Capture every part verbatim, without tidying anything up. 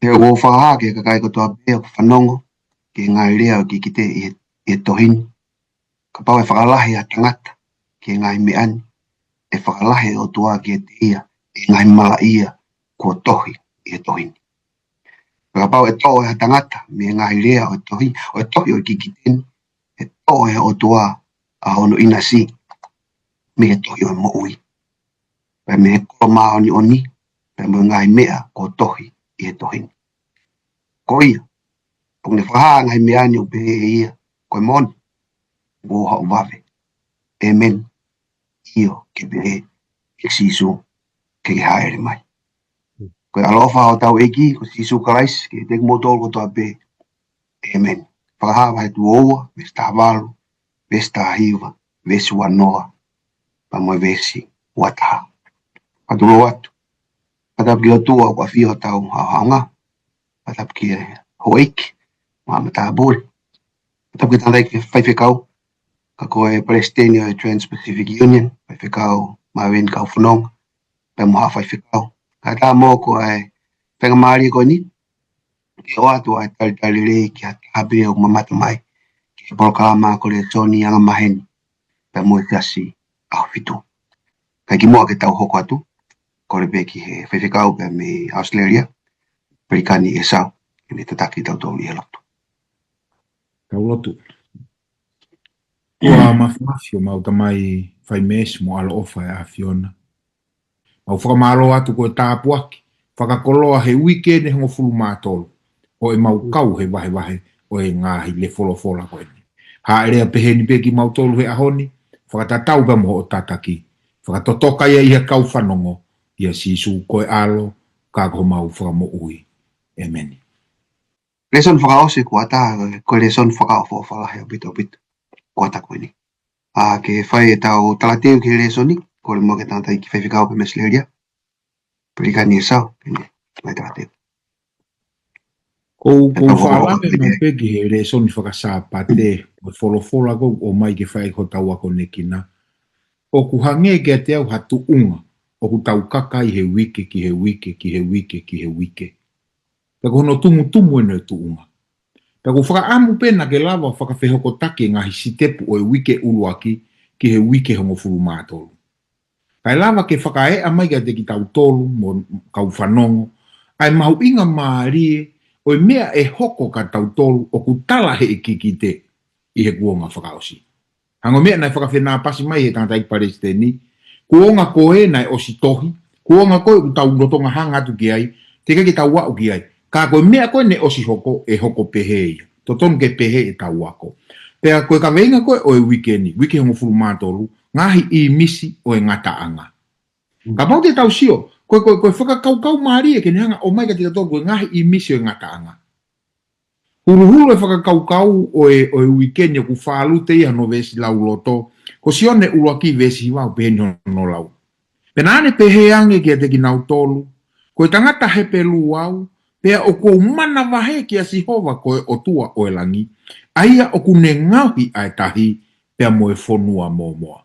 He ʻoku ou fakahā ki he kakai kotoa pē ʻoku fanongo ki he ngaahi lea ʻo e kikite ʻi he, ʻi he tohi ni, kapau ʻe fakalahi ha tangata ki he ngaahi meʻa ni, ʻe fakalahi ʻe he ʻOtua kiate ia ʻa e ngaahi malaʻia kuo tohi ʻi he tohi ni. Pea kapau ʻe toʻo ʻe ha tangata mei he ngaahi lea ʻo e tohi, ʻo e tohi ʻo e kikite ni, ʻe toʻo ʻe he ʻOtua ʻa hono ʻinasi mei he tohi ʻo e moʻui, pea mei he kolo māʻoniʻoni, pea mo e ngaahi meʻa kuo tohi ʻi he tohi ni. Ko ia, ʻoku ne fakahā ʻa e ngaahi meʻa ni ʻo pehē ʻe ia, ko e moʻoni, ʻoku ou haʻu vave. ʻĒmeni. ʻIo, ke pehē, ʻe Sīsū, ke ke hāʻele mai. Ko e ʻaloʻofa ʻa hotau ʻEiki ko Sīsū Kalaisi ke ʻiate kimoutolu kotoa pē. ʻĒmeni. Fakahā vahe tuʻo ua, veesi taha valu, veesi taha hiva, veesi ua noa, pea mo e veesi ua taha. Fakatulou atu. Fakatapu ki he ʻOtua ʻoku ʻafio ʻi hotau haʻohaʻonga. Fakatapu ki he houʻeiki, mo e matāpule. Fakatapu ki he tangataʻeiki faifekau, ka ko e palesiteni ʻo e Trans-Pacific Union, Faifekau Maveni Kaufononga, pea mo haʻa faifekau. Kae ʻatā mo e faingamālie ko eni ke ʻoatu ʻa e talitali lelei ki ha taha pē ʻoku mamata mai ki he polokalama ko e lēsoni angamaheni pea mo e Siasi ʻAhofitu. Kae kimuʻa ke tau hoko atu, kole pē ki he faifekau pea mei ʻAositelēlia, Pelikani ʻEsau, ke ne tataki kitautolu ʻi he lotu. Tau lotu. ʻOtua mafimafi, ʻemau Tamai fai meesi mo ʻaloʻofa ʻa e ʻAfiona. Mau fakamālō atu ko e tāpuaki fakakoloa he uike ni ʻe hongofulu mā tolu ʻo ʻemau kau he vahevahe ʻo e ngaahi lea folofola ko eni. Hāʻele ā pehē ni pē kimautolu he ʻaho ni, fakatatau pea mo hoʻo tataki, fakatotoka ia ʻi he kau fanongo, ʻia Sīsū ko e ʻAlo, ka ko homau Fakamoʻui. ʻĒmeni. Lēsoni fakaʻosi kuata, ko e lēsoni fakaʻofoʻofa lahi ʻaupito ʻaupito kuata ko eni. ʻA, ke fai ʻetau talateu ki he lēsoni, kole muʻa ki he tangataʻeiki faifekau pea mei ʻAositelēlia, Pelikani ʻEsau, ke ne fai talateu. Ko u, ko u fakalave mai pē ki he lēsoni fakasāpate, ko e folofola ko ē ʻoku ʻomai ke fai hotau akonekina. ʻOku hangē kiate au ha tuʻunga ʻoku tau kaka ai he uike ki he uike, ki he uike, ki he uike. Pea ko hono tumutumu eni ʻo e tuʻunga. Pea ʻoku ou fakaʻamu pē naʻa ke lava ʻo fakafehokotaki e ngaahi sitepu ʻo e uike ʻuluaki ki he uike hongofulu mā tolu. Kae lava ke fakaeʻa mai kiate kitautolu mo e kau fanongo ʻa e mahuʻinga mālie ʻo e meʻa ʻe hoko kia tautolu ʻoku tala ʻe he kikite ʻi he kuonga fakaʻosi. Hangē ko e meʻa naʻe fakafenāpasi mai ʻe he tangataʻeiki palesiteni, kuonga ko ē naʻe ʻosi tohi, kuonga ko ē ʻoku tau lolotonga hanga atu ki ai, teʻeki ke tau aʻu ki ai. Ka ko e meʻa ko ē naʻe ʻosi hoko, ʻe hoko pehē ia. Totonu ke pehē ʻetau ako. Pea ko e kaveinga ko ē ʻo e uike ni, uike hongofulu mā tolu, ngaahi ʻīmisi ʻo e ngataʻanga. Mm. Kapau te tau sio, ko e, ko e, ko e fakakaukau mālie ke ne hanga ʻo ʻomai kiate kitautolu ko e ngaahi ʻīmisi ʻo e ngataʻanga. Huluhulu e fakakaukau ʻo e, ʻo e uike ni ʻoku fālute ʻi hono veesi lauloto, ko Sione ʻuluaki veesi hiva ʻoku pehē ni hono lau. Pea naʻa ne pehē ange kiate kinautolu, ko e tangata Hepelū au, pea ʻoku ou manavahē kia Sihova ko e ʻOtua ʻo e langi, ʻa ia ʻoku ne ngaohi ʻa e tahi, pea mo e fonua mōmoa.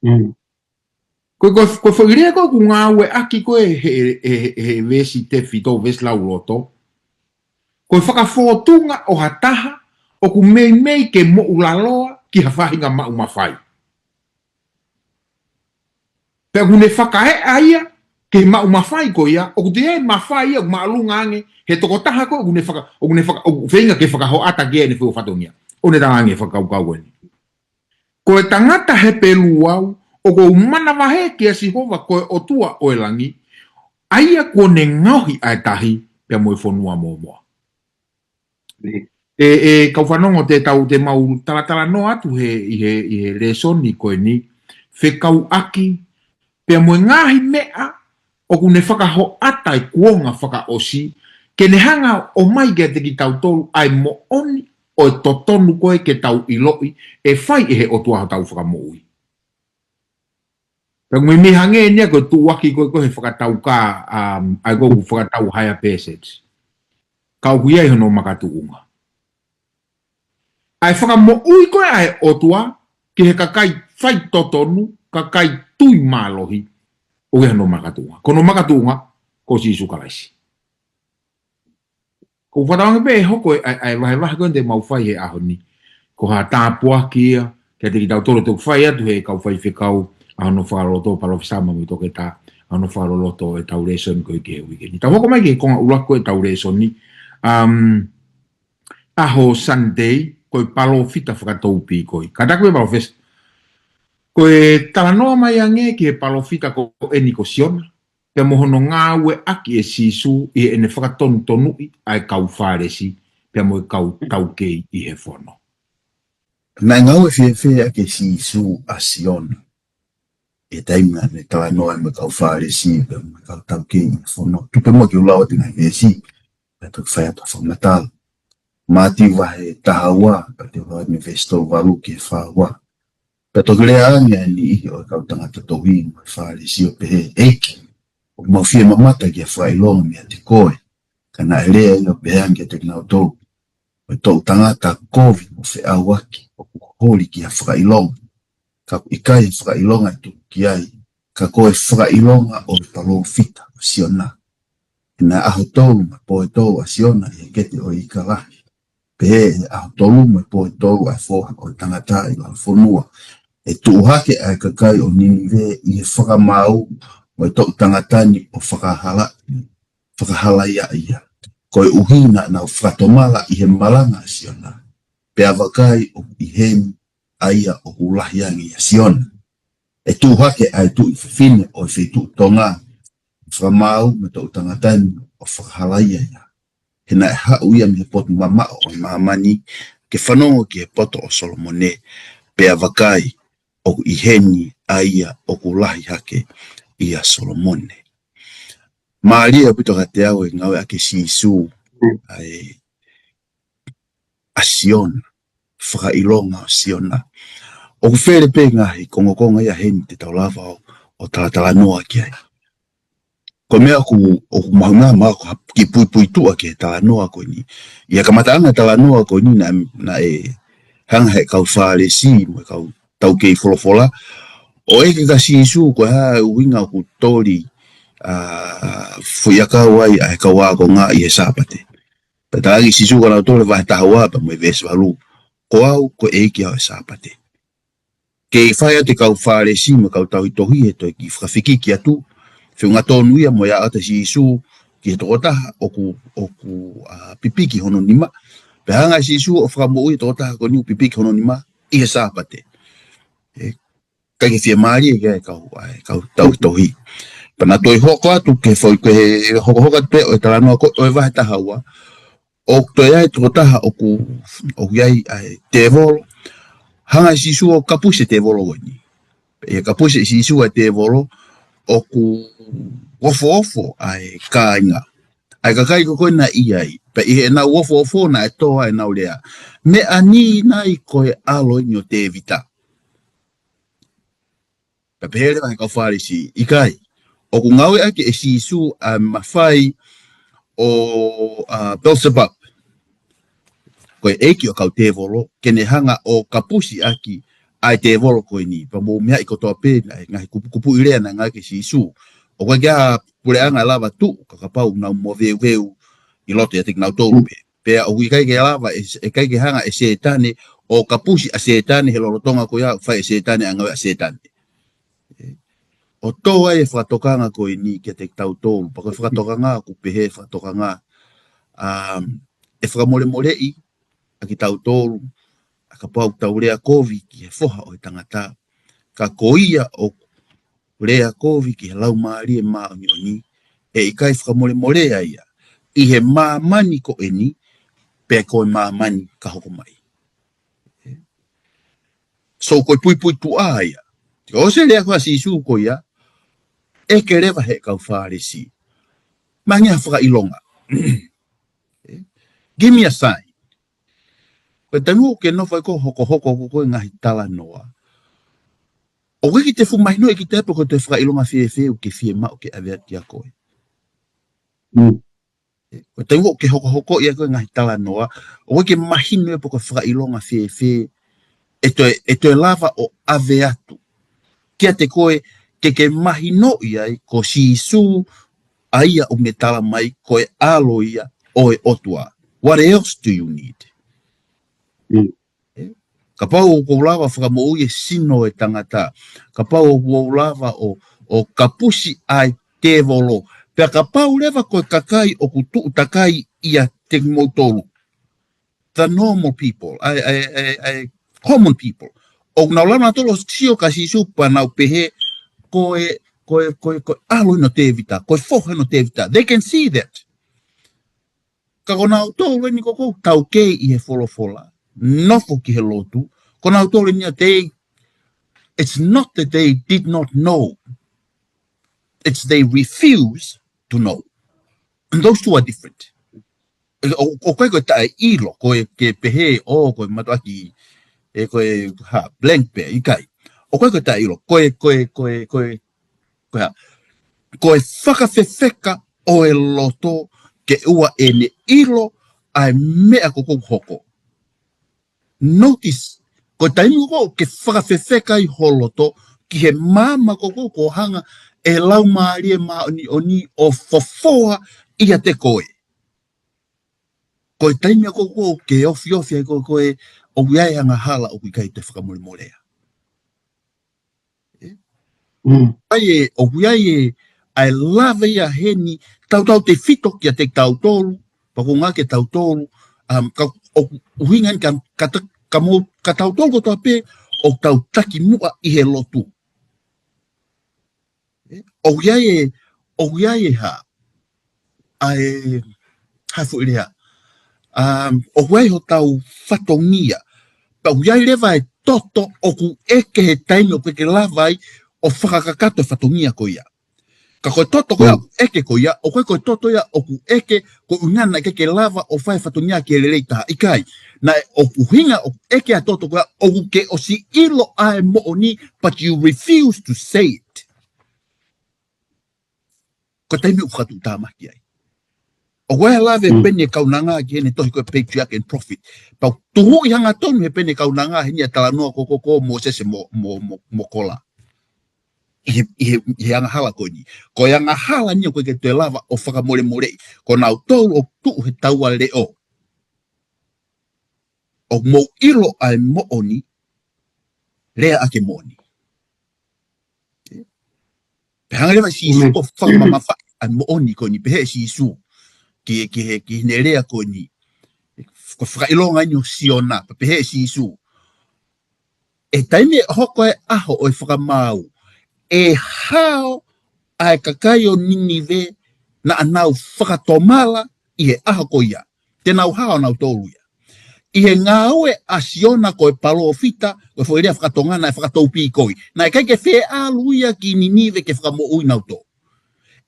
Mm. Ko e, ko e, ko e foʻi lea ko ē ʻoku ngāueʻaki ko ē he, he, he, he veesi tefito, veesi lauloto. Ko e fakafōtunga ʻo ha taha ʻoku meimei ke moʻulaloa ki ha faʻahinga maʻu mafai. Pea ʻoku ne fakaeʻa ia ki he maʻu mafai ko ia, ʻoku ʻi ai e mafai ia ʻoku māʻolunga ange he tokotaha ko ē ʻoku ne faka-, ʻoku ne faka-, ʻoku feinga ke fakahoʻata ki ai ʻene foʻi fatongia. ʻOku ne talaange e fakakaukau ko eni. Ko e tangata Hepelū au, ʻoku ou manavahē kia Sihova ko e ʻOtua ʻo e langi, ʻa ia kuo ne ngaohi ʻa e tahi pea mo e fonua mōmoa. ʻE, ʻe kau fanongo, te tau, te mau talatalanoa atu he, ʻi he, ʻi he lēsoni ko eni, fekauʻaki pea mo e ngaahi meʻa ʻoku ne fakahoʻata e kuonga fakaʻosi, ke ne hanga ʻo ʻomai kiate kitautolu ʻa e moʻoni ʻo e totonu ko ē ke tau ʻiloʻi ʻe fai ʻe he ʻOtua hotau fakamoʻui. Pea ʻoku meimei hangē eni ia ko e tuʻuaki ko ē ko ē he fakatau ka, um, ʻa ia ko ē ʻoku fakatau higher passage. Ka ʻoku ʻi ai hono makatuʻunga. ʻA e fakamoʻui ko ē ʻa e ʻOtua ki he kakai faitotonu, kakai tui mālohi, ʻoku ʻi ai hono makatuʻunga. Ko hono makatuʻunga, ko Sīsū Kalaisi. ʻOku fakatauange pē ʻe hoko ʻa e, ʻa e vahevahe ko eni te mau fai he ʻaho ni ko ha tāpuaki ia kiate kitautolu, toki fai atu he kau faifekau ʻa hono fakaloloto, Palōfesa Mami Toketā, ʻa hono fakaloloto ʻetau lēsoni ko ē ki he uike ni. Tau hoko mai ki he konga ʻuluaki ʻetau lēsoni, um, ʻaho Sunday, ko e palōfita fakatoupīkoi. Kātaki pē Palōfesa, ko e talanoa mai ange ki he palōfita ko eni ko Siona, pea mo hono ngāueʻaki ʻe Sīsū ʻi heʻene fakatonutonuʻi ʻa e kau Fālesi pea mo e kau taukei ʻi he fono. Naʻe ngāue fēfē ʻa e Sīsū ʻa Siona ʻi he taimi naʻa ne talanoa mo e kau Fālesi pea mo e kau taukei ʻi he fono? Tuku pē muʻa ke u lau atu e ngaahi veesi, pea toki fai atu ha fakamatala. Mātiu vahe taha ua, pea te u lau ʻa e veesi tolu valu ki he fā ua. Pea toki lea ange ʻa e niʻihi ʻo e kau tangata tohi mo e Fālesi ʻo pehē, ʻEiki, ʻoku mau fie mamata ki ha fakaʻilonga meiate koe. Ka naʻe lea ia ʻo pehē ange kiate kinautolu, Ko e toʻu tangata kovi mo feʻauaki ʻoku holi ki ha fakaʻilonga, ka ʻoku ʻikai ha fakaʻilonga ʻe tuku ki ai, ka ko e fakaʻilonga ʻo e palōfita ko Siona. He naʻe ʻaho tolu mo e pō ʻe tolu ʻa Siona ʻi he kete ʻo e ika lahi, pehē ʻe ʻaho tolu mo e pō ʻe tolu ʻa e Foha ʻo e Tangata ʻi lalo fonua. ʻE tuʻu hake ʻa e kakai ʻo Ninive ʻi he fakamaau mo e toʻu tangata ni ʻo fakahala, fakahalaiaʻi ia, koeʻuhi naʻa nau fakatomala ʻi he malanga ʻa Siona. Pea vakai, ʻoku ʻi heni ʻa ia ʻoku lahi ange ʻia Siona. ʻE tuʻu hake ʻa e tuʻi fefine ʻo e feituʻu tonga, fakamaau mo e toʻu tangata ni ʻo fakahalaia ia. He naʻe haʻu ia mei he potu mamaʻo ʻo e māmani ke fanongo ki he poto ʻo Solomone. Pea vakai, ʻoku ʻi heni ʻa ia ʻoku lahi hake ʻia Solomone. Mālie ʻaupito kiate au e ngāueʻaki ʻe Sīsū ʻa e, ʻa Siona, fakaʻilonga ʻo Siona. ʻOku fele pē ngaahi kongokonga ia heni te tau lava ʻo, ʻo talatalanoa ki ai. Ko e meʻa ʻoku, ʻoku mahuʻinga mahalo ko ha kiʻi puipuituʻa ki he talanoa ko eni. ʻI he kamataʻanga e talanoa ko eni naʻe, naʻe hanga he kau Fālesi mo e kau taukei folofola ʻo ʻeke kia Sīsū ko e hā e ʻuhinga ʻoku toli, ʻa, foʻi ʻakau ai ʻa e kau ākonga ʻi he Sāpate. Pea talaange ʻe Sīsū kia nautolu he vahe taha ua pea mo e veesi valu, Ko au ko e ʻEiki au ʻo e Sāpate. Kei fai atu e kau Fālesi mo e kau tauhi tohi he toe kiʻi fakafikiki atu, feʻunga tonu ia mo e aʻu atu ʻa Sīsū ki he tokotaha ʻoku, ʻoku, ʻa, pipiki hono nima. Pea hanga ʻe Sīsū ʻo fakamoʻui e tokotaha ko eni ʻoku pipiki hono nima ʻi he Sāpate. ʻE, ʻikai ke fiemālie ki ai e kau, ʻa e kau tauhi tohi. Pea naʻa toe hoko atu ki he foʻi, ki he hokohoko atu pē ʻo e talanoa ko ē ʻo e vahe taha ua, ʻoku toe ʻi ai e tokotaha ʻoku, ʻoku ʻi ai ʻa e tēvolo. Hanga ʻe Sīsū ʻo kapusi e tēvolo ko eni. Pea ʻi he kapusi ʻe Sīsū ʻa e tēvolo, ʻoku ofoofo ʻa e kāinga, ʻa e kakai ko ē naʻe ʻi ai. Pea ʻi heʻenau ofoofo naʻe tō ai ʻenau lea, Meʻa ni nai ko e ʻAlo eni ʻo Tēvita? Pea pehē leva ʻe he kau Fālesi, ʻIkai, ʻoku ngāueʻaki ʻe Sīsū ʻa e mafai ʻo, ʻa, Beelzebub, ko e ʻeiki ʻo e kau tēvolo, ke ne hanga ʻo kapusi ʻaki ʻa e tēvolo ko eni. Pea mou meaʻi kotoa pē ʻa e ngaahi kupukupuʻi lea naʻe ngāueʻaki ʻe Sīsū. ʻOku ʻikai ha puleʻanga ʻe lava tuʻu ka kapau ʻoku nau moveuveu ʻi loto ʻiate kinautolu pē. Pea ʻoku ʻikai ke lava, ʻe, ʻikai ke hanga ʻe Sētane ʻo kapusi ʻa Sētane he lolotonga ko ia ʻoku fai ʻe Sētane ʻa e ngāue ʻa Sētane. ʻE, ʻo tō ai e fakatokanga ko eni kiate kitautolu, pea ko e fakatokanga ʻoku pehē fakatokanga, um, ʻe fakamolemoleʻi ʻa kitautolu ʻa kapau ʻoku tau lea kovi ki he Foha ʻo e Tangata. Ka ko ia ʻoku lea kovi ki he Laumālie Māʻoniʻoni, ʻe ʻikai fakamolemoleʻi ia ʻi he māmani ko eni, pe ko e māmani ka hoko mai. So ko e puipuituʻa ia. Ko e ʻosi e lea ko ē ʻa Sīsū ko ia, ʻeke leva ʻe he kau Fālesi, Meʻa ni ha fakaʻilonga? Give me a sign. Ko e taimi ʻoku ke nofo ai ʻo hokohoko ko ē ngaahi talanoa, ʻoku ʻikai ke te fuʻu mahinoʻi kiate koe pe ko e toe fakaʻilonga fēfē ʻoku ke fiemaʻu ke ʻave atu kia koe. Mm. Ko e taimi ʻoku ke hokohoko ai ko ē ngaahi talanoa, ʻoku ʻikai ke mahino pe ko e fakaʻilonga fēfē ʻe toe, ʻe toe lava ʻo ʻave atu kiate koe ke ke mahinoʻi ai ko Sīsū ʻa ia ʻoku ne tala mai ko e ʻAlo ia ʻo e ʻOtua. What else do you need? Kapau ʻoku ou lava fakamoʻui e sino e tangata, kapau ʻoku ou lava ʻo, ʻo kapusi ʻa e tēvolo, pea kapau leva ko e kakai ʻoku tuʻu takai ʻiate kimoutolu, the normal people, ʻa e, ʻa e, ʻa e, ʻa e common people, ʻoku nau lava nautolu ʻo sio kia Sīsū pea nau pehē, ko e, ko e, ko e, ko e ʻalo eni ʻo Tēvita, ko e foha eni ʻo Tēvita. They can see that. Ka ko nautolu eni ko ē ʻoku taukei ʻi he folofola, nofo ki he lotu, ko nautolu eni ia they, it's not that they did not know, it's they refuse to know. And those two are different. ʻO, ʻoku ʻikai ko e taʻeʻilo, ko e ke pehē, ʻo, ko e mātuʻaki, ʻe ko e, ha, blank pē, ʻikai. ʻOku ʻikai ko e taʻeʻilo, ko e, ko e, ko e, ko e, ko e, ko e fakafefeka ʻo e loto ke ʻoua ʻe ne ʻilo ʻa e meʻa ko ē ʻoku hoko. Notice, ko e taimi ko ē ʻoku ke fakafefeka ai ho loto ki he maama ko ē ʻoku hanga ʻe he Laumālie Māʻoniʻoni ʻo fofoa ʻiate koe. Ko e taimi ko ē ʻoku ke ofiofi ai ko ē, ʻoku ʻi ai e angahala ʻoku ʻikai te fakamolemolea. ʻOku ʻi ai e, ʻoku ʻi ai e, ʻa e lave ia heni, tautautefito kiate kitautolu, pea ʻoku ngata kitautolu, um, ka, ʻoku ʻuhinga eni ka, ka, ka mo, ka tautolu kotoa pē, ʻoku tau taki muʻa ʻi he lotu. ʻOku ʻi ai e, ʻoku ʻi ai e hā, ʻa e, hā e foʻi lea. Um, ʻoku ʻi ai hotau fatongia. Pea ʻoku ʻi ai leva e toto ʻoku ʻeke he taimi ʻoku ke lava ai ʻo fakakakato e fatongia ko ia. Ka ko e toto ko ia ʻoku ʻeke ko ia, ʻoku ʻikai ko e toto ia ʻoku ʻeke ko e ʻuhinga naʻe ʻikai ke lava ʻo fai e fatongia ke lelei taha, ʻikai. Naʻe ʻoku ʻuhinga ʻoku ʻeke ʻa e toto ko ia ʻoku ke ʻosi ʻilo ʻa e moʻoni, but you refuse to say it. Ko e taimi ʻoku fakatuʻutāmaki ai. ʻOku ʻi ai e lave ʻa Peni Kaunanga ki heʻene tohi ko e Patriarch and Prophet. Pea ʻoku tuhuʻi hangatonu ʻe Peni Kaunanga heni ʻa e talanoa ko ē ko ē ko Mōsese mo, mo, mo, mo Kola. ʻI he, ʻi he, ʻi he angahala ko eni. Ko e angahala ni ʻoku ʻikai ke toe lava ʻo fakamolemoleʻi. Ko nautolu ʻoku tuʻu he taua leʻo. ʻOku mou ʻilo ʻa e moʻoni, lea ʻaki e moʻoni. Pea hanga leva ʻe Sīsū ʻo fakamamafaʻi ʻa e moʻoni ko eni, pehē ʻe Sīsū ki, ki he, ki heʻene lea ko eni. Ko e fakaʻilonga eni ʻo Siona, pea pehē ʻe Sīsū, ʻi he taimi ʻe hoko ai e ʻaho ʻo e fakamaau, ʻe hao ʻa e kakai ʻo Ninive naʻa nau fakatomala ʻi he ʻaho ko ia. Te nau hao nautolu ia. ʻI he ngāue ʻa Siona ko e palōfita, ko e foʻi lea faka-Tonga naʻe fakatoupīkoi. Naʻe ʻikai ke fie ʻalu ia ki Ninive ke fakamoʻui nautolu.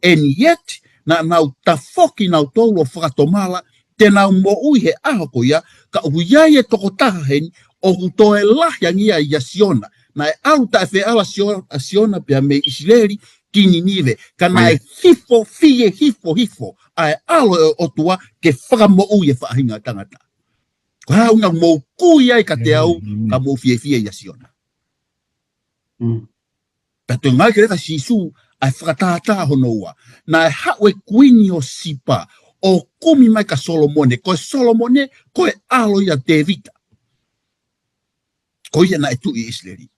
And yet, naʻa nau tafoki nautolu ʻo fakatomala, te nau moʻui he ʻaho ko ia, ka ʻoku ʻi ai e tokotaha heni, ʻoku toe lahi ange ia ʻia Siona. Naʻe ʻalu taʻefeʻalu ʻa Sio-, ʻa Siona pea mei ʻIsileli ki Ninive. Ka naʻe hifo, fie hifo, hifo ʻa e ʻAlo ʻo e ʻOtua ke fakamoʻui e faʻahinga ʻo e tangata. Ko e hā ʻuhinga ʻoku mou kui ai kiate au, ka mou fiefia ʻia Siona. Pea toe ngāueʻaki leva ʻe Sīsū ʻa e fakatātā hono ua. Naʻe haʻu e kuini ʻo Sipa ʻo kumi mai kia Solomone. Ko e Solomone, ko e ʻalo ia ʻo Tēvita. Ko ia naʻe tuʻi ʻi ʻIsileli.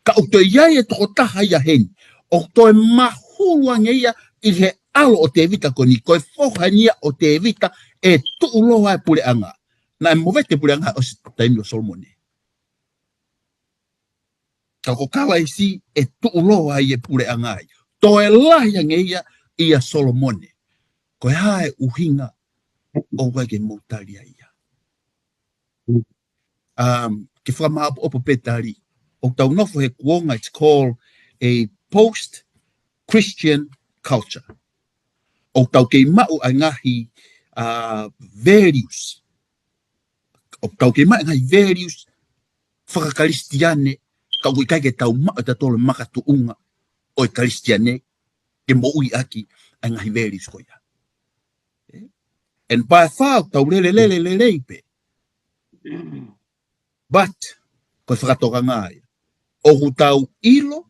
Ka ʻoku toe ʻi ai e tokotaha ia heni. ʻOku toe mahulu ange ia ʻi he ʻalo ʻo Tēvita ko eni. Ko e foha eni ia ʻo Tēvita ʻe tuʻuloa ai e puleʻanga. Naʻe movete e puleʻanga ʻosi e taimi ʻo Solomone. Ka ko Kalaisi ʻe tuʻuloa ai e puleʻanga ai. Toe lahi ange ia ʻia Solomone. Ko e hā e ʻuhinga ʻoku ʻikai ke mou tali ai ia. Um, ke fakamāʻopoʻopo pē tali. ʻOku tau nofo he kuonga, it's called a post-Christian culture. ʻOku tau kei maʻu ʻa e ngaahi, uh, values. ʻOku tau kei maʻu e ngaahi values fakakalisitiane, ka ʻoku ʻikai ke tau maʻu ʻe tautolu e makatuʻunga ʻo e Kalisitiane ke moʻui ʻaki ʻa e ngaahi values ko ia. And by far, ʻoku tau lele, lele, lelei pē. But, ko e fakatokanga ia. ʻOku tau ʻilo,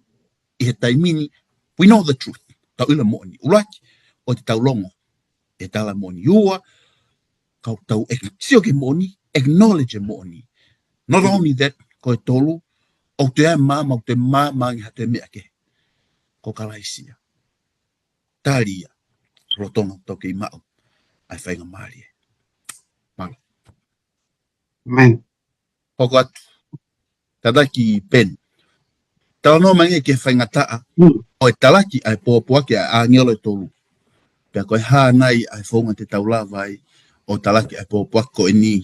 ʻi he taimi ni, we know the truth. Tau ʻilo moʻoni. ʻUluaki, ʻoku tau longo ʻi he tala moʻoni. Ua, Ka ʻoku tau ek-, sio ki he moʻoni, acknowledge e moʻoni. Not only that, ko e tolu, ʻoku toe ʻi ai e maama, ʻoku toe maama ange ha toe meʻa kehe. Ko Kalaisi ia. Tali ia, lolotonga ʻoku tau kei maʻu ʻa e faingamālie. Mālō. Amen. Hoko atu. Tataki Ben. Talanoa mai ange ki he faingataʻa ʻo e talaki ʻa e pōpoaki ʻa e ʻāngelo ʻe tolu. Pea ko e hā nai ʻa e founga te tau lava ai ʻo talaki ʻa e pōpoaki ko eni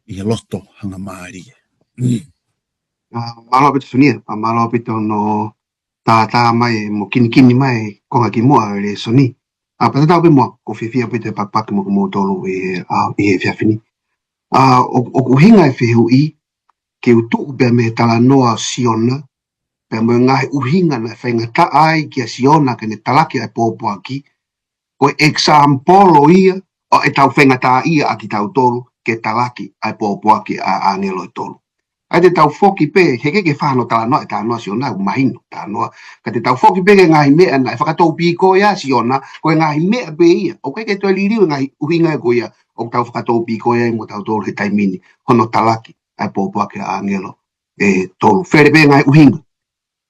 ʻi he loto hangamālie. Mālō ʻaupito Sonia, mālō ʻaupito hono tātā mai mo kinikini mai konga kimuʻa ʻo e lēsoni. ʻA, pea tatau pē mo au, ʻoku ou fiefia ʻaupito he pakipakiʻi mo kimoutolu ʻi he, ʻa, ʻi he efiafi ni. ʻA, ʻoku, ʻoku ʻuhinga e fehuʻi, ke u tuʻu pē mei he talanoa ʻo Siona, pea mo e ngaahi ʻuhinga naʻe faingataʻa ai kia Siona ke ne talaki ʻa e pōpoaki, ko e example ia ʻo ʻetau faingataʻaʻia ʻa kitautolu ke talaki ʻa e pōpoaki ʻa e ʻāngelo ʻe tolu. ʻA ia te tau foki pē, he ʻikai ke fai hano talanoa, e talanoa ʻa Siona ʻoku mahino, talanoa. Ka te tau foki pē ki he ngaahi meʻa naʻe fakatōpīkoʻi ai ʻa Siona, ko e ngaahi meʻa pē ia. ʻOku ʻikai ke toe liliu e ngaahi ʻuhinga ko ia ʻoku tau fakatōpīkoʻi ai mo tautolu he taimi ni, hono talaki ʻa e pōpoaki ʻa e ʻāngelo ʻe tolu. Fele pē ngaahi ʻuhinga.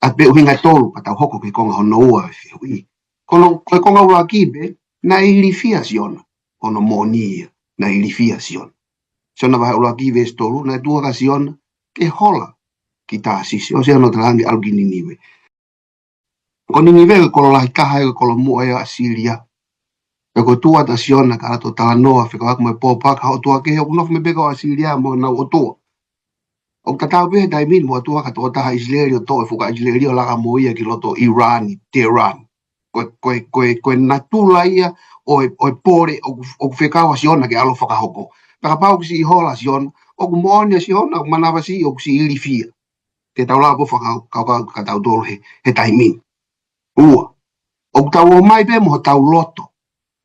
ʻA pē ʻuhinga ʻe tolu, pea tau hoko ki he konga hono ua ʻo e fehuʻi. Ko hono, ko e konga ʻuluaki pē, naʻe ilifia ʻa Siona, hono moʻoni ia, naʻe ilifia ʻa Siona. Siona vahe ʻuluaki veesi tolu, naʻe tuʻu hake ʻa Siona ke hola ki Tāsisi, ʻosi hono talaange ʻalu ki Ninive. Ko Ninive ko e kolo lahi taha ia, ko e kolomuʻa ia ʻo ʻAsīlia. Pea ko e tuʻu atu ʻa Siona ka ʻalu ʻo talanoa fekauʻaki mo e pōpoaki ʻa e ʻotua kehe ʻoku nofo mai pē ʻi ʻAsīlia mo honau ʻotua. ʻOku tatau pē he taimi ni mo e ʻotua kātoa taha ʻIsileli ʻo toʻo e fuka ʻIsileli ʻo laka mo ia ki loto Iran, Tehran. Ko e, ko e, ko e, ko e natula ia ʻo e, ʻo e pole ʻoku, ʻoku fekau ʻa Siona ke ʻalu ʻo fakahoko. Pea kapau ʻoku siʻi hola ʻa Siona, ʻoku moʻoni ʻa Siona, ʻoku manavasiʻi, ʻoku siʻi ilifia. Te tau lava pē ʻo fakakaukau kia tautolu he, he taimi ni. Ua, ʻoku tau ō mai pē mo hotau loto.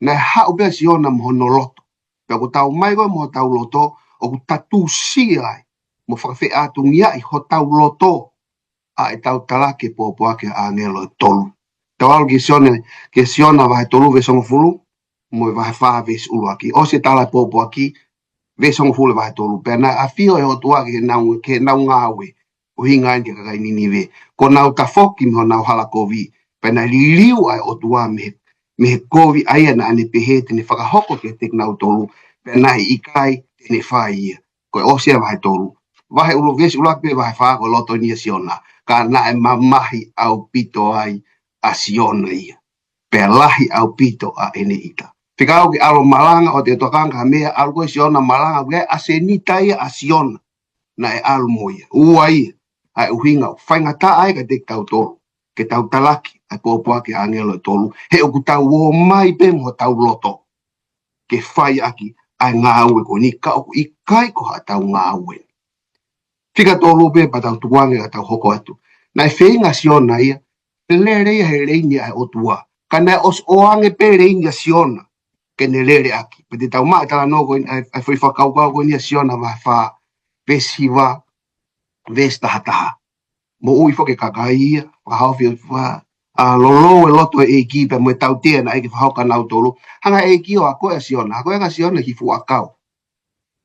Naʻe haʻu pē ʻa Siona mo hono loto. Pea ʻoku tau ō mai ko ē mo hotau loto, ʻoku tatusia ai mo fakafeʻātungiaʻi hotau loto ʻa ʻetau talaki e pōpoaki ʻa e ʻāngelo ʻe tolu. Tau ʻalu ki Siona, ki Siona vahe tolu veesi hongofulu, mo e vahe fā veesi ʻuluaki. ʻOsi e tala e pōpoaki, veesi hongofulu e vahe tolu. Pea naʻe ʻafio ʻa e ʻOtua ki heʻenau, ki heʻenau ngāue, ʻuhinga eni ki he kakai Ninive. Kuo nau tafoki mei honau hala kovi, pea naʻe liliu ʻa e ʻOtua mei he, mei he kovi ʻa ia naʻa ne pehē te ne fakahoko kiate kinautolu, pea naʻe ʻikai te ne fai ia. Ko e ʻosi ia vahe tolu. Vahe ʻulu-, veesi ʻuluaki pē vahe fā ko e loto eni ʻa Siona. Ka naʻe mamahi ʻaupito ai ʻa Siona ia. Pea lahi ʻaupito ʻa ʻene ʻita. Fekau ke ʻalu ʻo malanga ʻo te tokanga ki ha meʻa, ʻalu ko ē ʻa Siona ʻo malanga, ʻoku ʻi ai e ʻasenita ia ʻa Siona naʻe ʻalu mo ia. Ua ia, ʻa e ʻuhinga ʻoku faingataʻa ai kiate kitautolu ke tau talaki ʻa e pōpoaki ʻa e ʻāngelo ʻe tolu, he ʻoku tau ō mai pē mo hotau loto ke fai ʻaki ʻa e ngāue ko eni, ka ʻoku ʻikai ko haʻatau ngāue. Fika tolu pē pea tau tukuange ka tau hoko atu. Naʻe feinga ʻa Siona ia ke lele ia he leini ʻa e ʻOtua. Ka naʻe ʻosi ʻoange pē leini ʻa Siona ke ne lele ʻaki. Pea te tau maʻu e talanoa ko eni, ʻa e, ʻa e foʻi fakakaukau ko eni ʻa Siona vahe fā, veesi hiva, veesi taha taha. Moʻui foki e kakai ia, fakahaofi ʻa e ʻOtua, ʻa, lolou e loto ʻo e ʻEiki pea mo e tautea naʻe ʻikai ke fakahoko kia nautolu. Hanga ʻe he ʻEiki ʻo akoʻi ʻa Siona, akoʻi ange ʻa Siona ki he fuʻu ʻakau.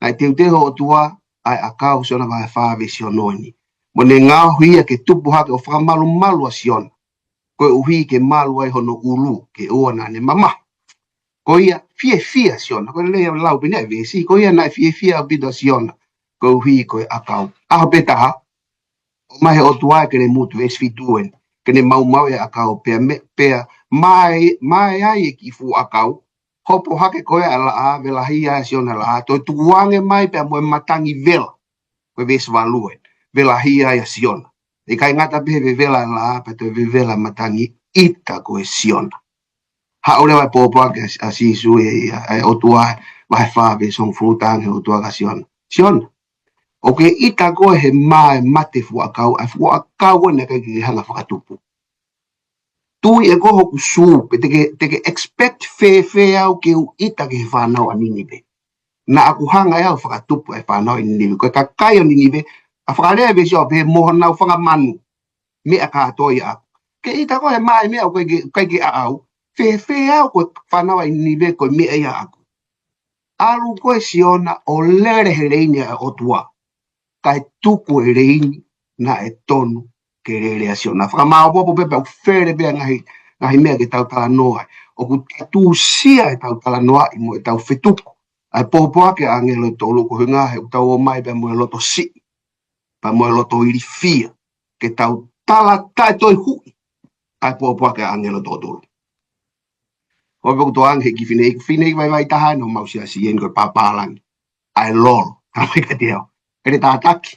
Naʻe teuteu ʻe he ʻOtua ʻa e ʻakau, Siona vahe fā veesi ono ni. Mo ne ngaohi ia ke tupu hake ʻo fakamalumalu ʻa Siona, koeʻuhi ke malu ai hono ʻulu, ke ʻoua naʻa ne mamahi. Ko ia fiefia ʻa Siona, ko e lea ʻoku lau pē eni ʻa e veesi, ko ia naʻe fiefia ʻaupito ʻa Siona, koeʻuhi ko e ʻakau. ʻAho pē taha, ʻomai ʻe he ʻOtua e kelemutu, veesi fitu eni, ke ne maumauʻi e ʻakau, pea me, pea mae, mae ai e kiʻi fuʻu ʻakau, hopo hake ko ē ʻa e laʻā, velahi ai ʻa Siona he laʻā, toe tukuange mai pea mo e matangi vela, ko e veesi valu eni, velahi ai ʻa Siona. ʻIkai ngata pē he vevela e laʻā, pea toe vevela e matangi, ʻita ko ē ʻa Siona. Haʻu leva e pōpoaki ʻa, ʻa Sīsū ʻe, ʻa, ʻa e ʻOtua, vahe fā veesi hongofulu, talaange ʻe he ʻOtua kia Siona. Siona, ʻoku ke ʻita koe he mā e mate fuʻu ʻakau, ʻa e fuʻu ʻakau ʻoku ʻikai ke ke hanga ʻo fakatupu. Tui ʻe koe hoku sū, pe te ke, te ke expect fēfē au ke u ʻita ki he fānau ʻa Ninive. Naʻa ku hanga ʻe au ʻo fakatupu e fānau ʻa Ninive. Ko e kakai ʻo Ninive, ʻa e fakalea ʻa e veesi ʻoku pehē mo honau fanga manu, meʻa kātoa ia ʻaʻaku. Ke ʻita koe he mā e meʻa ʻoku ʻikai ke, ʻikai ke ʻaʻau, fēfē au ko e fānau ʻa Ninive ko e meʻa ia ʻaʻaku. ʻAlu koe Siona ʻo lele he leini ʻa e ʻOtua, kae tuku e leini naʻe tonu ke lele ʻa Siona. Fakamāopoopo pē pea ʻoku fele pē ʻa e ngaahi, ngaahi meʻa ke tau talanoa ai. ʻOku tatūsia ʻetau talanoaʻi mo ʻetau fetuku ʻa e pōpoaki ʻa e ʻāngelo ʻe tolu, ko e ʻuhinga he ʻoku tau ō mai pē mo e loto siʻi, pea mo e loto ilifia, ke tau tala taʻe toe huʻi ʻa e pōpoaki ʻa e ʻāngelo ʻe tolu. Ko e pōpoaki ʻoku toʻo ange he kiʻi fineʻeiki, fineʻeiki vaivai taha ʻi homau siasi eni, ko e pāpālangi ʻa e lolo. Talamai kiate au, ʻEletā Taki,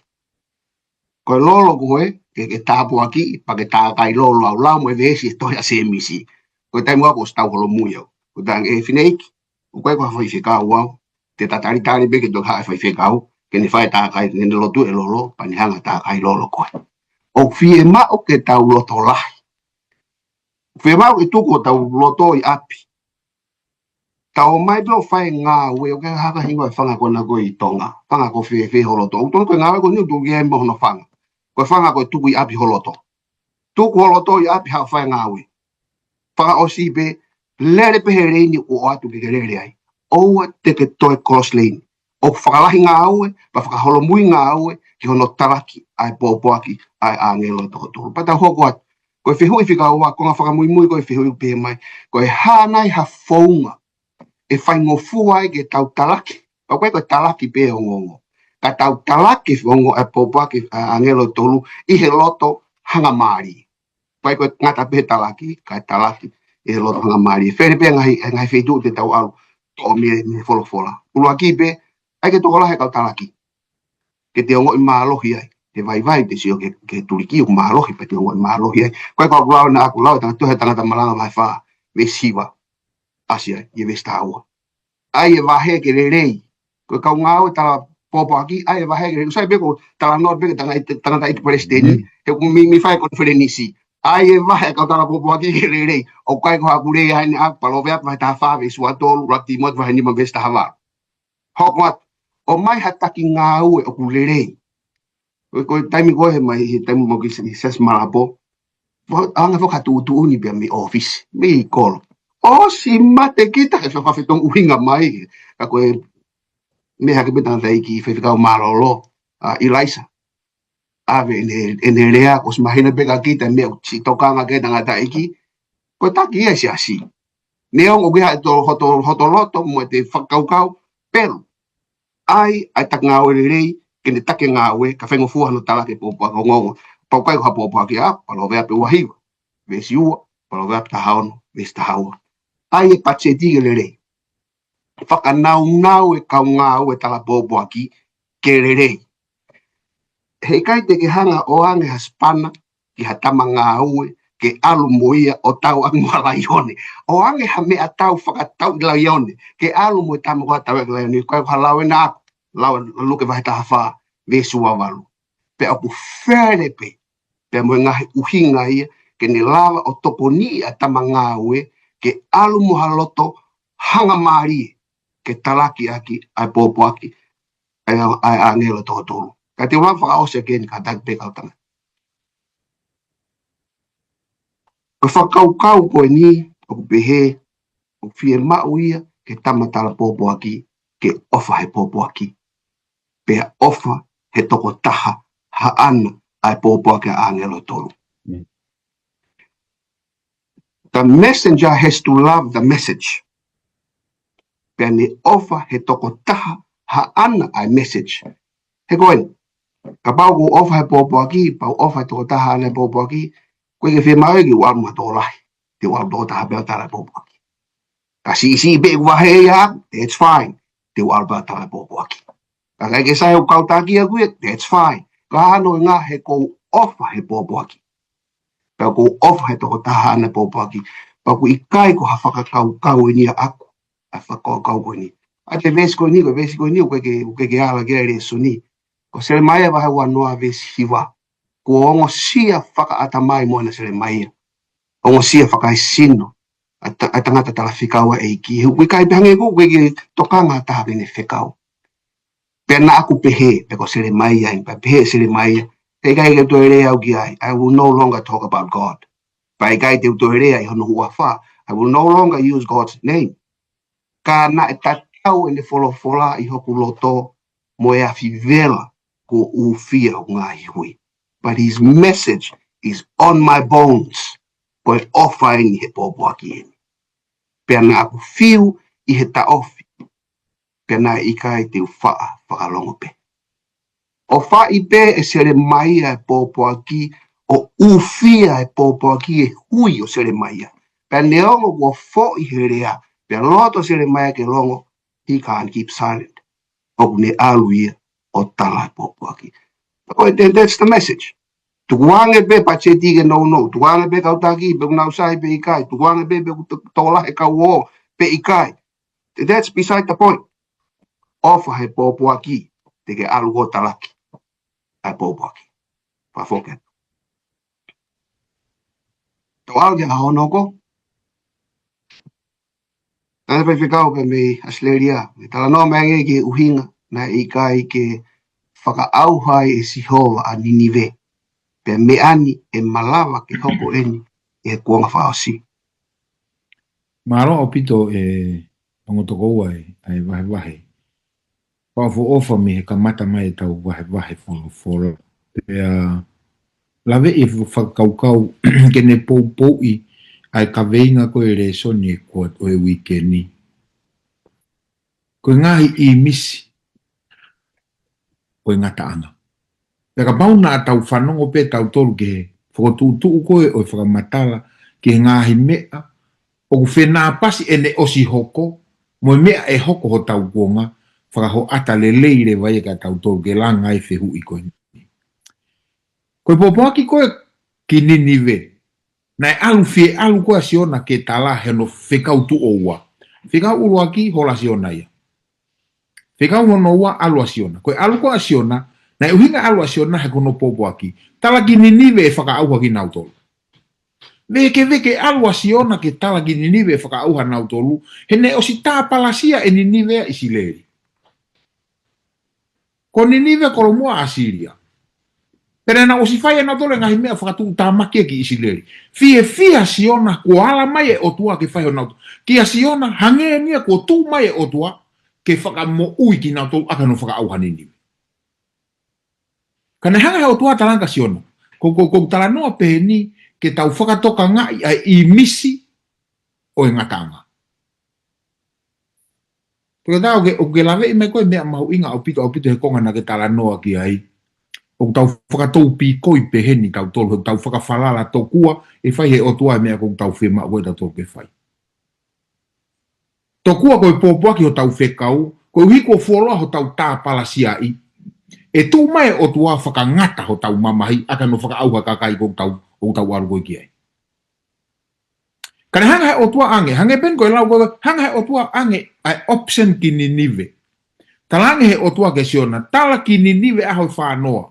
ko e lolo ko ē ke, ke tāpuakiʻi, pea ke tākai lolo au. Lau mo e veesi ʻe tohi ʻa Sēmisi. Ko e taimi ʻoku ʻosi tau holomui au. Ko e talaange ʻe he fineʻeiki, ʻoku ʻikai ko ha faifekau au. Te ta talitali pē ke toki haʻu e faifekau ke ne fai e tākai, ke ne lotu e lolo, pea ne hanga ʻo tākai lolo koe. ʻOku fiemaʻu ke tau loto lahi. Fiemaʻu ke tuku hotau loto ʻi ʻapi. Tau ō mai pē ʻo fai e ngāue, ʻoku ʻikai ha hingoa e fanga ko ena ko ē ʻi Tonga. Fanga ko fēfē ho loto. ʻOku tonu ko e ngāue ko eni ʻoku tuku ki ai mo hono fanga. Ko e fanga ko e tuku ʻi ʻapi ho loto. Tuku ho loto ʻi ʻapi, haʻu ʻo fai e ngāue. Fakaʻosi pē, lele pē he leini ʻoku ʻoatu ke ke lele ai. ʻOua te ke toe cross lane. ʻOku fakalahi ngāue, pea fakaholomui ngāue ki hono talaki ʻa e pōpoaki ʻa e ʻāngelo ʻe toko tolu. Pea tau hoko atu. Ko e fehuʻi fika ua, konga fakamuimui ko e fehuʻi ʻoku pehē mai, ko e hā nai ha founga ʻe faingofua ai ke tau talaki? Pea ʻoku ʻikai ko e talaki pē ongoongo. Ka tau talaki e ongo ʻa e pōpoaki ʻa e ʻāngelo ʻe tolu ʻi he loto hangamālie. ʻIkai ko e ngata pē he talaki, kae talaki ʻi he loto hangamālie. Fele pē ngaahi, ngaahi feituʻu te tau ʻalu toʻo mei, mei he folofola. ʻUluaki pē, ʻai ke tokolahi e kau talaki ke te ongoʻi mālohi ai. Te vaivai, te sio ki he, ki he tuliki ʻoku mālohi, pea te ongoʻi mālohi ai. Ko e kau lau na ʻaku lau, tangata, he Tangata Malanga vahe fā, veesi hiva. ʻAsi ai, ʻi he veesi taha ua. ʻAi e vahe ke lelei. Ko e kau ngāue tala pōpoaki, ʻai e vahe ke lelei. ʻOku sai pē ko e talanoa pē ki he tangata, tangataʻeiki palesiteni, he ʻoku mei, mei fai e konifelenisi. ʻAi e vahe kau tala pōpoaki ke lelei. ʻOku ʻikai ko haʻaku lea eni ʻaku, Palōveape vahe taha fā veesi ua tolu, ʻUluaki Tīmote vahe nima veesi taha valu. Hoko atu, ʻomai ha taki ngāue ʻoku lelei. Ko e, ko e taimi ko ē he mai, he taimi mo ki he Siasi Malapo, ʻoku anga fo ka tuʻutuʻuni pea mei ʻōfisi, mei kolo. ʻOsi mate kita he fakafetongi ʻuhinga mai. Ka ko e meʻa hake pē tangataʻeiki faifekau mālōlō, ʻa ʻIlaisa. ʻAve ʻene, ʻene lea, ʻosi mahino pē kia kita e meʻa ʻoku siʻi tokanga ki ai e tangataʻeiki. Ko e taki ia ʻa e siasi. Neongo ʻoku ʻi ai hoto, hoto, hoto loto mo ʻete fakakaukau, pelu. ʻAi, ʻai taki ngāue lelei, ke ne taki ngāue, kae faingofua hono talaki e pōpoaki ongoongo. Pea ʻoku ʻikai ko ha pōpoaki ʻaku, Palōveape ua hiva, veesi ua, Palōveape taha ono, veesi taha ua. ʻAi e patiseti ke lelei. Fakanaunau e kau ngāue tala pōpoaki ke lelei. Heʻikai te ke hanga ʻo ʻoange ha sipana ki ha tama ngāue ke ʻalu mo ia ʻo tauʻaki mo ha laione. ʻOange ha meʻatau fakatauʻi laione ke ʻalu mo e tama ko ē ʻo tauʻaki laione. Ko e lau ena ʻaku, lau ʻa Luke vahe taha fā, veesi ua valu. Pea ʻoku fele pē, pea mo e ngaahi ʻuhinga ia, ke ne lava ʻo tokoniʻi ʻa e tama ngāue ke ʻalu mo ha loto hangamālie ke talaki ʻaki ʻa e pōpoaki ʻa e, ʻa e ʻāngelo ʻe toko tolu. Ka te u lava fakaʻosi ʻaki eni kātaki pē kau tangata. Ko e fakakaukau ko eni ʻoku pehē, ʻoku fiemaʻu ia ki he tama tala pōpoaki ke ʻofa he pōpoaki, pea ʻofa he tokotaha haʻana ʻa e pōpoaki ʻa e ʻāngelo ʻe tolu. The messenger has to love the message. Pea ne ʻofa he tokotaha haʻana ʻa e message. He ko eni, kapau ʻoku ou ʻofa he pōpoaki, pea u ʻofa he tokotaha haʻana ʻa e pōpoaki, ʻoku ʻikai ke fiemaʻu ke u ʻalu mo ha tokolahi, te u ʻalu tokotaha pē ʻo tala e pōpoaki. Ka siʻisiʻi pē ʻeku vahe ia, that's fine. Te u ʻalu pē ʻo tala e pōpoaki. Ka ʻikai ke sai hoku kau taki ʻaku ia, that's fine. Ka hano ngā he ʻoku ou ʻofa he pōpoaki. Pea ʻoku ou ʻofa he tokotaha haʻana pōpoaki. Pea ʻoku ʻikai ko ha fakakaukau eni ʻaʻaku, ʻa e fakakaukau ko eni. ʻA e veesi ko eni, ko e veesi ko eni, ʻoku ʻikai ke, ʻoku ʻikai ke ala ki ai e lēsoni. Ko Selemaia vahe ua noa veesi hiva. Kuo ongosia fakaʻatamai moʻona ʻa Selemaia. Ongosia fakaesino ʻa e ta-, ʻa e tangata tala fekau ʻa e ʻEiki. He ʻoku ʻikai pē hangē ko ē ʻoku ʻikai ke tokanga ha taha ki heʻene fekau. Pea naʻa ku pehē, pea ko Selemaia, pea pehē ʻe Selemaia, heʻikai ke u toe lea au ki ai. I will no longer talk about God. Pea ʻikai te u toe lea ʻi hono huafa. I will no longer use God's name. Ka naʻe ta-, ʻau ʻene folofola ʻi hoku loto, mo e afi vela kuo ʻufia hoku ngaahi hui. But his message is on my bones. Ko e ʻofa eni he pōpoaki eni. Pea naʻa ku fiu ʻi he taʻofi, pea naʻe ʻikai te u faʻa fakalongo pē. ʻOfaʻi pē ʻe Selemaia e pōpoaki, ʻo ʻufia e pōpoaki e hui ʻo Selemaia. Pea neongo kuo foʻi he lea, pea loto Selemaia ke longo, he can't keep silent. ʻOku ne ʻalu ia ʻo tala e pōpoaki. Ko e, and that's the message. Tukuange pē patiseti ke nounou, tukuange pē kau taki pe ʻoku nau sai pe ʻikai, tukuange pē pe ʻoku to-, tokolahi e kau ō pe ʻikai. That's beside the point. ʻOfa he pōpoaki, te ke ʻalu ʻo talaki ʻa e pōpoaki. Fakafoki atu. Tau ʻalu ki he ʻaho hono hoko. Tau faifekau pē mei ʻAositelēlia. Mei talanoa mai ange ki he ʻuhinga naʻe ʻikai ke fakaʻauha ai ʻe Sihova ʻa Ninive. Pea meʻa ni ʻe malava ke hoko eni ʻi he kuonga fakaʻosi. Mālō ʻaupito e ongo tokoua e, ʻa e vahevahe. Fakaʻofoʻofa mei he kamata mai ʻetau vahevahe folofola. Pea laveʻi e fakakaukau ke ne poupouʻi ʻa e kaveinga ko e lēsoni e kuo ʻo e uike ni. Ko e ngaahi ʻīmisi ʻo e ngataʻanga. Pea kapau naʻa tau fanongo pē tautolu ki he fokotuʻutuʻu ko ē ʻo e fakamatala ki he ngaahi meʻa ʻoku fenāpasi ʻene ʻosi hoko, mo e meʻa ʻe hoko hotau kuonga, fakahoʻata lelei leva ia kia tautolu ke langa e fehuʻi ko eni. Ko e pōpoaki ko ē ki Ninive, naʻe ʻalu fie ʻalu ko ē ʻa Siona ke tala he hono fekau tuʻo ua. Fekau ʻuluaki, hola ʻa Siona ia. Fekau hono ua, ʻalu ʻa Siona. Ko e ʻalu ko ē ʻa Siona, naʻe ʻuhinga ʻalu ʻa Siona he ko hono pōpoaki. Tala ki Ninive ʻe fakaʻauha kinautolu. Vēkeveke ʻalu ʻa Siona ke tala ki Ninive ʻe fakaʻauha nautolu, he naʻe ʻosi tāpalasia ʻe Ninive ʻa ʻIsileli. Ko Ninive kolomuʻa ʻAsilia. Pea naʻe ʻosi fai ʻe nautolu e ngaahi meʻa fakatuʻutāmaki ki ʻIsileli. Fiefia Siona kuo ala mai e ʻOtua ke fai honau. Kia Siona, hangē eni ia kuo tuʻu mai e ʻOtua ke fakamoʻui kinautolu ʻaki hono fakaʻauha Ninive. Ka naʻe hanga he ʻOtua tala ange kia Siona, ko, ko, ko talanoa pē eni ke tau fakatokangaʻi ʻa e ʻīmisi ʻo e ngataʻanga. Pea tau ke, ʻoku ke laveʻi mai ko e meʻa mahuʻinga ʻaupito, ʻaupito he konga naʻa ke talanoa ki ai. ʻOku tau fakatoupīkoi pē heni tautolu, ʻoku tau fakafalala tokua ʻe fai he ʻOtua e meʻa ʻoku tau fiemaʻu ko ē tautolu ke fai. Tokua ko e pōpoaki hotau fekau, koeʻuhi kuo fuoloa hotau tāpalasiaʻi, ʻe tuʻu mai e ʻOtua fakangata hotau mamahi, ʻaki hono fakaʻauha e kakai ʻoku tau, ʻoku tau ʻalu ko ē ki ai. Ka naʻe hanga he ʻOtua ange, hangē pē ko e lau ko ē, hanga he ʻOtua ange ʻa e option ki Ninive. Tala ange he ʻOtua kia Siona, tala ki Ninive ʻaho ʻe fā noa.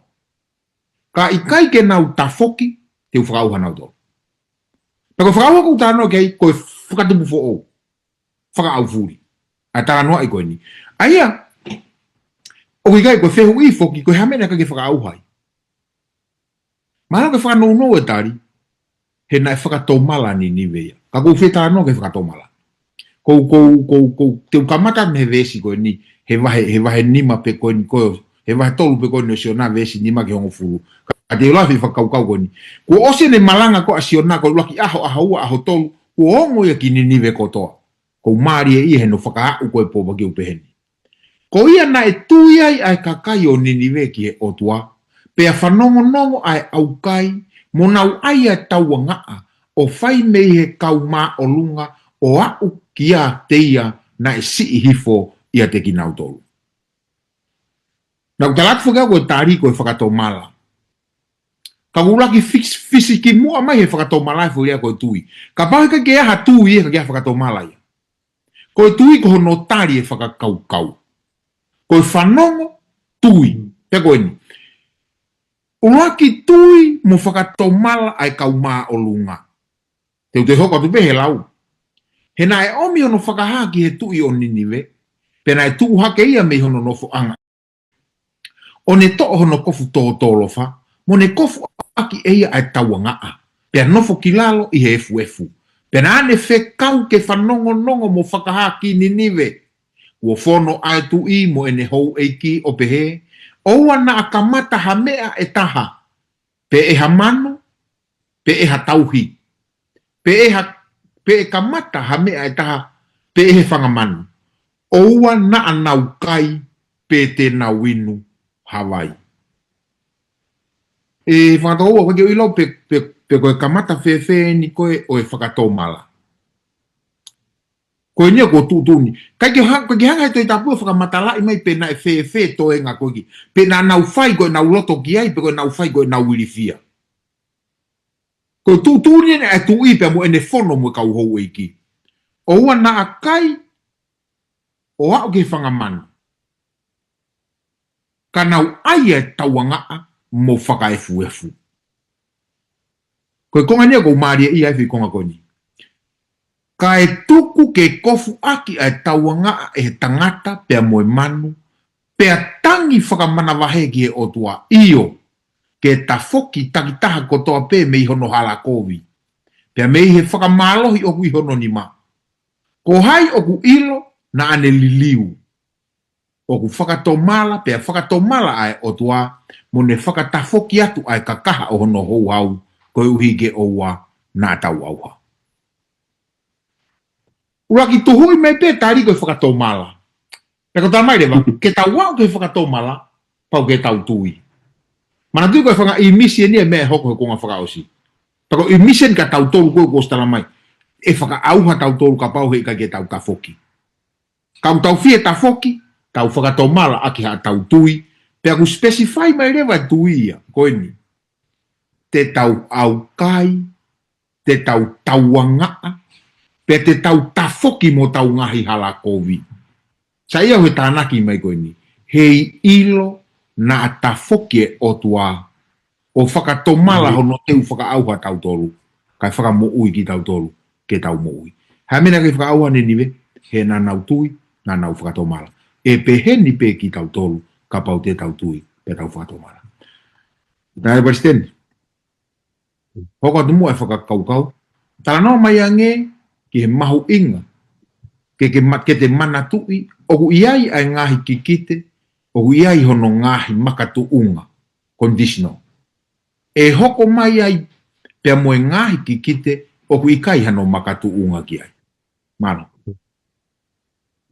Ka ʻikai ke nau tafoki, te u fakaʻauha nautolu. Pea ko e fakaʻauha ʻoku ou talanoa ki ai, ko e fakatupu foʻou. Fakaʻaufuli. ʻA e talanoaʻi ko eni. ʻA ia, ʻoku ʻikai ko e fehuʻi foki, ko e hā e meʻa naʻe ʻikai ke fakaʻauha ai. Mahalo ke fakanounou e tali, he naʻe fakatomala Ninive ia. Ka ʻoku ou fie talanoa ki he fakatomala. Ko, ko, ko, ko, te u kamata mei he veesi ko eni, he vahe, he vahe nima pē ko eni ko ē, he vahe tolu pē ko eni ʻo Siona veesi nima ki he hongofulu. Ka te u lau e fakakaukau ko eni. Kuo ʻosi ʻene malanga ko ē ʻa Siona ko e ʻuluaki ʻaho, ʻaho ua, ʻaho tolu, kuo ongo ia ki Ninive kotoa. Ko e mālie ia he hono fakaaʻu ko e pōpoaki ʻoku pehē ni. Ko ia naʻe tui ai ʻa e kakai ʻo Ninive ki he ʻOtua, pea fanongonongo ʻa e ʻaukai, mo nau ʻai ʻa e tauangaʻa, ʻo fai mei he kau māʻolunga, ʻo aʻu kiate ia naʻe siʻi hifo ʻiate kinautolu. Naʻa ku tala atu foki au ko e tali ko e fakatomala. Ka ʻoku laki fis-, fisiki muʻa mai he fakatomala e foʻi lea ko e tui. Kapau he ʻikai ke ʻi ai ha tui ē, ʻikai ke ʻi ai ha fakatomala ia. Ko e tui ko hono tali e fakakaukau. Ko e fanongo, tui. Pea ko eni. ʻUluaki tui mo fakatomala ʻa e kau māʻolunga. Te u toe hoko atu pē he lau. He naʻe ʻomi hono fakahā ki he tuʻi ʻo Ninive. Pea naʻe tuʻu hake ia mei hono nofoʻanga. ʻO ne toʻo hono kofu tōtōlofa, mo ne kofu ʻaki ʻe ia ʻa e tauangaʻa, pea nofo ki lalo ʻi he efuefu. Pea naʻa ne fekau ke fanongonongo mo fakahā ki Ninive, Kuo fono ʻa e tuʻi mo ʻene houʻeiki ʻo pehē, ʻoua naʻa kamata ha meʻa ʻe taha, pe ʻe ha manu, pe ʻe ha tauhi, pe ʻe ha, pe ʻe kamata ha meʻa ʻe taha, pe ʻe he fanga manu. ʻOua naʻa nau kai, pe te nau inu ha vai. ʻE fakatokoua, ʻoku ʻikai ke u ʻilo pe, pe, pe ko e kamata fēfē eni ko ē ʻo e fakatomala. Ko eni ia kuo tuʻutuʻuni. ʻIkai ke ha-, ʻikai ke hanga he Tohi Tapu ʻo fakamatalaʻi mai pe naʻe fēfē toenga ko ē ki. Pe naʻa nau fai ko ʻenau loto ki ai, pe ko ʻenau fai ko ʻenau ilifia. Ko e tuʻutuʻuni eni ʻa e tuʻi pea mo ʻene fono mo e kau houʻeiki. ʻOua naʻa kai, ʻo aʻu ki he fanga manu. Ka nau ʻai ʻa e tauangaʻa mo fakaefuefu. Ko e konga eni ia ʻoku ou mālieʻia ai he foʻi konga ko eni. Kae tuku ke kofuʻaki ʻa e tauangaʻa ʻe he tangata pea mo e manu, pea tangi fakamanavahē ki he ʻOtua, ʻio, ke tafoki takitaha kotoa pē mei hono hala kovi, pea mei he fakamālohi ʻoku ʻi hono nima. Ko hai ʻoku ʻilo naʻa ne liliu? ʻOku fakatomala, pea fakatomala ʻa e ʻOtua, mo ne fakatafoki atu ʻa e kakaha ʻo hono houhau, koeʻuhi ke ʻoua naʻa tau ʻauha. ʻUluaki tuhuʻi mai pē tali ko e fakatomala. Pea ko e talamai leva, ke tau aʻu ki he fakatomala, pau ke tau tui. Manatuʻi ko e fanga ʻīmisi eni ʻa e meʻa ʻe hoko he konga fakaʻosi. Pea ko e ʻīmisi eni kia tautolu ko ē kuo ʻosi talamai. ʻE fakaʻauha tautolu kapau heʻikai ke tau tafoki. Ka ʻoku tau fie tafoki, tau fakatomala ʻaki haʻatau tui, pea ʻoku specify mai leva e tui ia, ko eni. Te tau ʻaukai, te tau tauangaʻa, pea te tau tafoki mo hotau ngaahi hala kovi. Sai au he tānaki mai ko eni, heiʻilo naʻa tafoki e ʻOtua, ʻo fakatomala hono teu fakaʻauha tautolu, kae fakamoʻui kitautolu, ke tau moʻui. Hā e meʻa naʻe fakaʻauha Ninive, he naʻa nau tui, naʻa nau fakatomala. ʻE pehē ni pē kitautolu, kapau te tau tui, pea tau fakatomala. Naʻe Palesiteni. Hoko atu muʻa e fakakaukau. Talanoa mai ange ki he mahuʻinga. Ke, ke ma-, ke te manatuʻi, ʻoku ʻi ai ʻa e ngaahi kikite, ʻoku ʻi ai hono ngaahi makatuʻunga, conditional. ʻE hoko mai ai, pea mo e ngaahi kikite, ʻoku ʻikai hano makatuʻunga ki ai. Mālō.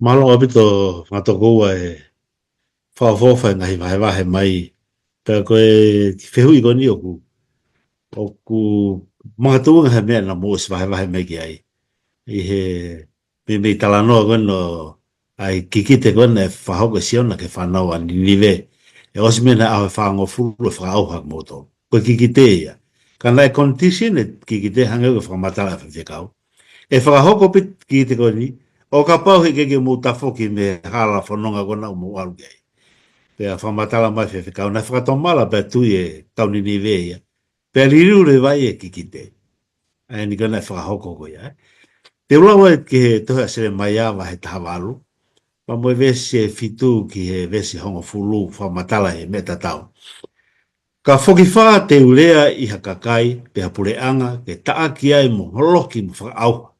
Mālō ʻaupito, Fatokoua, e fakaʻofoʻofa e ngaahi vahevahe mai. Pea ko e fehuʻi ko eni ʻoku, ʻoku makatuʻunga he meʻa naʻa mou ʻosi vahevahe mai ki ai. ʻI he meimei talanoa ko ena ʻo e kikite ko ena ʻe fakahoko ʻe Siona ki he fānau ʻa Ninive. ʻE ʻosi mei he ʻaho ʻe fāngofulu ʻe fakaʻauha kimoutolu. Ko e kikite ia. Ka naʻe condition e kikite hangē ko e fakamatala ʻa e faifekau. ʻE fakahoko pē kikite ko eni, ʻo kapau heʻikai ke mou tafoki mei he hala fononga ko ena ʻoku mou ʻalu ki ai. Pea fakamatala mai e faifekau, naʻe fakatomala pea tui e kau Ninive ia. Pea liliu leva e kikite. ʻA eni ko ena ʻe fakahoko ko ia, ē. Te u lau ē ki he tohi ʻa Selemaia vahe taha valu. Pea mo e veesi ʻe fitu ki he veesi hongofulu fakamatala e meʻa tatau. Ka fokifā te u lea ʻi ha kakai, pe ha puleʻanga, ke taʻaki ai mo holoki mo fakaʻauha.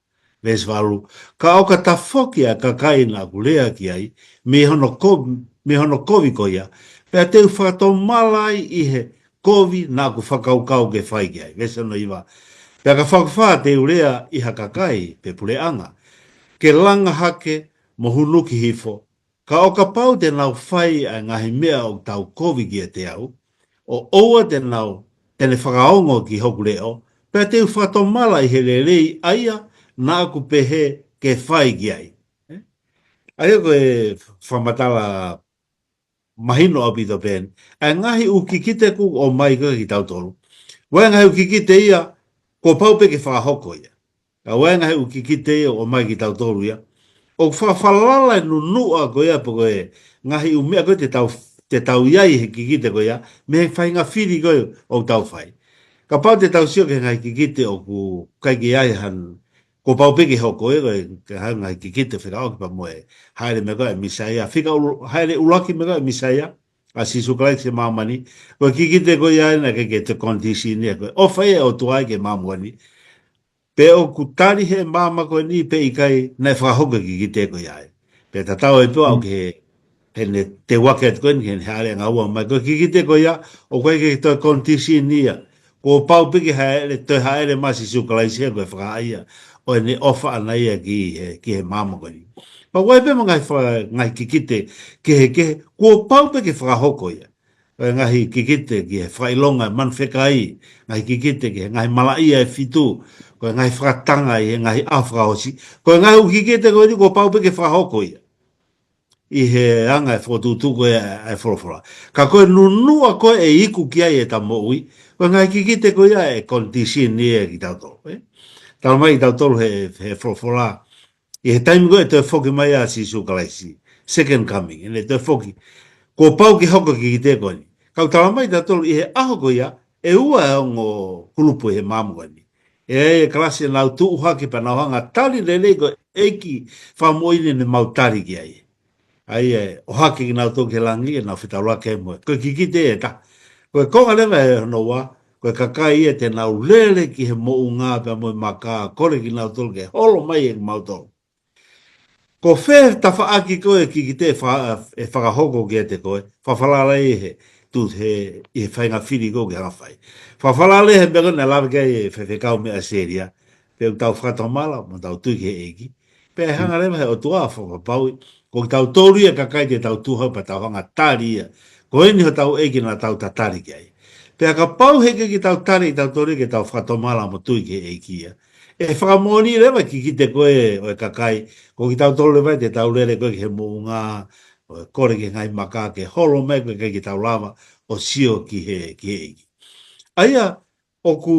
Veesi valu, ka ʻo ka tafoki ʻa e kakai naʻa ku lea ki ai, mei hono ko-, mei hono kovi ko ia, pea te u fakatomala ai ʻi he kovi naʻa ku fakakaukau ke fai ki ai. Veesi hono hiva, pea ka fokifā te u lea ʻi ha kakai, pe puleʻanga, ke langa hake mo hunuki hifo, ka ʻo kapau te nau fai ʻa e ngaahi meʻa ʻoku tau kovi kiate au, ʻo ʻoua te nau, te ne fakaongo ki hoku leʻo, pea te u fakatomala ʻi he lelei ʻa ia naʻa ku pehē ke fai ki ai. Ē? ʻA ia ko e fakamatala mahino ʻaupito pē eni. ʻA e ngaahi ʻū kikite kuo ʻomai ko ē kiate kitautolu. ʻOku ʻi ai e ngaahi ʻū kikite ia, kuo pau pē ke fakahoko ia. Ka ʻoku ʻi ai e ngaahi ʻū kikite ia ʻoku ʻomai kiate kitautolu ia. ʻOku fakafalala e nunuʻa ko ia pe ko e ngaahi ʻū meʻa ko ē te tau, te tau ʻi ai he kikite ko ia, mei he faʻahinga fili ko ē ʻoku tau fai. Kapau te tau sio ki he ngaahi kikite ʻoku ʻikai ke ʻi ai hano, kuo pau pē ke hoko ē, ko e, ko e hā e ngaahi kikite fekauʻaki pea mo e hāʻele mai ko ē ʻa e Mīsaia, fika ʻulu-, hāʻele ʻuluaki mai ko ē ʻa e Mīsaia, ʻa Sīsū Kalaisi ki māmani, ko e kikite ko ia naʻe ʻikai ke toe condition ia, ko e ʻofa ia ʻa e ʻOtua ia ki māmani. Pe ʻoku tali ʻe he maama ko eni pe ʻikai, naʻe fakahoko e kikite ko ia. Pea tatau ai pē au ki he, heʻene teuaki atu ko eni, heʻene hāʻele angaua mai. Ko e kikite ko ia, ʻoku ʻikai ke toe condition ia. Kuo pau pē ke hāʻele, toe hāʻele mai ʻa Sīsū Kalaisi ia ko e fakahā ia ʻo ʻene ʻofa ʻaʻana ia ki he, ki he maama ko eni. Pea ʻoku ʻi ai pē mo e ngaahi fa-, ngaahi kikite kehekehe, kuo pau pē ke fakahoko ia. Ko e ngaahi kikite ki he fakaʻilonga e manu fekai, ngaahi kikite ki he ngaahi malaʻia ʻe fitu, ko e ngaahi fakatanga ʻi he ngaahi ʻaho fakaʻosi. Ko e ngaahi ʻū kikite ko eni kuo pau pē ke fakahoko ia ʻi he anga e fokotuʻutuʻu ko ē ʻa e folofola. Ka ko e nunuʻa ko ē ʻe iku ki ai ʻeta moʻui, ko e ngaahi kikite ko ia ʻe condition ia kitautolu, ē? Talamai kitautolu he, he folofola, ʻi he taimi ko ē ʻe toe foki mai ai ʻa Sīsū Kalaisi, second coming, ʻene toe foki. Kuo pau ke hoko e kikite ko eni. Ka ʻoku talamai kitautolu ʻi he ʻaho ko ia, ʻe ua e ongo kulupu ʻi he maama ko eni. ʻE ʻi ai e kalasi ʻenau tuʻu hake pea nau hanga ʻo tali lelei ko e ʻEiki Fakamoʻui ni ʻene mau tali ki ai. ʻA ia ʻe ʻohake kinautolu ki langi ʻenau fetaulaki mo e, ko e kikite ʻe taha. Ko e konga leva ʻe hono ua, ko e kakai ia te nau lele ki he moʻunga pea mo e maka, kole kinautolu ke holo mai ʻe kimautolu. Ko fē tafaʻaki ko ē kikite ʻe fa-, ʻe fakahoko kiate koe, fakafalala ʻi he, tu he, ʻi he faʻahinga fili ko ē ʻoku ke hanga ʻo fai. Fakafalala ʻi he meʻa ko ē naʻe lave ki ai e faifekau mei ʻAositelēlia, pea ʻoku tau fakatomala, mo tau tui ki he ʻEiki. Pea ʻe hanga leva he ʻOtua ʻo fakapapauʻi, ko kitautolu ia e kakai te tau tuʻu hake pea tau hanga ʻo tali ia. Ko eni hotau ʻEiki naʻa tau tatali ki ai. Pea kapau he ʻikai ke tau tali ʻe kitautolu ia ke tau fakatomala mo tui ki he ʻEiki ia, ʻe fakamoʻoni leva e kikite ko ē ʻo e kakai, ko kitautolu leva ia te tau lele ko ē ki he moʻunga, ʻo kole ki he ngaahi maka ke holo mai, ko e ʻikai ke tau lava ʻo sio ki he, ki he ʻEiki. ʻA ia, ʻoku,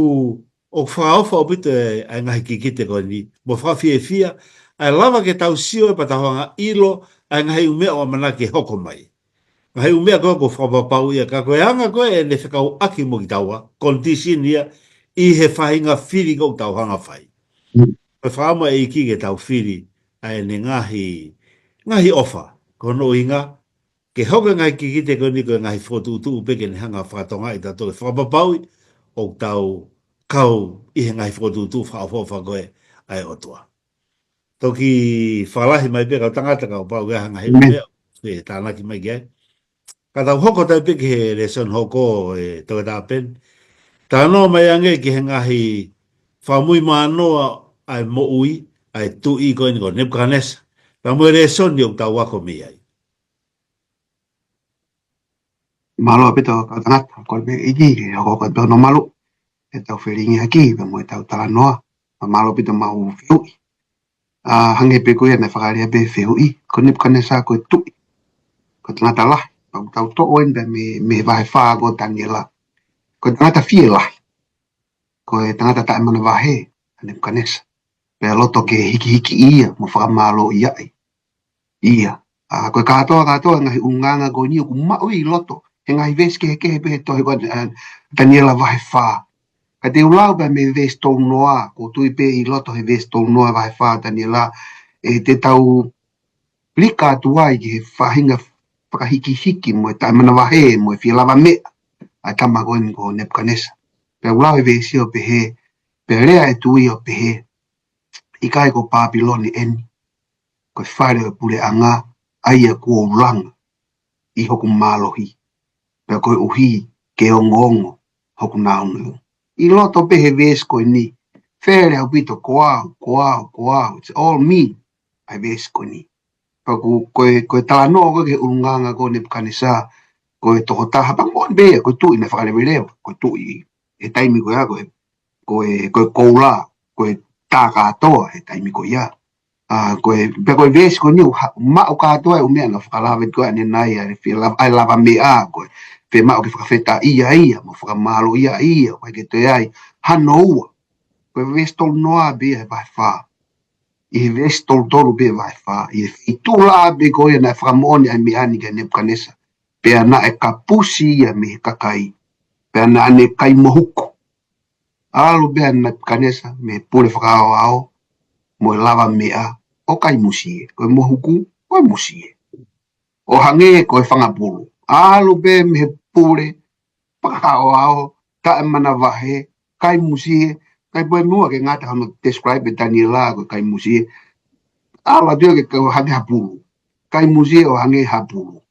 ʻoku fakaʻofa ʻaupito e, ʻa e ngaahi kikite ko eni, mo fakafiefia, ʻa e lava ke tau sio pea tau hanga ʻo ʻilo ʻa e ngaahi ʻū meʻa ʻoku ʻamanaki ke hoko mai. Ngaahi ʻū meʻa ko ē ʻoku fakapapauʻi ia, ka ko e anga ko ē ʻene fekauʻaki mo kitaua, condition ia, ʻi he faʻahinga fili ko ē ʻoku tau hanga ʻo fai. Mm. Ko e fakaʻamu ʻa e ʻEiki ke tau fili ʻa ʻene ngaahi, ngaahi ʻofa. Ko hono ʻuhinga, ke hoko e ngaahi kikite ko eni ko e ngaahi fokotuʻutuʻu pē ke ne hanga ʻo fakatokangaʻi kitautolu, fakapapauʻi ʻoku tau kau ʻi he ngaahi fokotuʻutuʻu fakaʻofoʻofa ko ē ʻa e ʻOtua. Toki fakalahi mai pē kau tangata, kapau ʻe ʻi ai ha ngaahi ʻū meʻa ʻoku ke tānaki mai ki ai. Ka tau hoko atu pē ki he lēsoni hoko, ʻe Toketā Peni. Talanoa mai ange ki he ngaahi fakamuimui mānoa ʻa e moʻui ʻa e tuʻi ko eni ko Nepukanesa. Pea mo e lēsoni ʻoku tau ako mei ai. Mālō ʻaupito kau tangata, kole pē ʻEiki ke hoko atu hono malu ʻetau felingiʻaki pea mo ʻetau talanoa. Mālō ʻaupito ʻemau fehuʻi. ʻA, hangē pē ko ia naʻe fakalea pē fehuʻi, ko Nepukanesa ko e tuʻi, ko e tangata lahi. Pea ʻoku tau toʻo eni pē mei, mei he vahe fā ko Taniela. Ko e tangata fielahi. Ko e tangata taʻemanavahē ʻa Nepukanesa. Pea loto ke hikihikiʻi ia, mo fakamālōʻia ai ia. ʻA, ko e kātoa, kātoa e ngaahi ʻulungaanga ko eni ʻoku maʻu ʻi loto he ngaahi veesi kehekehe pē he tohi ko, ʻa, Taniela vahe fā. Ka te u lau pē mei he veesi tolu noa, ʻoku ou tui pē ʻi loto he veesi tolu noa vahe fā Taniela, ʻe te tau lika atu ai ki he faʻahinga fakahikihiki mo e taʻemanavahē mo e fie lavameʻa ʻa e tama ko eni ko Nepukanesa. Pea ʻoku lau e veesi ʻo pehē, pea lea e tuʻi ʻo pehē, ʻIkai ko Pāpilone eni, ko e fale ʻo e puleʻanga, ʻa ia kuo u langa ʻi hoku mālohi, pea koeʻuhi ke ongoongo hoku nāunau. ʻI loto pē he veesi ko eni, fele ʻaupito ko au, ko au, ko au, it's all me, ʻa e veesi ko eni. Pea ko, ko e, ko e talanoa ko ē ki he ʻulungaanga ko Nepukanesa, ko e tokotaha, pea moʻoni pē ia, ko e tuʻi naʻe fakaleveleva, ko e tuʻi he taimi ko ia, ko e, ko e, ko e koula, ko e tā kātoa he taimi ko ia. ʻA, ko e, pea ko e veesi ko eni ʻoku ha-, maʻu kātoa e ʻū meʻa naʻe fakalave ko ē ʻanenai, ʻa e fie lava, ʻa e lavameʻa, ko e fiemaʻu ke fakafetaʻia ia, mo fakamālōʻia ia, ʻoku ʻikai ke toe ʻi ai hano ua. Ko e veesi tolu noa pē ia he vahe fā. ʻI he veesi tolu tolu pē vahe fā, ʻi he feituʻu laʻā pē ko ia naʻe fakamoʻoni ai e meʻa ni kia Nepukanesa. Pea naʻe kapusi ia mei he kakai, pea naʻa ne kai mohuku. ʻAlu pē ʻa Nepukanesa mei he pule fakaaoao mo e lavameʻa ʻo kai musie, ko e mohuku, ko e musie. ʻO hangē ko e fanga pulu. ʻAlu pē mei he pule fakaaoao, taʻemanavahē, kai musie, kai pue mua ke ngata hono describe ʻe Taniela ko e kai musie. ʻAlu atu ia ke, ke hangē ha pulu. kai musie ʻo hangē ha pulu.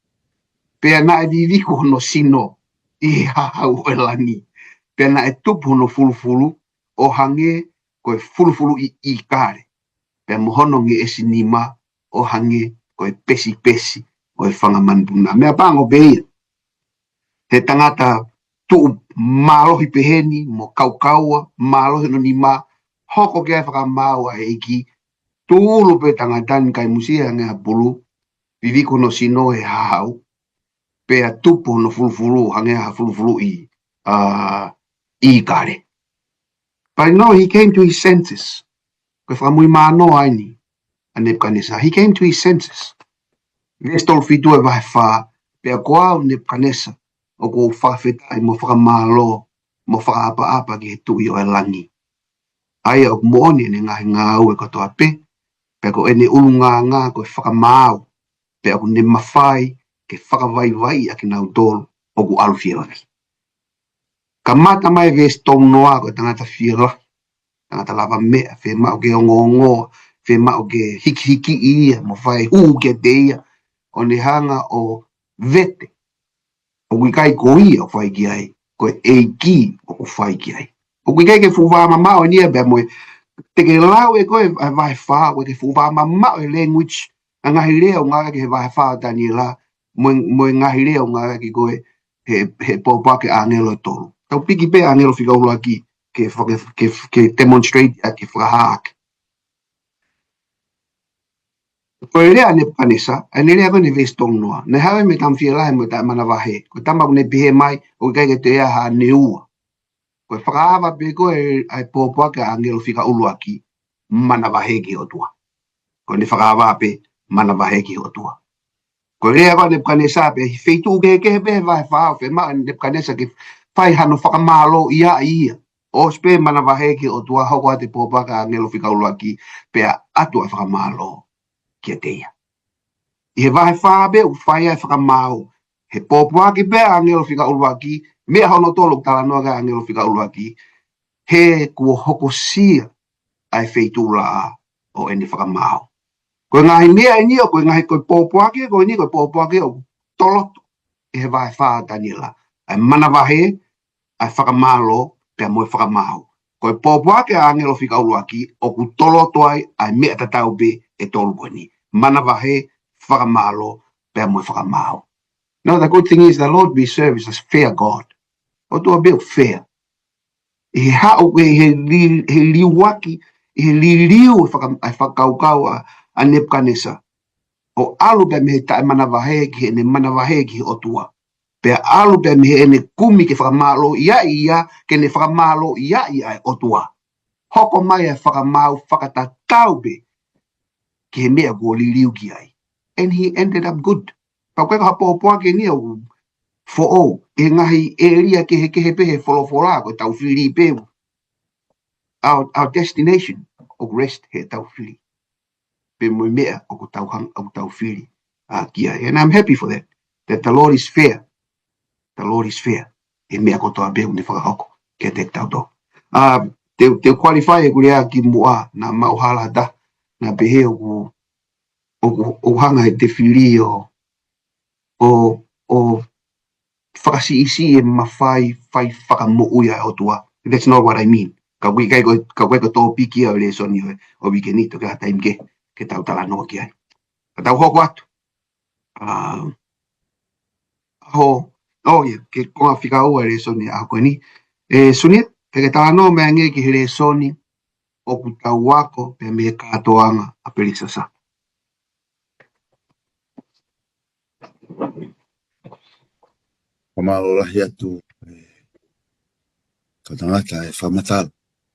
Pea naʻe viviku hono sino ʻi he hahau ʻo e langi. Pea naʻe tupu hono fulufulu ʻo hangē ko e fulufuluʻi ʻīkale. Pea mo hono ngeʻesi nima ʻo hangē ko e pesipesi ʻo e fanga manupuna. Meʻapango pē ia. He tangata tuʻu mālohi peheni, mo kaukaua, mālohi hono nima, hoko ki ai e fakamaau ʻa e ʻEiki, tūʻulu pē tangata ni kai musie hangē ha pulu, viviku hono sino he hahau, pea tupu hono fulufulu hangē ha fulufuluʻi, ā, ʻīkale. But no, he came to his senses. Ko e fakamuimui mānoa eni ʻa Nepukanesa. He came to his senses. Veesi tolu fitu ʻo e vahe fā, pea ko au Nepukanesa, ʻoku ou fakafetaʻi mo fakamālō, mo fakaʻapaʻapa ki he Tuʻi ʻo e langi. ʻA ia ʻoku moʻoni ʻene ngaahi ngāue kotoa pē, pea ko ʻene ʻulungaanga ko e fakamaau, pea ʻoku ne mafai ke fakavaivaiʻi ʻa kinautolu ʻoku ʻalu fielahi. Kamata mai veesi tolu noa ko e tangata fielahi, tangata lavameʻa, fiemaʻu ke ongoongoa, fiemaʻu ke hikihikiʻi ia, mo fai hū kiate ia, ʻo ne hanga ʻo vete. ʻOku ʻikai ko ia ʻoku fai ki ai, ko e ʻEiki ʻoku fai ki ai. ʻOku ʻikai ke fuʻu vāmamaʻo eni ia pea mo e, te ke lau ʻe koe e vahe fā, ʻoku ʻikai ke fuʻu vāmamaʻo e language, ʻa e ngaahi lea ʻoku ngāueʻaki he vahe fā ʻo Taniela, mo e, mo e ngaahi lea ʻoku ngāueʻaki ko ē he, he pōpoaki ʻa e ʻāngelo ʻe tolu. Tau piki pē ʻāngelo fika ʻuluaki ke, ke, ke, ke demonstrate ʻaki, fakahā ʻaki. Ko e lea ʻa Nepukanesa, ʻa ʻene lea ko eni veesi tolu noa. Naʻe haʻu ia mei he tama fielahi mo e taʻemanavahē. Ko e tama ʻoku ne pehē mai, ʻoku ʻikai ke toe ʻi ai haʻane ua. Ko e fakaava pē ko ē ʻa e pōpoaki ʻa e ʻāngelo fika ʻuluaki, manavahē ki he ʻOtua. Ko ʻene fakaava pē, manavahē ki he ʻOtua. Ko e lea ko ē ʻa Nepukanesa pē, he feituʻu kehekehe pē he vahe fā ʻoku fiemaʻu ʻe Nepukanesa ke fai hano fakamālōʻia ia. ʻOsi pē manavahē ki he ʻOtua, hoko atu e pōpoaki ʻa e ʻāngelo fika ʻuluaki, pea ʻatu ʻa e fakamālō kiate ia. ʻI he vahe fā pē ʻoku fai ai e fakamaau, he pōpoaki pē ʻa e ʻāngelo fika ʻuluaki, meʻa hono tolu ʻoku talanoa ki ai e ʻāngelo fika ʻuluaki, he kuo hokosia ʻa e feituʻulaʻā ʻo ʻene fakamaau. Ko e ngaahi meʻa eni ʻoku, ko e ngaahi, ko e pōpoaki ko eni, ko e pōpoaki ʻoku toloto ʻi he vahe fā ʻo Taniela. ʻA e manavahē, ʻa e fakamālō, pea mo e fakamaau. Ko e pōpoaki ʻa e ʻāngelo fika ʻuluaki, ʻoku toloto ai ʻa e meʻa tatau pē ʻe tolu ko eni. Manavahē, fakamālō, pea mo e fakamaau. Now, the good thing is the Lord we serve is a fair God. ʻOtua pē ʻoku fair. ʻI he haʻu, ʻi he li-, he liuaki, ʻi he liliu e faka-, e fakakaukau ʻa, ʻa Nepukanesa. ʻO ʻalu pē mei he taʻemanavahē ki heʻene manavahē ki he ʻOtua. Pea ʻalu pē mei heʻene kumi ke fakamālōʻiaʻi ia, ke ne fakamālōʻiaʻi ʻa e ʻOtua. Hoko mai e fakamaau fakatatau pē ki he meʻa kuo liliu ki ai. And he ended up good. Pea ko e ka pōpoaki eni ʻoku foʻou, ʻi he ngaahi ʻēlia kehekehe pē he folofola, ko ʻetau fili pē. Our, our destination ʻoku rest heʻetau fili. Pea mo e meʻa ʻoku tau hang-, ʻoku tau fili, ā, ki ai. And I'm happy for that, that the Lord is fair. The Lord is fair. ʻI he meʻa kotoa pē ʻoku ne fakahoko kiate kitautolu. Ā, te, te u qualify ʻeku lea kimuʻa, naʻa mau hala ha taha, naʻa pehē ʻoku, ʻoku, ʻoku hanga ʻe he fili ʻo, ʻo, ʻo fakasiʻisiʻi e mafai, fai fakamoʻui ʻa e ʻOtua. That's not what I mean. Ka ʻoku ʻikai ko, ka ʻoku ʻikai ko e tōpiki ia ʻo e lēsoni ʻo, ʻo e uike ni, toki ʻi ai ha taimi kehe ke tau talanoa ki ai. Ka tau hoko atu. Ā, ʻaho, ʻo ia, ko e konga fika ua e lēsoni ʻaho ko eni. ʻE Sunia, te ke talanoa mai angē ki he lēsoni ʻoku tau ako pē mei he kātoanga ʻa Pelisasa. Fakamālō lahi atu, ē, kau tangata e fakamatala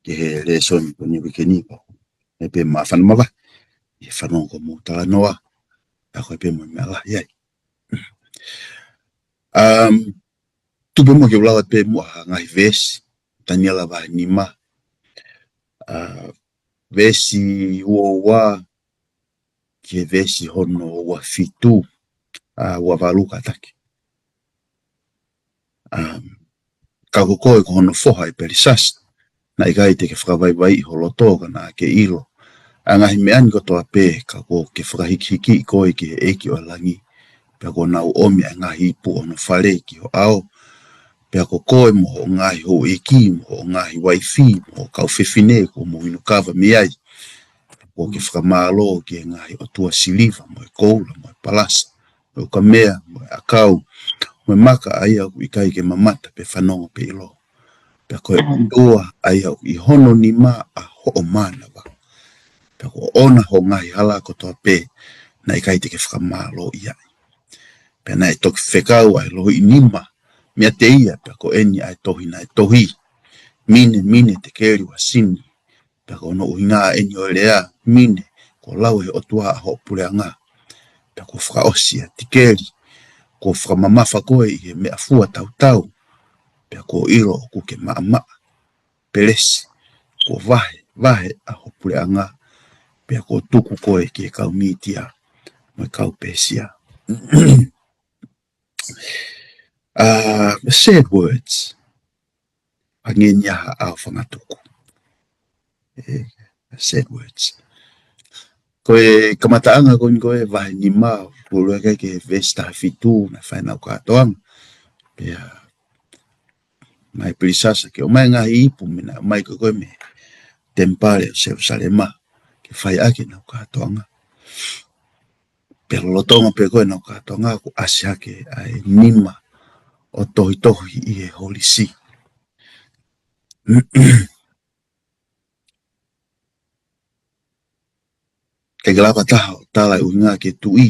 ki he lēsoni ko eni uike ni pea ʻoku pē māfana mavahe ʻi he fanongo ko hoʻomou talanoa, ʻa ko e pē mo e meʻa lahi ai. Um, tuku pē muʻa ke u lau atu pē muʻa ha ngaahi veesi, Taniela vahe nima, ā, veesi ua ua ki he veesi hono ua fitu, ā, ua valu kātaki. Um, ka ko koe ko hono foha ʻe Pelisasa, naʻe ʻikai te ke fakavaivaiʻi ho loto ka naʻa ke ʻilo ʻa e ngaahi meʻa ni kotoa pē, ka kuo ke fakahikihiki koe ki he ʻEiki ʻo e langi, pea kuo nau ʻomi ʻa e ngaahi ipu ʻo hono fale ki ho ʻao, pea ko koe mo hoʻo ngaahi houʻeiki, mo hoʻo ngaahi uaifi, mo hoʻo kau fefine kuo mou inu kava mei ai, pea kuo ke fakamālō ki he ngaahi ʻotua siliva, mo e koula, mo e palasa, mo e ukamea, mo e ʻakau, mo e maka ʻa ia ʻoku ʻikai ke mamata pe fanongo pe ʻilo. Pea ko e ʻOtua ʻa ia ʻoku ʻi hono nima ʻa hoʻo mānava. Pea kuo ʻona hoʻo ngaahi hala kotoa pē, naʻe ʻikai te ke fakamālō ai. Pea naʻe toki fekau ʻa e lohiʻi nima meiate ia, pea ko eni ʻa e tohi naʻe tohi. Mine, mine, tekeli, uasini. Pea ko hono ʻuhinga eni ʻo e lea, mine, kuo lau ʻe he ʻOtua ʻa hoʻo puleʻanga. Pea kuo fakaʻosi ʻa e tikeli, kuo fakamamafa koe ʻi he meʻafua tautau, pea kuo ʻilo ʻoku ke maʻamaʻa. Pelesi, kuo vahe, vahe ʻa hoʻo puleʻanga, pea kuo tuku koe ki he kau Mītia mo e kau Pēsia. Ah, sad words. Hangē ni ʻa e ʻao fangatuku. Eh, sad words. Ko e kamataʻanga ko eni ko e vahe nima, pulu ake ki he veesi taha fitu, naʻe fai ʻenau kātoanga. Pea, mai Pelisasa ke ʻomai ngaahi ipu mei na, mai ko e ko e mei he temipale ʻo Selusalema, ke fai ʻaki ʻenau kātoanga. Pea lolotonga pē ko ē ʻenau kātoanga, kuo ʻasi hake ʻa e nima ʻo tohitohi ʻi he holisi. ʻIkai ke lava ha taha ʻo tala e ʻuhinga ki he tuʻi,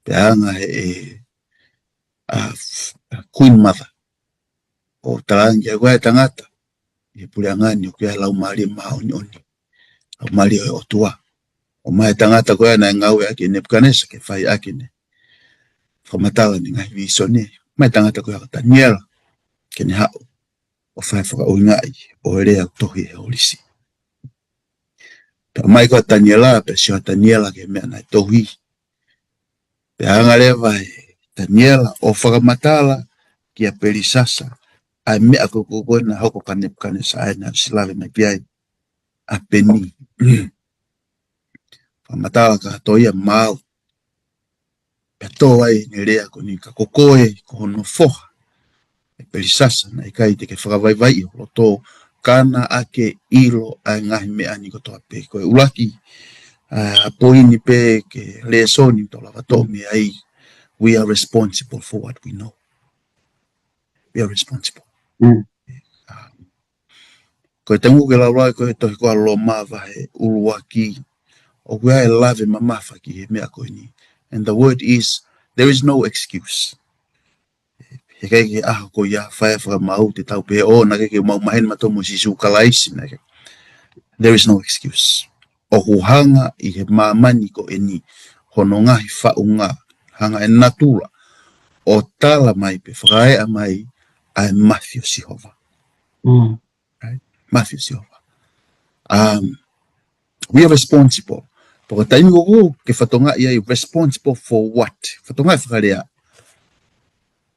pea hanga ʻe he, ʻa, Queen Mother ʻo talaange ko e tangata ʻi he puleʻanga ni ʻoku ʻi ai e Laumālie Māʻoniʻoni, Laumālie ʻo e ʻOtua. ʻOmai e tangata ko ia naʻe ngāueʻaki ʻe Nepukanesa ke fai ʻaki ʻene fakamatala ʻene ngaahi vīsone. ʻOmai e tangata ko ia ko Taniela ke ne haʻu ʻo fai e fakaʻuhingaʻi ʻo e lea ʻoku tohi he holisi. Pea ʻomai ko ia ʻa Taniela, pea sio ʻa Taniela ki he meʻa naʻe tohi. Pea hanga leva ʻe Taniela ʻo fakamatala kia Pelisasa ʻa e meʻa ko ē ko ē naʻe hoko kia Nepukanesa, ʻa ia naʻe ʻosi lave mai pē ai ʻa Peni. Fakamatala kātoa ia maʻau. Pea tō ai ʻene lea ko eni, ka ko koe, ko hono foha ʻe Pelisasa, naʻe ʻikai te ke fakavaivaiʻi ho loto, ka naʻa ke ʻilo ʻa e ngaahi meʻa ni kotoa pē. Ko e ʻuluaki, ʻa, poini pē ki he lēsoni ʻoku tau lava ʻo toʻo mei ai, we are responsible for what we know. We are responsible. Mm. Um, ko e taimi ʻoku ke lau ai ko e tohi ko ia Loma vahe ʻuluaki, ʻoku ʻi ai e lave mamafa ki he meʻa ko eni. And the word is, there is no excuse. He ʻikai ke ʻaho ko ia fai e fakamaau te tau pehē, ʻo, naʻe ʻikai ke mau maheni mautolu mo Sīsū Kalaisi, naʻe ʻikai. There is no excuse. ʻOku hanga ʻe he māmani ko eni, hono ngaahi faʻunga, hanga ʻe natula ʻo tala mai pe fakaeʻa mai ʻa e mafi ʻo Sihova. Mm. Right? Mafi ʻo Sihova. Um, we are responsible. Pea ko e taimi ko ē ʻoku ke fatongia ai, responsible for what? Fatongia e fakalea.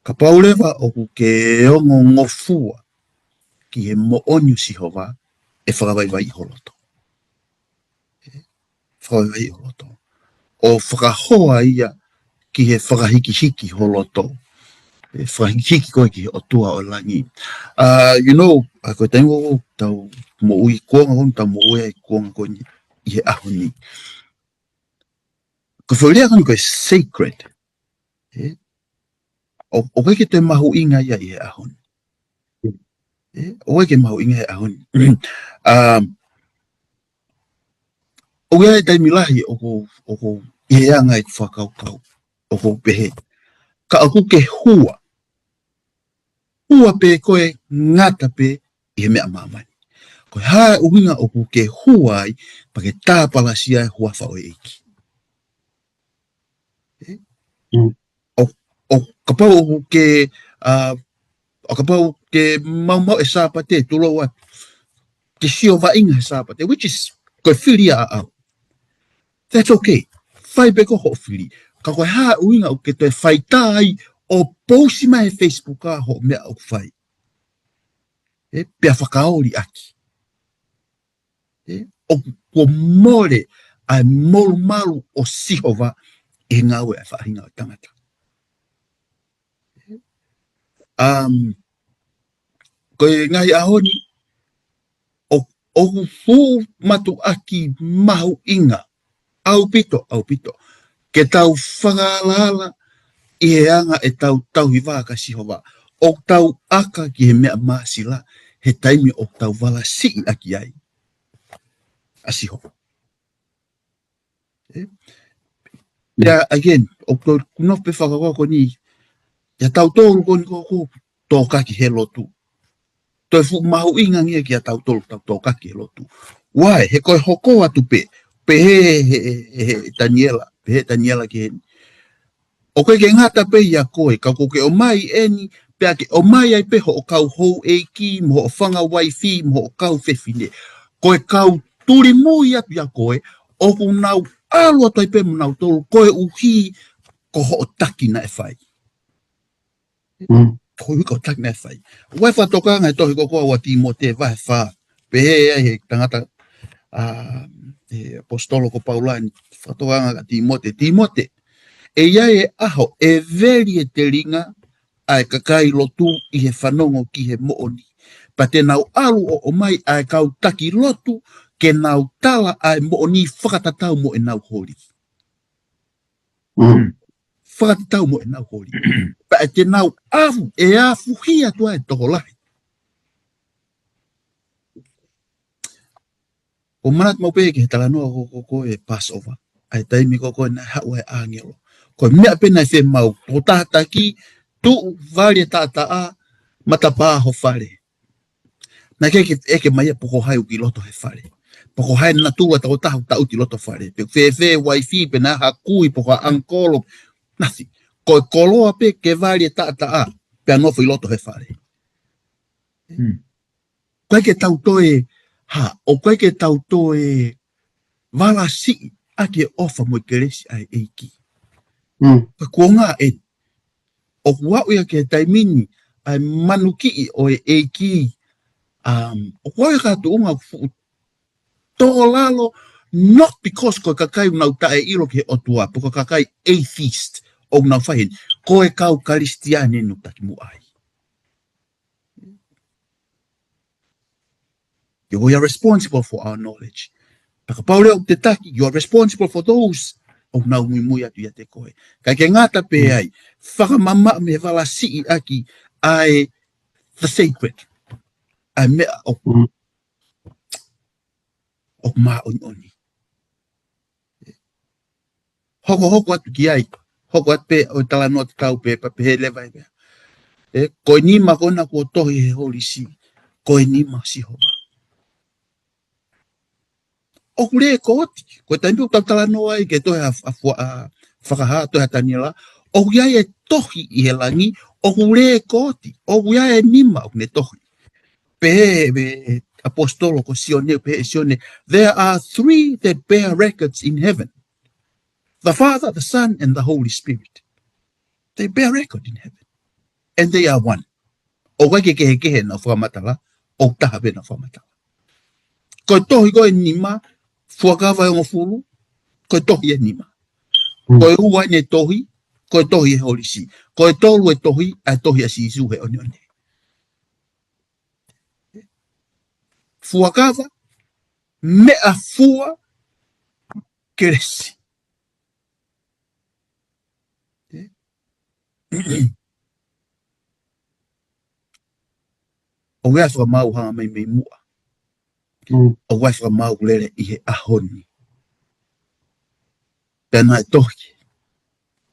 Kapau leva ʻoku ke ongongofua ki he moʻoni ʻo Sihova, ʻe fakavaivaiʻi ho loto. ʻE fakavaivaiʻi ho loto. ʻO fakahoa ia ki he fakahikihiki ho loto. ʻE fakahikihiki koe ki he ʻOtua ʻo langi. Uh, you know, ʻa, ko e taimi ʻoku tau moʻui, kuonga ʻoku tau moʻui ai, kuonga ko eni ʻi he ʻaho ni. Ko e foʻi lea ko eni ko e sacred. ʻE? ʻO, ʻoku ʻikai ke toe mahuʻinga ia ʻi he ʻaho ni. ʻE? ʻOku ʻikai ke mahuʻinga he ʻaho ni. Um, ʻoku ʻi ai e taimi lahi ʻoku, ʻoku ʻi he anga ʻeku fakakaukau, ʻoku ou pehē, ka ʻoku ke hua, hua pē koe ngata pē ʻi he meʻa māmani. Ko e hā e ʻuhinga ʻoku ke hua ai, pea ke tāpalasia e huafa ʻo e ʻEiki. ʻE? Mm. ʻO, ʻo kapau ʻoku ke, uh, ʻo kapau ke maumau e Sāpate, tulou atu, ke sio vaʻinga he Sāpate, which is, ko e fili ʻaʻau. That's okay. Fai pē ko hoʻo fili. Ka ko e hā e ʻuhinga ʻoku ke toe faitā ai ʻo pousi mai he Facebook ʻa hoʻo meʻa ʻoku fai. ʻE, pea fakaoli ʻaki. ʻE, ʻoku mole ʻa e molumalu ʻo Sihova ʻi he ngāue ʻa e faʻahinga ʻo e tangata. Um, ko e ngaahi ʻaho ni, ʻo, ʻoku fuʻu mātuʻaki mahuʻinga ʻaupito, ʻaupito, ke tau fakaalaala ʻi he anga ʻetau tauhi vā kia Sihova, ʻo tau ʻaka ki he meʻa māsila, he taimi ʻoku tau valasiʻi ʻaki ai ʻa Sihova. ʻE? Ia, again, ʻoku ou nofo pē fakakaukau ko eni, ʻia tautolu ko eni ko ē ʻoku tokaki he lotu. Toe fuʻu mahuʻinga ange kiate kitautolu ʻoku tau tokaki he lotu. Why? He ko e hoko atu pē, pehē ʻe he, he, he, he Taniela, pehē ʻe Taniela ki heni. ʻOku ʻikai ke ngata pē ʻia koe, ka kuo ke ʻomai eni, pea ke ʻomai ai pē hoʻo kau houʻeiki, mo hoʻo fanga uaifi, mo hoʻo kau fefine. Ko e kau tuli mui atu ʻia koe, ʻoku nau ʻalu atu ai pē mo nautolu, koeʻuhi ko hoʻo taki naʻe fai. Mm. Koeʻuhi ko hoʻo taki naʻe fai. ʻOku ʻi ai e fakatokanga he tohi ko ē ʻa Tīmote vahe fā. Pehē ai he tangata, ʻa, he ʻaposetolo ko Paula ʻi he fakatokanga kia Tīmote. Tīmote, ʻe ʻi ai e ʻaho, ʻe veli e telinga ʻa e kakai lotu ʻi he fanongo ki he moʻoni. Pea te nau ʻalu ʻo ʻomai ʻa e kau taki lotu, ke nau tala ʻa e moʻoni fakatatau mo ʻenau holi. Mm. Fakatatau mo ʻenau holi. Pea te nau afu, ʻe afuhi atu ʻa e tokolahi. ʻOku ou manatu maʻu pē ki he talanoa ko ē, ko ē, ko ē Passover. ʻA e taimi ko ē ko ē naʻe haʻu ai e ʻāngelo. Ko e meʻa pē naʻe fiemaʻu, ko e taha taki, tuʻu, vali e taʻataʻa, matapā ho fale. Naʻe ʻikai ke ʻeke mai ia pe ko hai ʻoku ʻi loto he fale. Pe ko hai natula ʻo e tokotaha ʻoku taʻuti ʻi loto fale. Pe fēfē e uaifi, pe naʻe ʻi ai ha kui, pe ko ha ʻangikolo. Nothing. Ko e koloa pē ke vali e taʻataʻa, pea nofo ʻi loto he fale. Hmm. ʻOku ʻikai ke tau toe, ha, ʻoku ʻikai ke tau toe valasiʻi ʻaki e ʻofa mo e kelesi ʻa e ʻEiki. Mm. Ka kuo ngata eni. ʻOku aʻu ia ki he taimi ni, ʻa e manukiʻi ʻo e ʻEiki, um, ʻoku aʻu ia ki ha tuʻunga fuʻu tō lalo, not because ko e kakai ʻoku nau taʻeʻilo ki he ʻOtua, pe ko e kakai atheist ʻoku nau fai heni, ko e kau Kalisitiane ʻoku taki muʻa ai. You, we are responsible for our knowledge. Pea kapau leva ʻoku te taki, you are responsible for those ʻoku nau muimui atu ʻiate koe. ʻIkai ke ngata pē ai, fakamamaʻo mo e valasiʻi ʻaki ʻa e the sacred. ʻA e meʻa ʻoku, mm, ʻoku māʻoniʻoni. Hokohoko atu ki ai. Hoko atu pē ʻo talanoa tatau pē, pea pehē leva ʻe pea. ʻE, ko e nima ko ena kuo tohi he holisi, ko e nima ʻo Sihova. ʻOku lēkooti, ko e taimi ʻoku tau talanoa ai ki he tohi ʻa, ʻa Fua-, ʻa Fakahā, tohi ʻa Taniela, ʻoku ʻi ai e tohi ʻi he langi, ʻoku lēkooti, ʻoku ʻi ai e nima ʻoku ne tohi. Pehē ʻe he ʻaposetolo ko Sione, pehē ʻe Sione, there are three that bear records in heaven. The Father, the Son, and the Holy Spirit. They bear record in heaven. And they are one. ʻOku ʻikai ke kehekehe ʻenau fakamatala, ʻoku taha pē ʻenau fakamatala. Ko e tohi ko e nima, Fuakava ʻe hongofulu, ko e tohi ʻe nima. Mm. Ko e ua ʻene tohi, ko e tohi ʻe he holisi. Ko e tolu e tohi, ʻa e tohi ʻa Sīsū he ʻoneʻone. Fuakava, meʻafua, kelesi. ʻOku ʻi ai e fakamaau hanga mai mei muʻa. Mm. ʻOku ʻi ai e fakamaau lele ʻi he ʻaho ni. Pea naʻe tohi.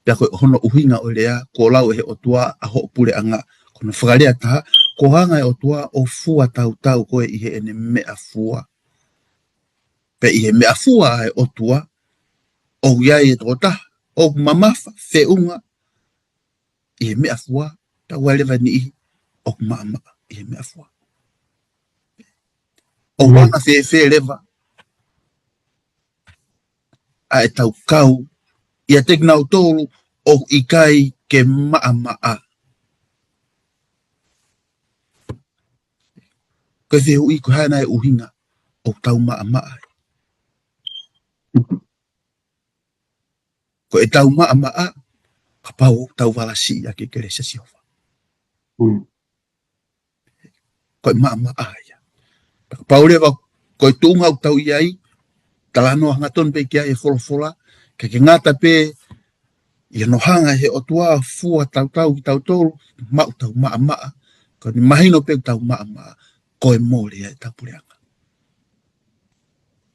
Pea ko hono ʻuhinga ʻo e lea, kuo lau ʻe he ʻOtua ʻa hoʻo puleʻanga. Ko hono fakalea ʻe taha, kuo hanga ʻe he ʻOtua ʻo fua tautau koe ʻi heʻene meʻafua. Pea ʻi he meʻafua ʻa e ʻOtua, ʻoku ʻi ai e tokotaha ʻoku mamafa, feʻunga ʻi he meʻafua, pea ʻoku ʻi ai leva e niʻihi ʻoku maʻamaʻa ʻi he meʻafua. ʻOku, mm, anga fēfē leva ʻa ʻetau kau ʻiate kinautolu ʻoku ʻikai ke maʻamaʻa? Ko e fehuʻi, ko e hā nai e ʻuhinga ʻoku tau maʻamaʻa ai? Ko e tau maʻamaʻa, kapau ʻoku tau valasiʻi ʻaki e kelesi ʻa Sihova. Mm. Ko e maʻamaʻa ia. Kapau leva, ko e tuʻunga ʻoku tau ʻi ai, talanoa hangatonu pē ki ai e folofola, ke ke ngata pē, ʻi hono hanga he ʻOtua fua tautau kitautolu, maʻu tau maʻamaʻa, ko ʻene mahino pē tau maʻamaʻa, ko e mole ia e tau puleʻanga.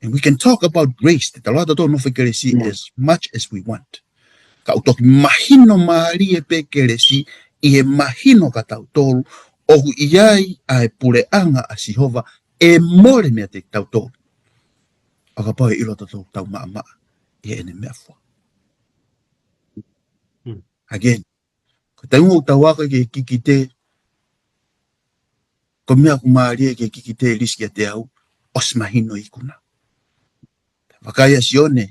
And we can talk about grace, te tau lava tautolu nofo he kelesi as much as we want. Ka ʻoku toki mahino mālie pē kelesi, ʻi he mahino kia tautolu, ʻoku ʻi ai ʻa e puleʻanga ʻa Sihova, ʻe mole meiate kitautolu. ʻO kapau ʻe ʻilo tautolu tau maʻamaʻa, ʻi heʻene meʻa fua. Hmm. Again, ko e taimi ʻoku tau ako ki he kikite, ko e meʻa ʻoku mālie ki he kikite lisi kiate au, ʻosi mahino ikuna. Vakai ʻa Sione,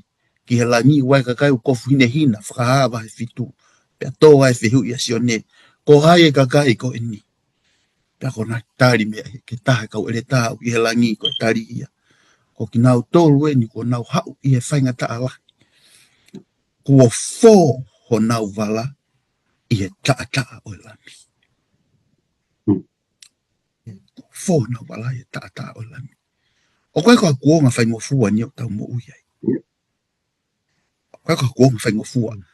ki he langi, ʻoku ʻi ai e kakai ʻoku kofu hinehina, Fakahā vahe fitu. Pea tō ai e fehuʻi ʻa Sione, ko hai e kakai ko eni? Pea ko ʻena tali meʻa, ke taha e kau ʻeletā ʻoku ʻi he langi, ko e tali ia. Ko kinautolu eni, kuo nau haʻu ʻi he faingataʻa lahi. Kuo fō honau vala, ʻi he taʻataʻa ʻo e Lami. Hmm. Kuo fō honau vala ʻi he taʻataʻa ʻo e Lami. ʻOku ʻikai ko ha kuonga faingofua eni ʻoku tau moʻui ai. Hmm. ʻOku ʻikai ko ha kuonga faingofua. Hmm.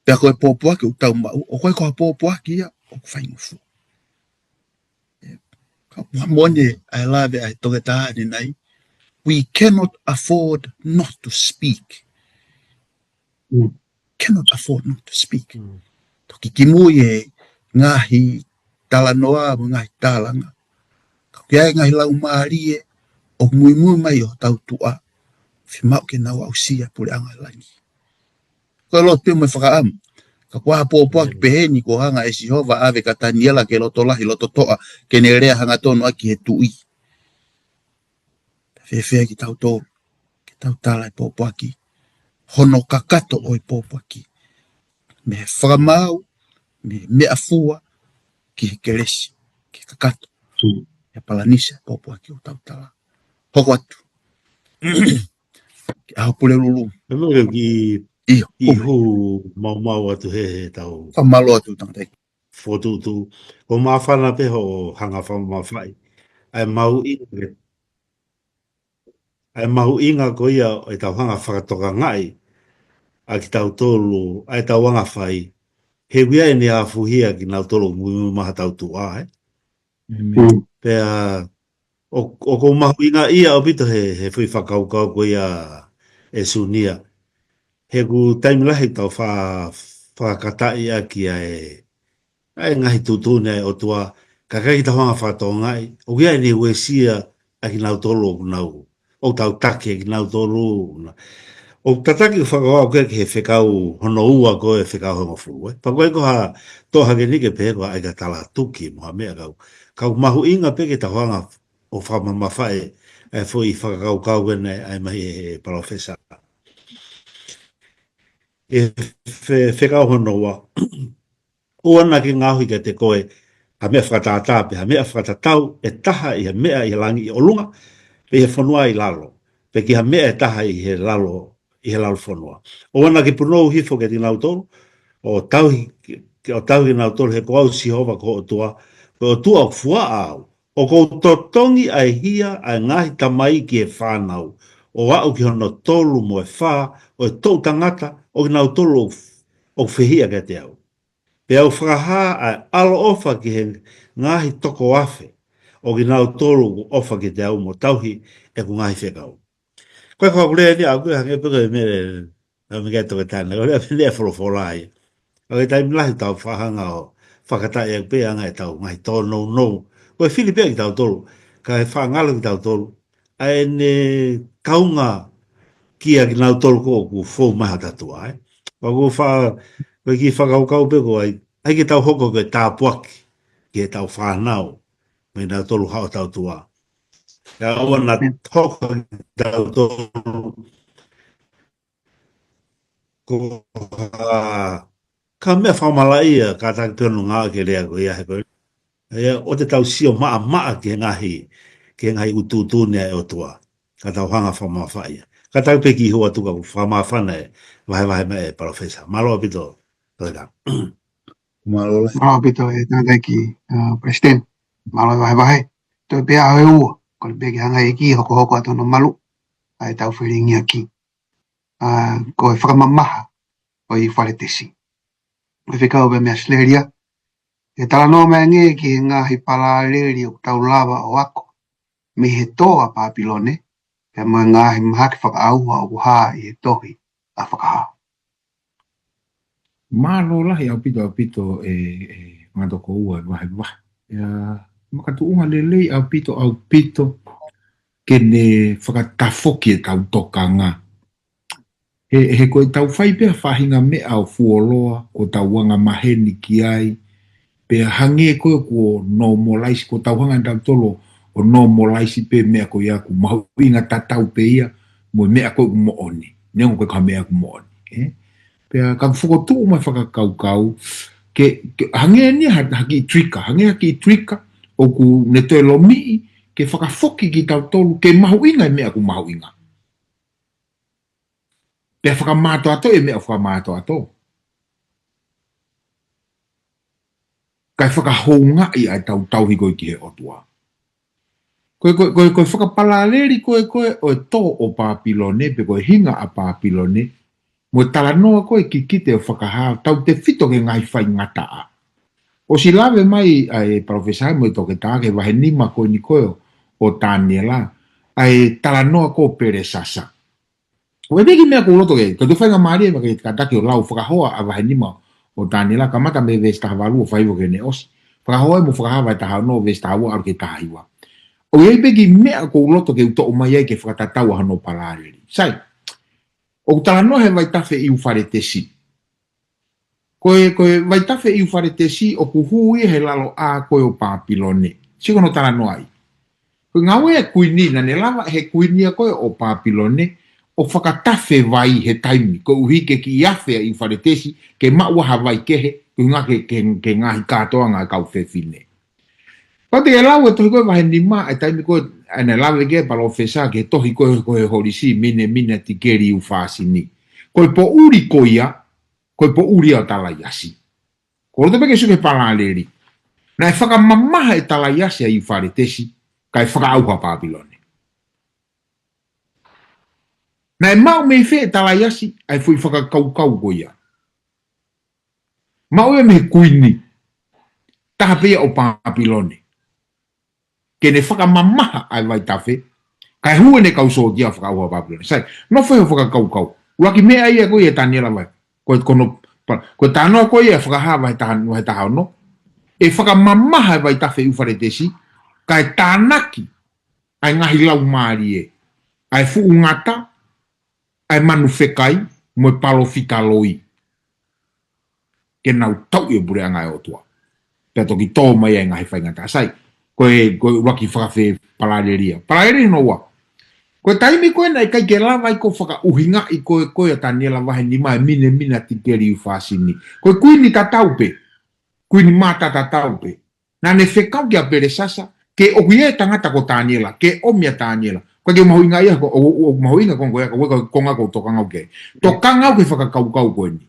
Pea ko e pōpoaki ʻoku tau maʻu, ʻoku ʻikai ko ha pōpoaki ia ʻoku faingofua. Ka ʻoku moʻoni ʻa e lave ʻa e toketā ʻanenai, we cannot afford not to speak. Mm. Cannot afford not to speak. Mm. Toki kimui e ngaahi talanoa mo e ngaahi tālanga. Ka ʻoku ʻi ai e ngaahi laumālie ʻoku muimui mai ʻi hotau tuʻa, fiemaʻu ke nau aʻusia e puleʻanga ʻo e langi. Ko e lotu pē mo e fakaʻamu. Ka ko ha pōpoaki pehē ni kuo hanga ʻe Sihova ʻo ʻave kia Taniela ke loto lahi, loto toʻa, ke ne lea hangatonu ʻaki he tuʻi. Fēfē kitautolu, ke tau tala e pōpoaki, hono kakato ʻo e pōpoaki. Mei he fakamaau, mei he meʻa fua, ki he kelesi, ki he kakato. Mm. He palanisi e pōpoaki ʻoku tau tala. Hoko atu. Ki ʻAho Pulelulu. He mo ke ki ʻIo, ki hū. Hū maumau atu he, he tau. Fakamālō atu tangataʻeiki. Fokotuʻutuʻu. ʻOku māfana pē hoʻo hanga fakamamafaʻi ʻa e mahuʻinga, ʻa e mahuʻinga ko ia ʻo e tau hanga fakatokangaʻi ʻa kitautolu, ʻa e tau anga fai. He ʻoku ʻi ai ʻene afuhia kinautolu ʻoku muimui mai hotau tuʻa, ē? ʻĒmeni. Mm. Pea, ʻo, ʻoku mahuʻinga ia ʻaupito he, he foʻi fakakaukau ko ia ʻe Sunia. He ʻoku taimi lahi tau fa-, fakakataʻi ʻaki ʻa e, ʻa e ngaahi tuʻutuʻuni ʻa e ʻOtua, ka ʻikai ke tau hanga fakatokangaʻi, ʻoku ʻi ai ʻene uesia ʻa kinautolu ʻoku nau, ʻoku tau taki ʻe kinautolu, na. ʻOku tataki ʻo fakakaukau ki he fekau hono ua ko e fekau hongofulu, ē. Pea ʻoku ʻikai ko ha toʻo hake ni ke pehē ko ha ʻai ka tala tuki mo ha meʻa kau. Ka ʻoku mahuʻinga pē ke tau hanga ʻo fakamamafaʻi e foʻi fakakaukau ko ena ʻa e mai ʻe he palōfesa. ʻI he fe-, fekau hono ua. ʻOua naʻa ke ngaohi kiate koe ha meʻa fakatātā pe ha meʻa fakatatau ʻe taha ʻi he meʻa ʻi he langi ʻi ʻolunga, pe ʻi he fonua ʻi lalo, pe ki ha meʻa ʻe taha ʻi he lalo, ʻi he lalo fonua. ʻOua naʻa ke punou hifo kiate kinautolu, ʻo tauhi, ʻo tauhi kinautolu, he ko au Sihova ko ho ʻOtua, ko e ʻOtua ʻoku fuaʻa au, ʻoku ou totongi ʻa e hia ʻa e ngaahi tamai ki he fānau, ʻo aʻu ki hono tolu mo e fā ʻo e toʻu tangata ʻo kinautolu ʻoku, ʻoku fehiʻa kiate au. Pea u fakahā ʻa e ʻaloʻofa ki he ngaahi toko afe ʻo kinautolu ʻoku ʻofa kiate au mo tauhi ʻeku ngaahi fekau. Ko e kau lea ni ʻaʻaku ʻoku hangē pē ko e meʻa, ʻa e meʻa ko e toketā, ko e lea pē ʻa e folofola ia. ʻOku ʻi ai e taimi lahi tau fakahanga ʻo fakataʻe pē ʻa e ngaahi tau, ngaahi tōnounou. Ko e fili pē kitautolu, kae fakangalo kitautolu ʻa ʻene kaunga kia kinautolu ko ē ʻoku fou mai hotau tuʻa, ē. ʻOku fa-, ko e kiʻi fakakaukau pē ko ē, ʻai ke tau hoko ko e tāpuaki ki heʻetau fānau, mei nautolu haʻo tau tuʻa. Ka ʻoua naʻa hoko kitautolu ko ha, ka meʻa fakamalaʻia, kātaki pē hono ngāueʻaki e lea ko ia he ko ē. ʻA ia, ʻoua te tau sio maʻamaʻa ki he ngaahi, ki he ngaahi tuʻutuʻuni ʻa e ʻOtua. Ka tau hanga fakamamafaʻi ia. Ka tau pē kiʻi hū atu ka ʻoku fakamāfana e vahevahe mai e Palōfesa. Mālō ʻaupito, Toketā. Mālō lahi. Mālō ʻaupito e tangataʻeiki, ʻa, Palesiteni. Mālō e vahevahe. Toe pē ʻa e ua, kole pē ke hanga ʻe he ʻEiki ʻo hokohoko atu hono malu ʻa ʻetau felingiaki. ʻA, ko e fakamamaha ʻo e ʻIufaletesi. ʻE fekau pē mei ʻAositelēlia, ʻe talanoa mai angē ki he ngaahi palaleli ʻoku tau lava ʻo ako mei he tō ʻa Pāpilone, pea mo e ngaahi mahaki fakaʻauha ʻoku hā ʻi he tohi ʻa Fakahā. Mālō lahi ʻaupito, ʻaupito e, e Ngātokoua e vahevahe. ʻIa, makatuʻunga lelei ʻaupito, ʻaupito ke ne fakatafoki ʻetau tokanga. He, he ko ʻetau fai pē ha faʻahinga meʻa ʻo fuoloa, ʻoku tau anga maheni ki ai, pea hangē ko ē kuo normalize, ʻoku tau hanga ʻe tautolu ʻo normalize pē meʻa ko ia ʻoku mahuʻinga tatau pē ia mo e meʻa ko ē ʻoku moʻoni. Neongo ko e ka meʻa ʻoku moʻoni. ʻE? Pea ka fokotuʻu mai fakakaukau, ke, ke hangē eni ha, ha kiʻi trigger, hangē ha kiʻi trigger, ʻoku ne toe lomiʻi, ke fakafoki kitautolu, ke mahuʻinga e meʻa ʻoku mahuʻinga. Pea fakamātoato e meʻa ʻoku fakamātoato. Kae fakahoungaʻi ʻa ʻetau tauhi ko ē ki he ʻOtua. Ko e, ko e, ko e, ko e fakapalaleli ko ē, ko ē ʻo e tō ʻo Pāpilone, pe ko e hinga ʻa Pāpilone, mo e talanoa ko ē kikite ʻo Fakahā, tautefito ki he ngaahi faingataʻa. ʻOsi lave mai ʻa e Palōfesa mo e Toketā ki he vahe nima ko eni ko ē ʻo Taniela, ʻa e talanoa ko ē ʻo Pelesasa. ʻOku ʻi ai pē kiʻi meʻa ʻoku ou loto ke, ka te faingamālie ma ke kātaki ʻo lau Fakahoa ʻa vahe nima ʻo Taniela, kamata mei he veesi taha valu ʻo fai ʻo ke ne ʻosi. Fakahoa mo Fakahā vahe taha ono veesi taha ua ʻalu ki he taha hiva. ʻOku ʻi ai pē kiʻi meʻa ʻoku ou loto ke u toʻo mai ai ke fakatatau ʻa hono palaleli. Sai, ʻoku talanoa he vaitafe ʻIufaletesi. Ko e, ko e vaitafe ʻIufaletesi ʻoku hū ia he lalo ʻā ko ē ʻo Pāpilone. Sio ki hono talanoaʻi. Ko e ngāue ʻa e kuini, naʻa ne lava he kuini ia ko ē ʻo Pāpilone ʻo fakatafe vai he taimi, koeʻuhi ke kiʻi afe ʻa ʻIufaletesi, ke maʻu ha vai kehe, koeʻuhi ke, ke, ke ngaahi kātoanga ʻa e kau fefine. Pea te ke lau e tohi ko ē vahe nima, ʻa e taimi ko ē, ʻa ē naʻe lave ki ai e Palōfesa ki he tohi ko ē, ko ē holisi, mine, mine, tikeli, ʻū fāsini. Ko e poʻuli ko ia, ko e poʻuli ʻo Talaiasi. ʻOku ou loto pē ke sio ki he palaleli. Naʻe fakamamaha ʻe Talaiasi ʻa ʻIufaletesi, kae fakaʻauha ʻa Pāpilone. Naʻe maʻu mei fē ʻe Talaiasi ʻa e foʻi fakakaukau ko ia? Maʻu ia mei he kuini, taha pē ia ʻo Pāpilone, ke ne fakamamaha ʻa e vaitafe, kae hū ʻene kau sōtia ʻo fakaʻauha ʻa Pāpilone. Sai, nofo he fakakaukau. ʻUluaki meʻa ia ko ia ʻa Taniela vahe. Ko e, ko hono, pa-, ko e talanoa ko ia ʻa Fakahā vahe taha, vahe taha ono. ʻE fakamamaha ʻa e vaitafe ʻIufaletesi, kae tānaki ʻa e ngaahi laumālie, ʻa e fuʻu ngata, ʻa e manu fekai, mo e palōfita loi, ke nau tauʻi e puleʻanga ʻo e ʻOtua. Pea toki tō mai ai e ngaahi faingataʻa. Sai, ko e, ko e ʻuluaki fakafē palaleli ia. Palaleli hono ua. Ko e taimi ko ē naʻe ʻikai ke lava ai ʻo fakaʻuhingaʻi ko ē, ko ē ʻa Taniela vahe nima e mine, mine, tikeli, ʻū fāsini. Ko e kuini tatau pē. Kuini Mata tatau pē. Naʻa ne fekau kia Pelesasa, ke ʻoku ʻi ai e tangata ko Taniela, ke ʻomi ʻa Taniela. Ko e ke mahuʻinga ia, ko, ʻo, ʻo, ʻo mahuʻinga ko, ko, ko, ko, ko e konga ʻoku ou tokanga au ki ai. Tokanga au ki he fakakaukau ko eni.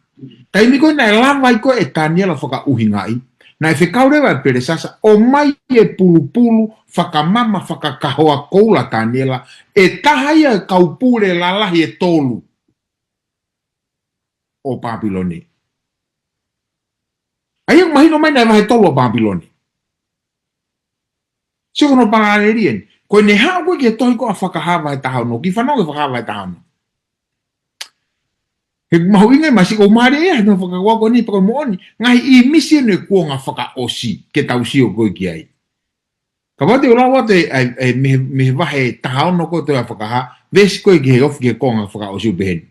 Taimi ko ē naʻe lava ai ko ē ʻe Taniela ʻo fakaʻuhingaʻi, naʻe fekau leva ʻe Pelesasa, ʻomai e pulupulu, fakamama, fakakahoa koula ʻa Taniela, ʻe taha ia e kau pule lalahi ʻe tolu ʻo Pāpilone. ʻA ia ʻoku mahino mai naʻe vahe tolu ʻa Pāpilone. Sio ki hono palaleli eni. Ko ʻene haʻu ko ē ki he tohi ko ē ʻa Fakahā vahe taha ono, kiʻi fanongo ki Fakahā vahe taha ono. He mahuʻinga ia, masiʻi ʻoku mālie ia, he naʻe fakakaukau ko eni, pea ko e moʻoni, ngaahi ʻīmisi eni e kuonga fakaʻosi, ke tau sio ko ē ki ai. Kapau te u lau atu e, e, e, mei he, mei he vahe taha ono ko ē ʻo e tohi ʻa Fakahā, veesi ko ē ki he ofi ki he konga fakaʻosi ʻoku pehē ni.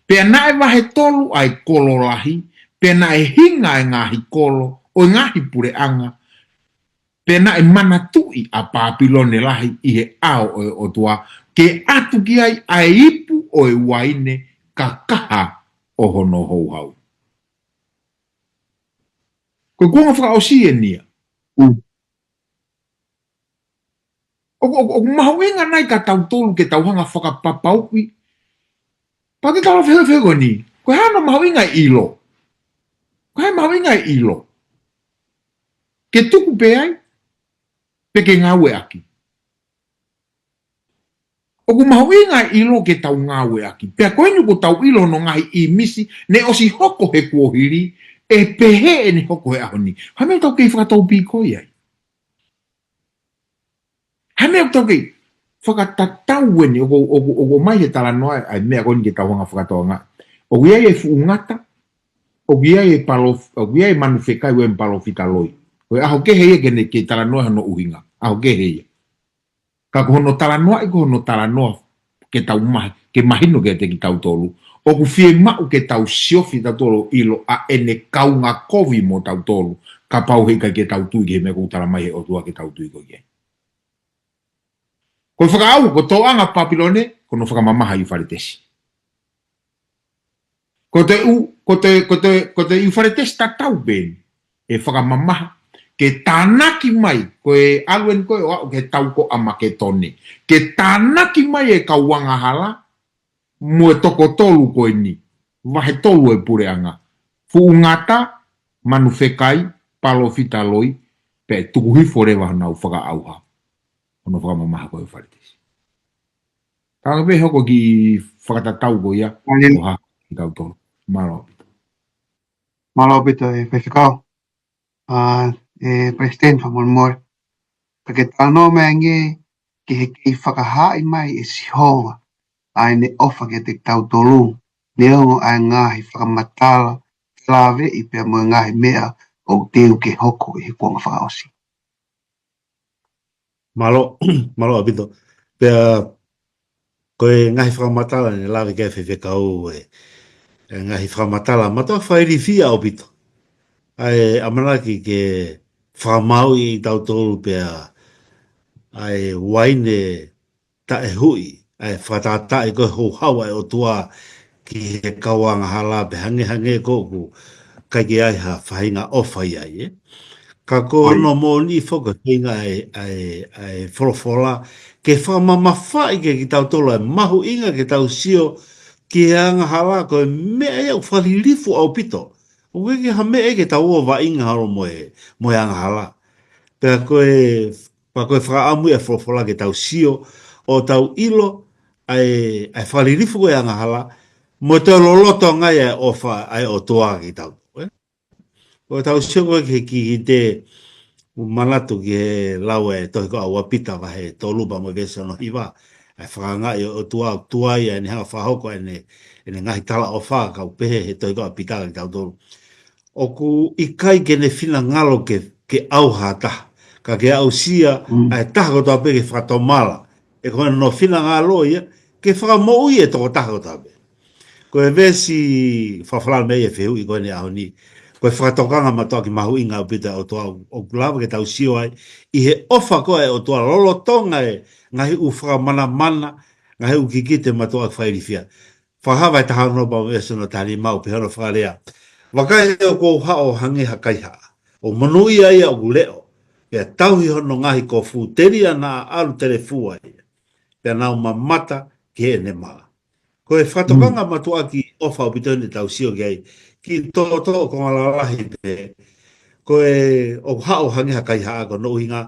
Pea naʻe vahe tolu ʻa e kolo lahi, pea naʻe hinga e ngaahi kolo ʻo e ngaahi puleʻanga, pea naʻe manatuʻi ʻa Pāpilone lahi ʻi he ʻao ʻo e ʻOtua, ke ʻatu ki ai ʻa e ipu ʻo e uaine kakaha ʻo hono houhau. Ko e kuonga fakaʻosi eni ia. ʻOku, ʻoku, ʻoku mahuʻinga nai kia tautolu ke tau hanga ʻo fakapapauʻi Pea te tau fehuʻi fehuʻi ko eni, ko e hā hono mahuʻinga e ʻilo? Ko e hā e mahuʻinga e ʻilo? Ke tuku pē ai, pe ke ngāueʻaki? ʻOku mahuʻinga e ʻilo ke tau ngāueʻaki. Pea ko eni kuo tau ʻilo hono ngaahi ʻīmisi, ne ʻosi hoko he kuohili, ʻe pehē ʻene hoko he ʻaho ni. Hā e meʻa ʻoku tau kei fakataupikoia ai? Hā e meʻa ʻoku tau kei fakatatau eni, ʻoku, ʻoku, ʻoku ʻomai he talanoa ʻa e meʻa ko eni ke tau hanga fakatoanga. ʻOku ʻi ai e fuʻu ngata, ʻoku ʻi ai e palof-, ʻoku ʻi ai e manu fekai, ʻoku ʻi ai e palōfita loi. Ko e ʻaho kehe ia ke ne kei talanoa hono ʻuhinga. ʻAho kehe ia. Ka ko hono talanoaʻi, ko hono talanoa ke tau mahi, ke mahino kiate kitautolu. ʻOku fiemaʻu ke tau siofi tautolu ʻilo ʻa ʻene kaunga kovi mo tautolu, kapau heʻikai ke tau tui ki he meʻa ʻoku talamai he ʻOtua ke tau tui ko ia. Ko e fakaʻauha, ko e tōʻonga Papilone, ko hono fakamamaha ʻa ʻIufaletesi. Ko e ʻU-, ko e, ko e, ko e ʻIufaletesi tatau pē eni, ʻe fakamamaha, ke tānaki mai, ko e ʻalu eni ko ē ʻo aʻu ki he tau ko ʻAmaketone. Ke tānaki mai e kau angahala, mo e toko tolu ko eni, vahe tolu e puleʻanga. Fuʻu ngata, manu fekai, palōfita loi, pea tuku hifo leva honau fakaʻauha. Hono fakamamaha ko e ʻIufaletesi. Ka ʻoku pehē hoko e kiʻi fakatatau ko ia, ʻo hā, kitautolu. Mālō ʻaupito. Mālō ʻaupito, ʻe Faifekau. ʻA, ʻe Palesiteni fakamolemole. Ka ke talanoa mai ange ki he kei fakahaaʻi mai ʻe Sihova ʻa ʻene ʻofa kiate kitautolu, neongo ʻa e ngaahi fakamatala, ke lave pea mo e ngaahi meʻa ʻoku teu ke hoko ʻi he kuonga fakaʻosi. Mālō, mālō ʻaupito. Pea ko e ngaahi fakamatala ne lave ki ai Faifekau ē, e ngaahi fakamatala, mātuʻaki fakailifia ʻaupito. ʻA e ʻamanaki ke fakamāuʻi kitautolu pea ʻa e uaine taʻehuʻi, ʻa e fakatātaaʻi ko e houhau ʻa e ʻOtua ki he kau angahala pe hangehangē ko ʻoku ʻikai ke ʻi ai ha faʻahinga ʻofa ʻi ai, ē. Ka ko hono moʻoni foki ko e feinga ʻa e, ʻa e, ʻa e folofola, ke fakamamafaʻi kiate kitautolu ʻa e mahuʻinga ke tau sio ki he angahala ko e meʻa ia ʻoku fakalilifu ʻaupito. ʻOku ʻikai ke ha meʻa ia ke tau ō vaʻinga holo mo e, mo e angahala. Pea ko e, pea ko e fakaʻamu ia ʻa e folofola ke tau sio, ʻo tau ʻilo, ʻa e, ʻa e fakalilifu ko e angahala, mo e toe loloto ange ʻa e ʻofa ʻa e ʻOtua kiate kitautolu, ē? ʻO tau sio ko ē ki he, ki he, te u manatu ki he lau ʻa e tohi ko ʻUa Pita vahe tolu pea mo e veesi hono hiva. ʻA e fakaangaʻi ʻo e ʻOtua, ʻoku tuai ʻa ʻene hanga ʻo fakahoko ʻene, ʻene ngaahi talaʻofa, ka ʻoku pehē he tohi ko ʻUa Pita kiate kitautolu. ʻOku ʻikai ke ne finangalo ke, ke ʻauha ha taha. Ka ke aʻusia ʻa e taha kotoa pē ke fakatomala. ʻE ko hono finangalo ia, ke fakamoʻui e tokotaha kotoa pē. Ko e veesi fakafanongo mai e fehuʻi ko eni ʻaho ni. Ko e fakatokanga mātuʻaki mahuʻinga ʻaupito ʻa e ʻOtua ʻoku lava ke tau sio ai. ʻI he ʻofa ko ē ʻa e ʻOtua lolotonga e ngaahi ʻū fakamanamana, ngaahi ʻū kikite mātuʻaki fakailifia. Fakahā vahe taha ono pea mo e veesi hono taha nima ʻoku pehē hono fakalea. Vakai ʻoku ou haʻu ʻo hangē ha kaihaʻa. ʻO monūʻia ʻa ia ʻoku leʻo. Pea tauhi hono ngaahi kofu telia naʻa ʻalu telefua ia. Pea naʻa nau mamata ki heʻene mala. Ko e fakatokanga mātuʻaki ʻofa ʻaupito eni ʻoku tau sio ki ai. Kiʻi toʻotoʻo konga lalahi pē. Ko e ʻoku haʻu ʻo hangē ha kaihaʻa ko hono ʻuhinga.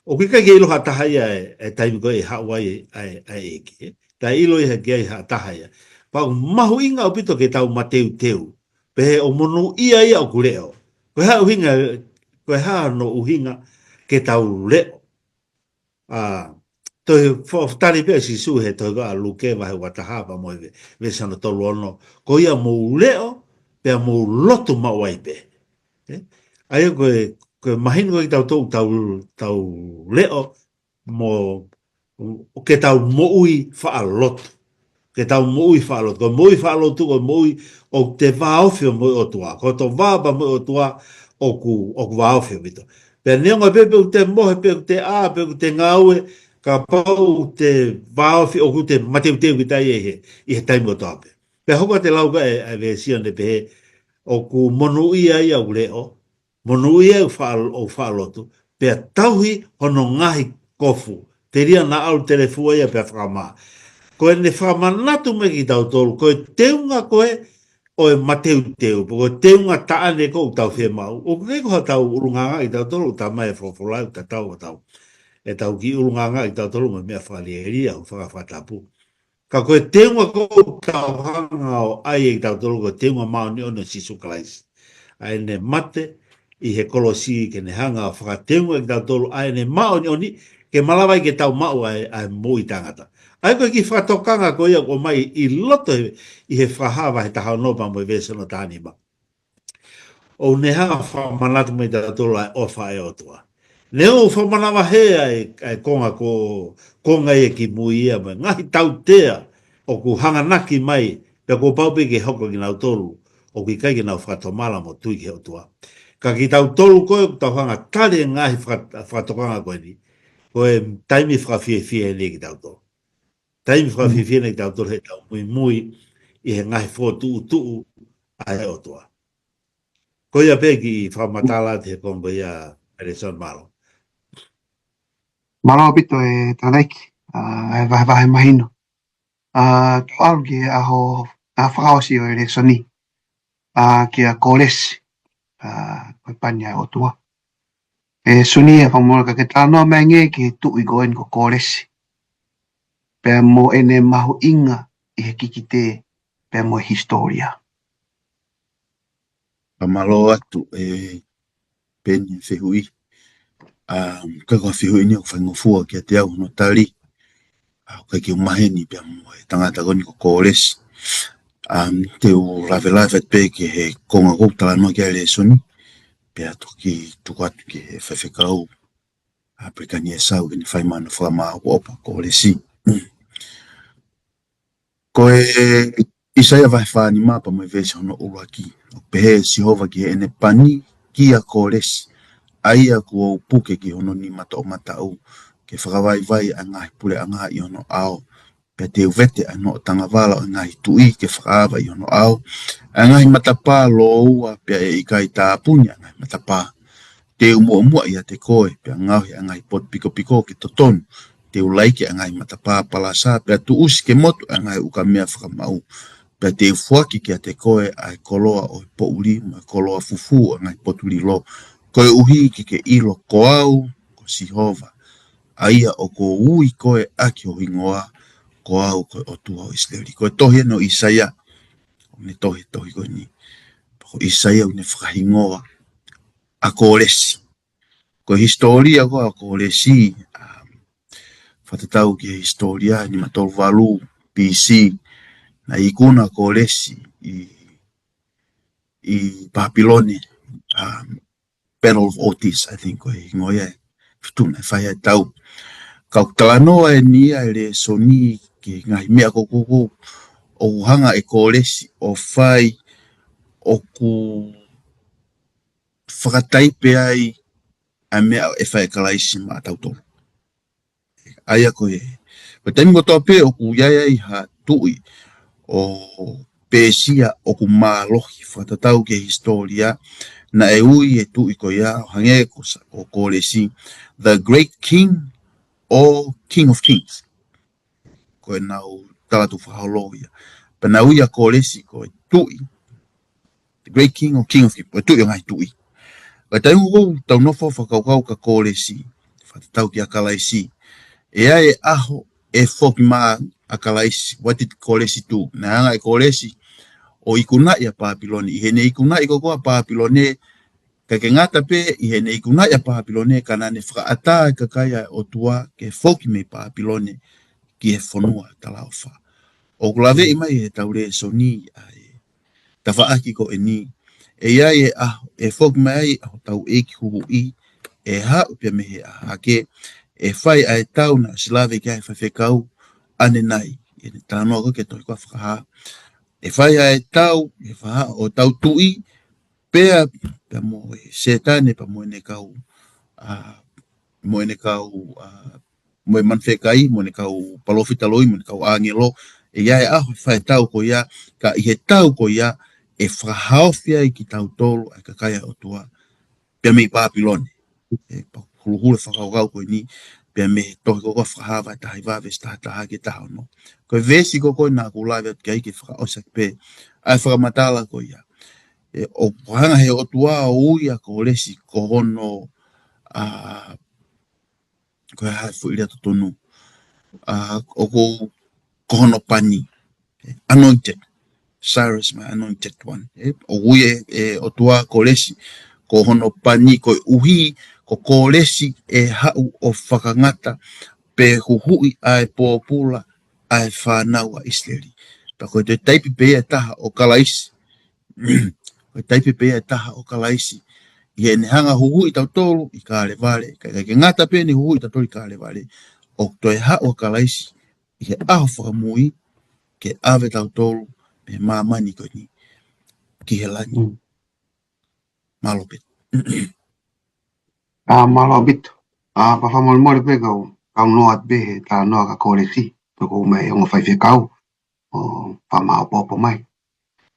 ʻOku ʻikai ke ʻilo ha taha ia ʻe, ʻe taimi ko ē ʻe haʻu ai ʻa e, ʻa e ʻEiki. Taʻeʻilo ia ki ai ha taha ia. Pea ʻoku mahuʻinga ʻaupito ke tau mateuteu. Pehē ʻoku monūʻia ʻa ia ʻoku leʻo. Ko e hā ʻuhinga, ko e hā hono ʻuhinga ke tau leʻo. ʻA, toe fo-, tali pē ʻa Sīsū he tohi ko ʻUa Luke vahe ua taha pea mo e ve-, veesi hono tolu ono. Ko ia mou leʻo, pea mou lotu maʻu ai pē. Ē? ʻA ia ko e, ko e mahino ko ē kitautolu tau, tau leʻo, mo, ʻo ke tau moʻui faʻa lotu. Ke tau moʻui faʻa lotu. Ko e moʻui faʻa lotu, ko e moʻui ʻoku te vāofi mo e ʻOtua. Ko hoto vā pea mo e ʻOtua ʻoku, ʻoku vāofi ʻaupito. Pea neongo pē pe ʻoku te mohe, pe ʻoku te ʻā, pe ʻoku te ngāue, kapau ʻoku te vāofi, ʻoku te mateuteu kita ʻi he, ʻi he taimi kotoa pē. Pea hoko atu e lau ko ē ʻa e veesi ʻo ne pehē, ʻoku monūʻia ʻa ia ʻoku leʻo, monūʻia ʻoku faʻa-, ʻoku faʻa lotu, pea tauhi hono ngaahi kofu. Telia naʻa ʻalu telefua ia pea fakamā. Ko ʻene fakamanatu mai kiate kitautolu, ko e teunga ko ē ʻo e mateuteu, pe ko e teunga taʻane ko ē ʻoku tau fiemaʻu. ʻOku ʻikai ko haʻatau ʻulungaanga kitautolu, ʻoku talamai ʻe he folofola, ʻoku tatau ʻetau, ʻetau kiʻi ʻulungaanga kitautolu mo e meʻa fakalielia, ʻo fakafatapu. Ka ko e teunga ko ē ʻoku tau hanga ʻo ʻai ʻe kitautolu, ko e teunga māʻoniʻoni ʻo Sīsū Kalaisi. ʻA ʻene mate ʻi he kolosi ke ne hanga ʻo fakateunga kitautolu ʻa ʻene māʻoniʻoni, ke malava ai ke tau maʻu ʻa e, ʻa e moʻui taʻengata. ʻA ia ko e kiʻi fakatokanga ko ia ʻoku ʻomai ʻi loto he, ʻi he Fakahā vahe taha ono pea mo e veesi hono taha nima. ʻOku ne hanga ʻo fakamanatu mai kiate kitautolu ʻa e ʻofa ʻa e ʻOtua. Neongo ʻoku fakamanavahē ʻa e, ʻa e konga ko, konga ia kimui ia mo e ngaahi tautea ʻoku hanganaki mai, pea kuo pau pē ke hoko kinautolu, ʻoku ʻikai ke nau fakatomala mo tui ki he ʻOtua. Ka kitautolu ko ē ʻoku tau hanga ʻo tali e ngaahi faka-, fakatokanga ko eni, ko e taimi fakafiefia eni kitautolu. Taimi fakafiefia eni kitautolu heʻetau muimui ʻi he ngaahi fokotuʻutuʻu ʻa e ʻOtua. Ko ia pē kiʻi fakamatala atu he konga ko ia, Nelson, mālō. Mālō ʻaupito e Tangataʻeiki, ʻa, e vahevahe mahino. ʻA, tau ʻalu ki he ʻaho, ʻa, fakaʻosi ʻo e lēsoni. ʻA, kia Kōlesi, ʻa, ko e pani ʻa e ʻOtua. ʻE Suni, ʻe fakamolemole ka ke talanoa mai angē ki he tuʻi ko eni ko Kōlesi. Pea mo ʻene mahuʻinga ʻi he kikite, pea mo e hisitōlia. Fakamālō atu, ʻe Peni, fehuʻi. ʻA, ka ko e fehuʻi ni ʻoku faingofua kiate au hono tali. ʻA, ʻoku ʻikai ke u maheni pea mo e tangata ko eni ko Kōlesi. ʻA, te u lavelave pē ki he konga ʻoku talanoa ki ai e lēsoni. Pea toki tuku atu ki he faifekau, ʻa, Pelikani ʻEsau ke ne fai mai hono fakamaʻopoʻopo ʻo Kōlesi. Ko e ʻAisea vahe fā nima pea mo e veesi hono ʻuluaki. ʻOku pehē ʻe Sihova ki heʻene pani kia Kōlesi, ʻa ia kuo u puke ki hono nima toʻomataʻu, ke fakavaivai ʻa e ngaahi puleʻanga ʻi hono ʻao, pea te u vete ʻa e noʻotanga vala ʻo e ngaahi tuʻi ke fakaava ʻi hono ʻao, ʻa e ngaahi matapā lōua, pea ʻe ʻikai tāpuni ʻa e ngaahi matapā. Te u muʻomuʻa ʻiate koe, pea ngaohi ʻa e ngaahi potu pikopiko ke totonu. Te u laiki ʻa e ngaahi matapā palasa, pea tuʻusi ke motu ʻa e ngaahi ukamea fakamaʻu. Pea te u foaki kiate koe ʻa e koloa ʻo e poʻuli, mo e koloa fufū ʻo e ngaahi potu lilo. Koeʻuhi ke ke ʻilo ko au, ko Sihova, ʻa ia ʻoku ou ui koe ʻaki ho hingoa, ko au ko e ʻOtua ʻo ʻIsileli. Ko e tohi eni ʻo ʻAisea, ʻoku ne tohi, tohi ko eni. Ko ʻAisea ʻoku ne fakahingoa ʻa Kōlesi. Ko e hisitōlia ko ē ʻa Kōlesi, ʻa, fakatatau ki he hisitōlia, nima tolu valu B C, naʻe ikuna ʻa Kōlesi ʻi, ʻi Pāpilone, ʻa, Battle of Otis, I think, ko e hingoa ia, ʻe fitu naʻe fai ai e tau. Ka ʻoku talanoa eni ʻa e lēsoni ki he ngaahi meʻa ko ē ʻoku, ʻoku hanga ʻe Kōlesi ʻo fai, ʻoku fakataipe ai ʻa e meʻa ʻe fai ʻe Kalaisi maʻatautolu. ʻA ia ko e, ko e taimi kotoa pē ʻoku ʻi ai ha tuʻi ʻo Pēsia ʻoku mālohi, fakatatau ki he hisitōlia, naʻe ui e tuʻi ko ia, ʻo hangē ko Sa-, ko Kōlesi, the great king or king of kings. Ko ʻenau tala tu fakaholo ia. Pea nau ui ʻa Kōlesi ko e tuʻi, the great king or king of kings, ko e tuʻi ʻo e ngaahi tuʻi. Ka taimi ʻoku tau nofo fakakaukau kia Kōlesi, fakatatau kia Kalaisi, ʻe ʻi ai e ʻaho ʻe foki mai ʻa Kalaisi. What did Kōlesi do? Naʻe hanga ʻe Kōlesi ʻo ikunaʻi ʻa Pāpilone. ʻI heʻene ikunaʻi ko ē ʻa Pāpilone, ʻikai ke ngata pē ʻi heʻene ikunaʻi ʻa Pāpilone, ka naʻa ne fakaʻatā e kakai ʻa e ʻOtua ke foki mei Pāpilone ki he fonua talaʻofa. ʻOku laveʻi mai ʻe heʻetau lēsoni ʻa e tafaʻaki ko eni, ʻe ʻi ai e ʻaho ʻe foki mai ai ʻa hotau ʻEiki Huhuʻi, ʻe haʻu pea mei he ʻaho hake, ʻe fai ʻa e tau naʻe ʻosi lave ki ai ʻe he faifekau ʻanenai, ʻi heʻene talanoa ko ē ki he tohi ko ē ʻa Fakahā. ʻE fai ʻa e tau, ʻe fai ʻa hotau tuʻi, pea, pea mo e Sētane, pea mo ʻene kau, ʻa, mo ʻene kau, ʻa, mo e manu fekai, mo ʻene kau palōfita loi, mo ʻene kau ʻāngelo, ʻe ʻi ai e ʻaho ʻe fai e tau ko ia, ka ʻi he tau ko ia, ʻe fakahaofi ai kitautolu, ʻa e kakai ʻa e ʻOtua, pea mei Pāpilone. ʻE, pea huluhulu e fakakaukau ko eni, pea mei he tohi ko ē ko Fakahā vahe taha hiva veesi taha taha ki he taha ono. Ko e veesi ko ē ko ē naʻa ku lave atu ki ai ke fakaʻosi ʻaki pē ʻa e fakamatala ko ia. ʻE, ʻoku hanga he ʻOtua ʻo ui ʻa Kolesi ko hono, ʻa, ko e hā e foʻi lea totonu. ʻA, ʻoku, ko hono pani. Anointed. Cyrus, my anointed one. ʻE, ʻoku ui ʻe, ʻe ʻOtua Kolesi ko hono pani, koeʻuhi ko Kolesi ʻe haʻu ʻo fakangata pe huhuʻi ʻa e pōpula ʻa e fānau ʻa ʻIsileli. Pea ko e toe taipe pē ia ʻe taha ʻo Kalaisi. Ko e taipe pē ia ʻe taha ʻo Kalaisi. ʻI heʻene hanga ʻo huhuʻi tautolu ʻi Kalevale, ka, ka ʻikai ke ngata pē ʻene huhuʻi tautolu ʻi Kalevale, ʻoku toe haʻu ʻa Kalaisi ʻi he ʻaho fakamui ke ʻave tautolu mei he māmani ko eni ki he langi. Mm. Mālō pē. ʻA, mālō ʻaupito. ʻA, pea fakamolemole pē kau, kau noa pē he talanoa ka Kolesi, pea ko e ʻomai ongo faifekau ʻo fakamaopoopo mai.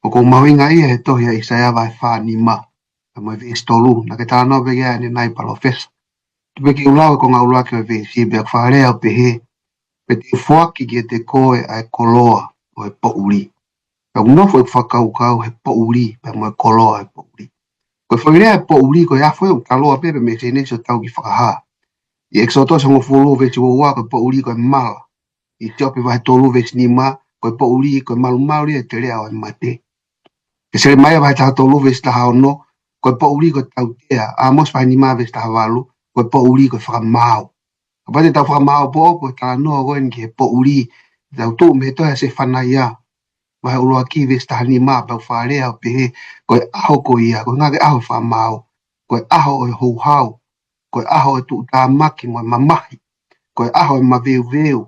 ʻOku ou mahuʻingaʻia he tohi ʻa ʻĪsaia vahe fā nima, pea mo e veesi tolu, naʻa ke talanoa pē ki ai ʻanenai Palōfesa. Tuku pē ke u lau e konga ʻuluaki ʻo e veesi, pea ʻoku fakalea ʻo pehē: Pea te u foaki kiate koe ʻa e koloa ʻo e poʻuli. Pea ʻoku nofo ʻeku fakakaukau he poʻuli, pea mo e koloa ʻo e poʻuli. Ko e foʻi lea ʻo e poʻuli, ko e afo ia ʻoku taloa pē pea mei Sēnesi ʻo tau ki Fakahā. ʻI ʻEkisoto hongofulu veesi ua ua, ko e poʻuli ko e mala. ʻI Siope vahe tolu veesi nima, ko e poʻuli ko e malumalu ia ʻi he teleʻa ʻo e mate. ʻI Selemaia vahe taha tolu veesi taha ono, ko e poʻuli ko e tautea. ʻĀmosi vahe nima veesi taha valu, ko e poʻuli ko e fakamaau. Kapau te tau fakamaopoopo e talanoa ko eni ki he poʻuli, te tau tuʻu mei he tohi ʻa Sefanaia vahe ʻuluaki veesi taha nima, pea ʻoku fakalea ʻo pehē: Ko e ʻaho ko ia, ko e ʻuhinga ki he ʻaho fakamaau, ko e ʻaho ʻo e houhau, ko e ʻaho ʻo e tuʻutāmaki mo e mamahi, ko e ʻaho ʻo e maveuveu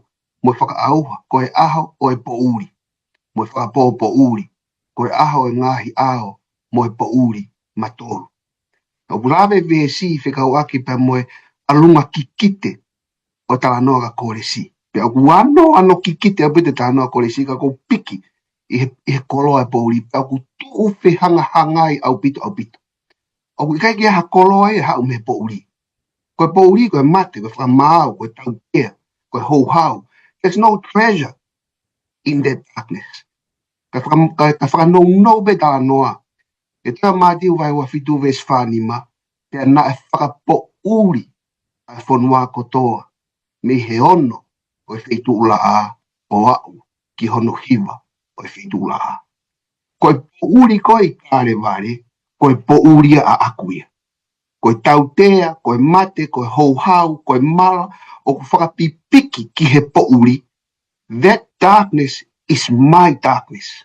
mo e fakaʻauha, ko e ʻaho ʻo e poʻuli mo e fakapōpoʻuli, ko e ʻaho ʻo e ngaahi ʻao mo e poʻuli matolu. ʻOku lave e veesi fekauʻaki pea mo e ʻalunga kikite ʻo e talanoa ka Kolesi. Pea ʻoku ano, ano kikite ʻaupito e talanoa Kolesi, ka ʻoku ou piki ʻi he, ʻi he koloa ʻo e poʻuli, pea ʻoku tuʻu fehangahangai ʻaupito, ʻaupito. ʻOku ʻikai ke ʻi ai ha koloa ia ʻe haʻu mei he poʻuli. Ko e poʻuli ko e mate, ko e fakamaau, ko e tautea, ko e houhau. There's no treasure in the darkness. Ka faka-, ka, ka fakanounou pē talanoa. ʻI he tohi ʻa Mātiu vahe ua fitu veesi fā nima, pea naʻe fakapoʻuli ʻa e fonua kotoa mei he ono ʻo e feituʻulaʻā ʻo aʻu ki hono hiva ʻo e feituʻulaʻā. Ko e poʻuli ko ē ʻi Kalevale, ko e poʻuli ia ʻaʻaku ia. Ko e tautea, ko e mate, ko e houhau, ko e mala, ʻoku fakapipiki ki he poʻuli. That darkness is my darkness.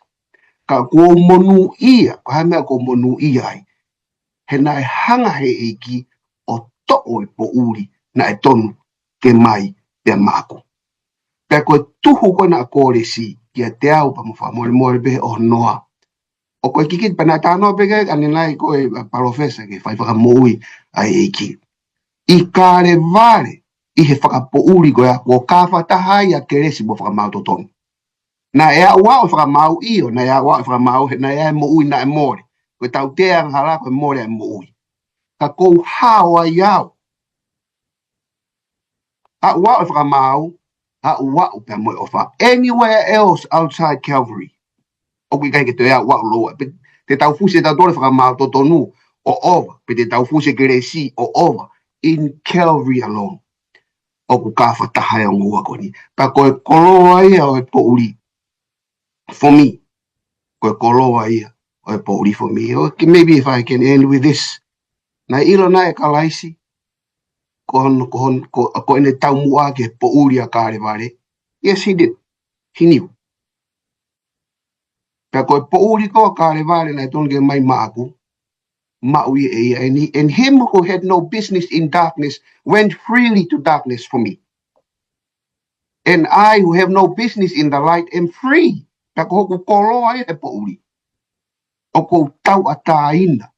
Ka ʻoku ou monūʻia, ko e hā e meʻa ʻoku ou monūʻia ai? He naʻe hanga he ʻEiki ʻo toʻo e poʻuli naʻe tonu ke mai pea maʻaku. Pea ko e tuhu ko ē naʻa Kolesi kiate au, pea mo fakamolemole pē ʻo noa. ʻOku ou kikite pē naʻa tau talanoa pē ki ai ʻanenai ko e, ʻa, Palōfesa ki he fai fakamoʻui ʻa e ʻEiki. ʻI Kalevale, ʻi he fakapoʻuli ko ia, kuo kāfataha ai ʻa Kelesi mo e fakamaau totonu. Naʻe aʻu ʻa e fakamaau, ʻio, naʻe aʻu ʻa e fakamaau, he naʻe ʻi ai e moʻui naʻe mole. Ko e tautea angahala ko e mole ʻa e moʻui. Ka ʻoku ou hao ai au. Aʻu ʻa e fakamaau, aʻu ʻa e pea mo e ʻofa. Anywhere else outside Calvary, ʻoku ʻikai ke toe aʻu ʻa e loa. Pe te tau fusi ʻe tautolu e fakamaau totonu ʻo ʻova. Pe te tau fusi e kelesi ʻo ʻova. In Calvary alone, ʻoku kāfataha e ongo ua ko eni. Pea ko e koloa ia ʻo e poʻuli for me. Ko e koloa ia ʻo e poʻuli for me. Okay, maybe if I can end with this. Naʻe ʻilo naʻe Kalaisi ko hono, ko hono, ko, ko ʻene taumuʻa ki he poʻuli ʻa Kalevale? Yes, he did. He knew. Pea ko e poʻuli ko ē ʻa Kalevale naʻe tonu ke mai maʻaku, maʻu ia ʻe ia. And he, and him who had no business in darkness went freely to darkness for me. And I who have no business in the light am free. Pea ko hoku koloa ia e poʻuli. ʻOku ou tauʻatāina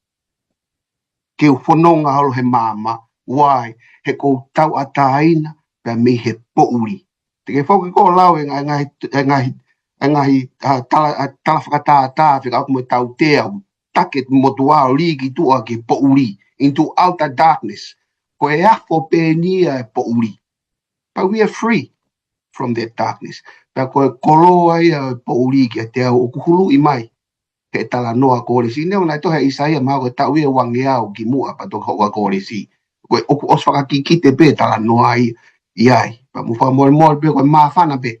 ke u fononga holo he maama. Why? He ʻoku ou tauʻatāina pea mei he poʻuli. Te ke foki ko ē ʻo lau e ngaahi, e ngaahi, e ngaahi, e ngaahi, ʻa, tala, ʻa, tala fakatātā fekauʻaki mo e tautea, ʻoku take motuʻa ʻo lī ki tuʻa ki he poʻuli, into outer darkness. Ko e afo pē eni ia e poʻuli. But we are free from that darkness. Pea ko e koloa ia ʻo e poʻuli kiate au ʻoku huluʻi mai he talanoa ʻa Kōlesi. Neongo naʻe tohi ʻe ʻĪsaia mahalo ko e taʻu ia ʻe uangeau kimuʻa pea toki hoko ʻa Kōlesi. Ko e ʻoku ʻosi fakakikite pē talanoa ia ʻi ai. Pea mou fakamolemole pē ko e māfana pē.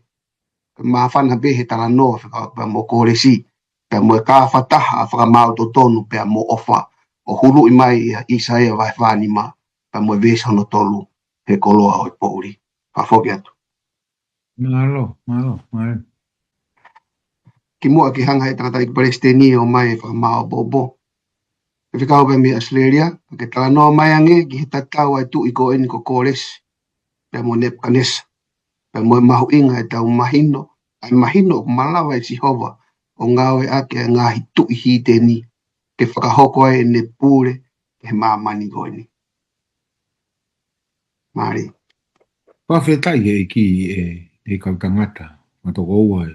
Ko e māfana pē he talanoa faka-, pea mo Kōlesi. Pea mo e kāfataha ʻa e fakamaau totonu pea mo e ʻofa. ʻO huluʻi mai ʻia ʻĪsaia vahe fā nima. Pea mo e veesi hono tolu. He koloa ʻo e poʻuli. Fakafoki atu. Mālō, mālō, mālō. Kimuʻa ke hanga ʻe he tangataʻeiki palesiteni ʻo ʻomai e fakamaau ʻopoʻopo. Faifekau pē mei ʻAositelēlia, ke talanoa mai ange ki he tatau ʻa e tuʻi ko eni ko Kōlesi, pea mo Nepukanesa. Pea mo e mahuʻinga ʻetau mahino, ʻa e mahino ʻoku malava ʻe Sihova ʻo ngāueʻaki ʻa e ngaahi tuʻi hīteni, ke fakahoko ai ʻene pule, ki he māmani ko eni. Mālie. Fakafetaʻi he ʻEiki ē, ʻe kau tangata, ma toko ua ē.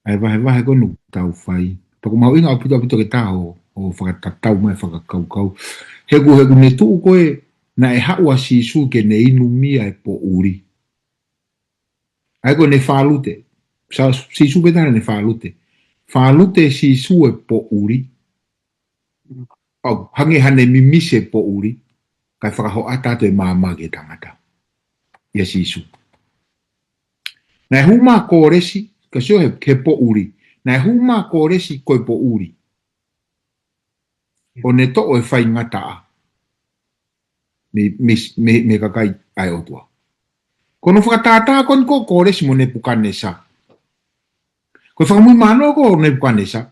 ʻA e vahevahe ko eni ʻoku tau fai. Pea ʻoku mahuʻinga ʻaupito ʻaupito ke tau ō, ō fakatatau mai fakakaukau. He ʻoku, he ʻoku ne tuʻu ko ē, naʻe haʻu ʻa Sīsū ke ne inumia e poʻuli. ʻA ia ko ʻene fālute. Sa, Sīsū pē taha ʻene fālute. Fālute Sīsū e poʻuli. ʻO hangē haʻane mimisi e poʻuli, kae fakahoʻata atu e maama ki he tangata. ʻIa Sīsū. Naʻe hū mai ʻa Kōlesi, ka sio he, he poʻuli. Naʻe hū mai ʻa Kōlesi ko e poʻuli. ʻO ne toʻo e faingataʻa. Mei, mei, mei, mei he kakai ʻa e ʻOtua. Ko hono fakatātā ko eni ko Kōlesi mo Nepukanesa. Ko e fakamuimui mānoa ko Nepukanesa,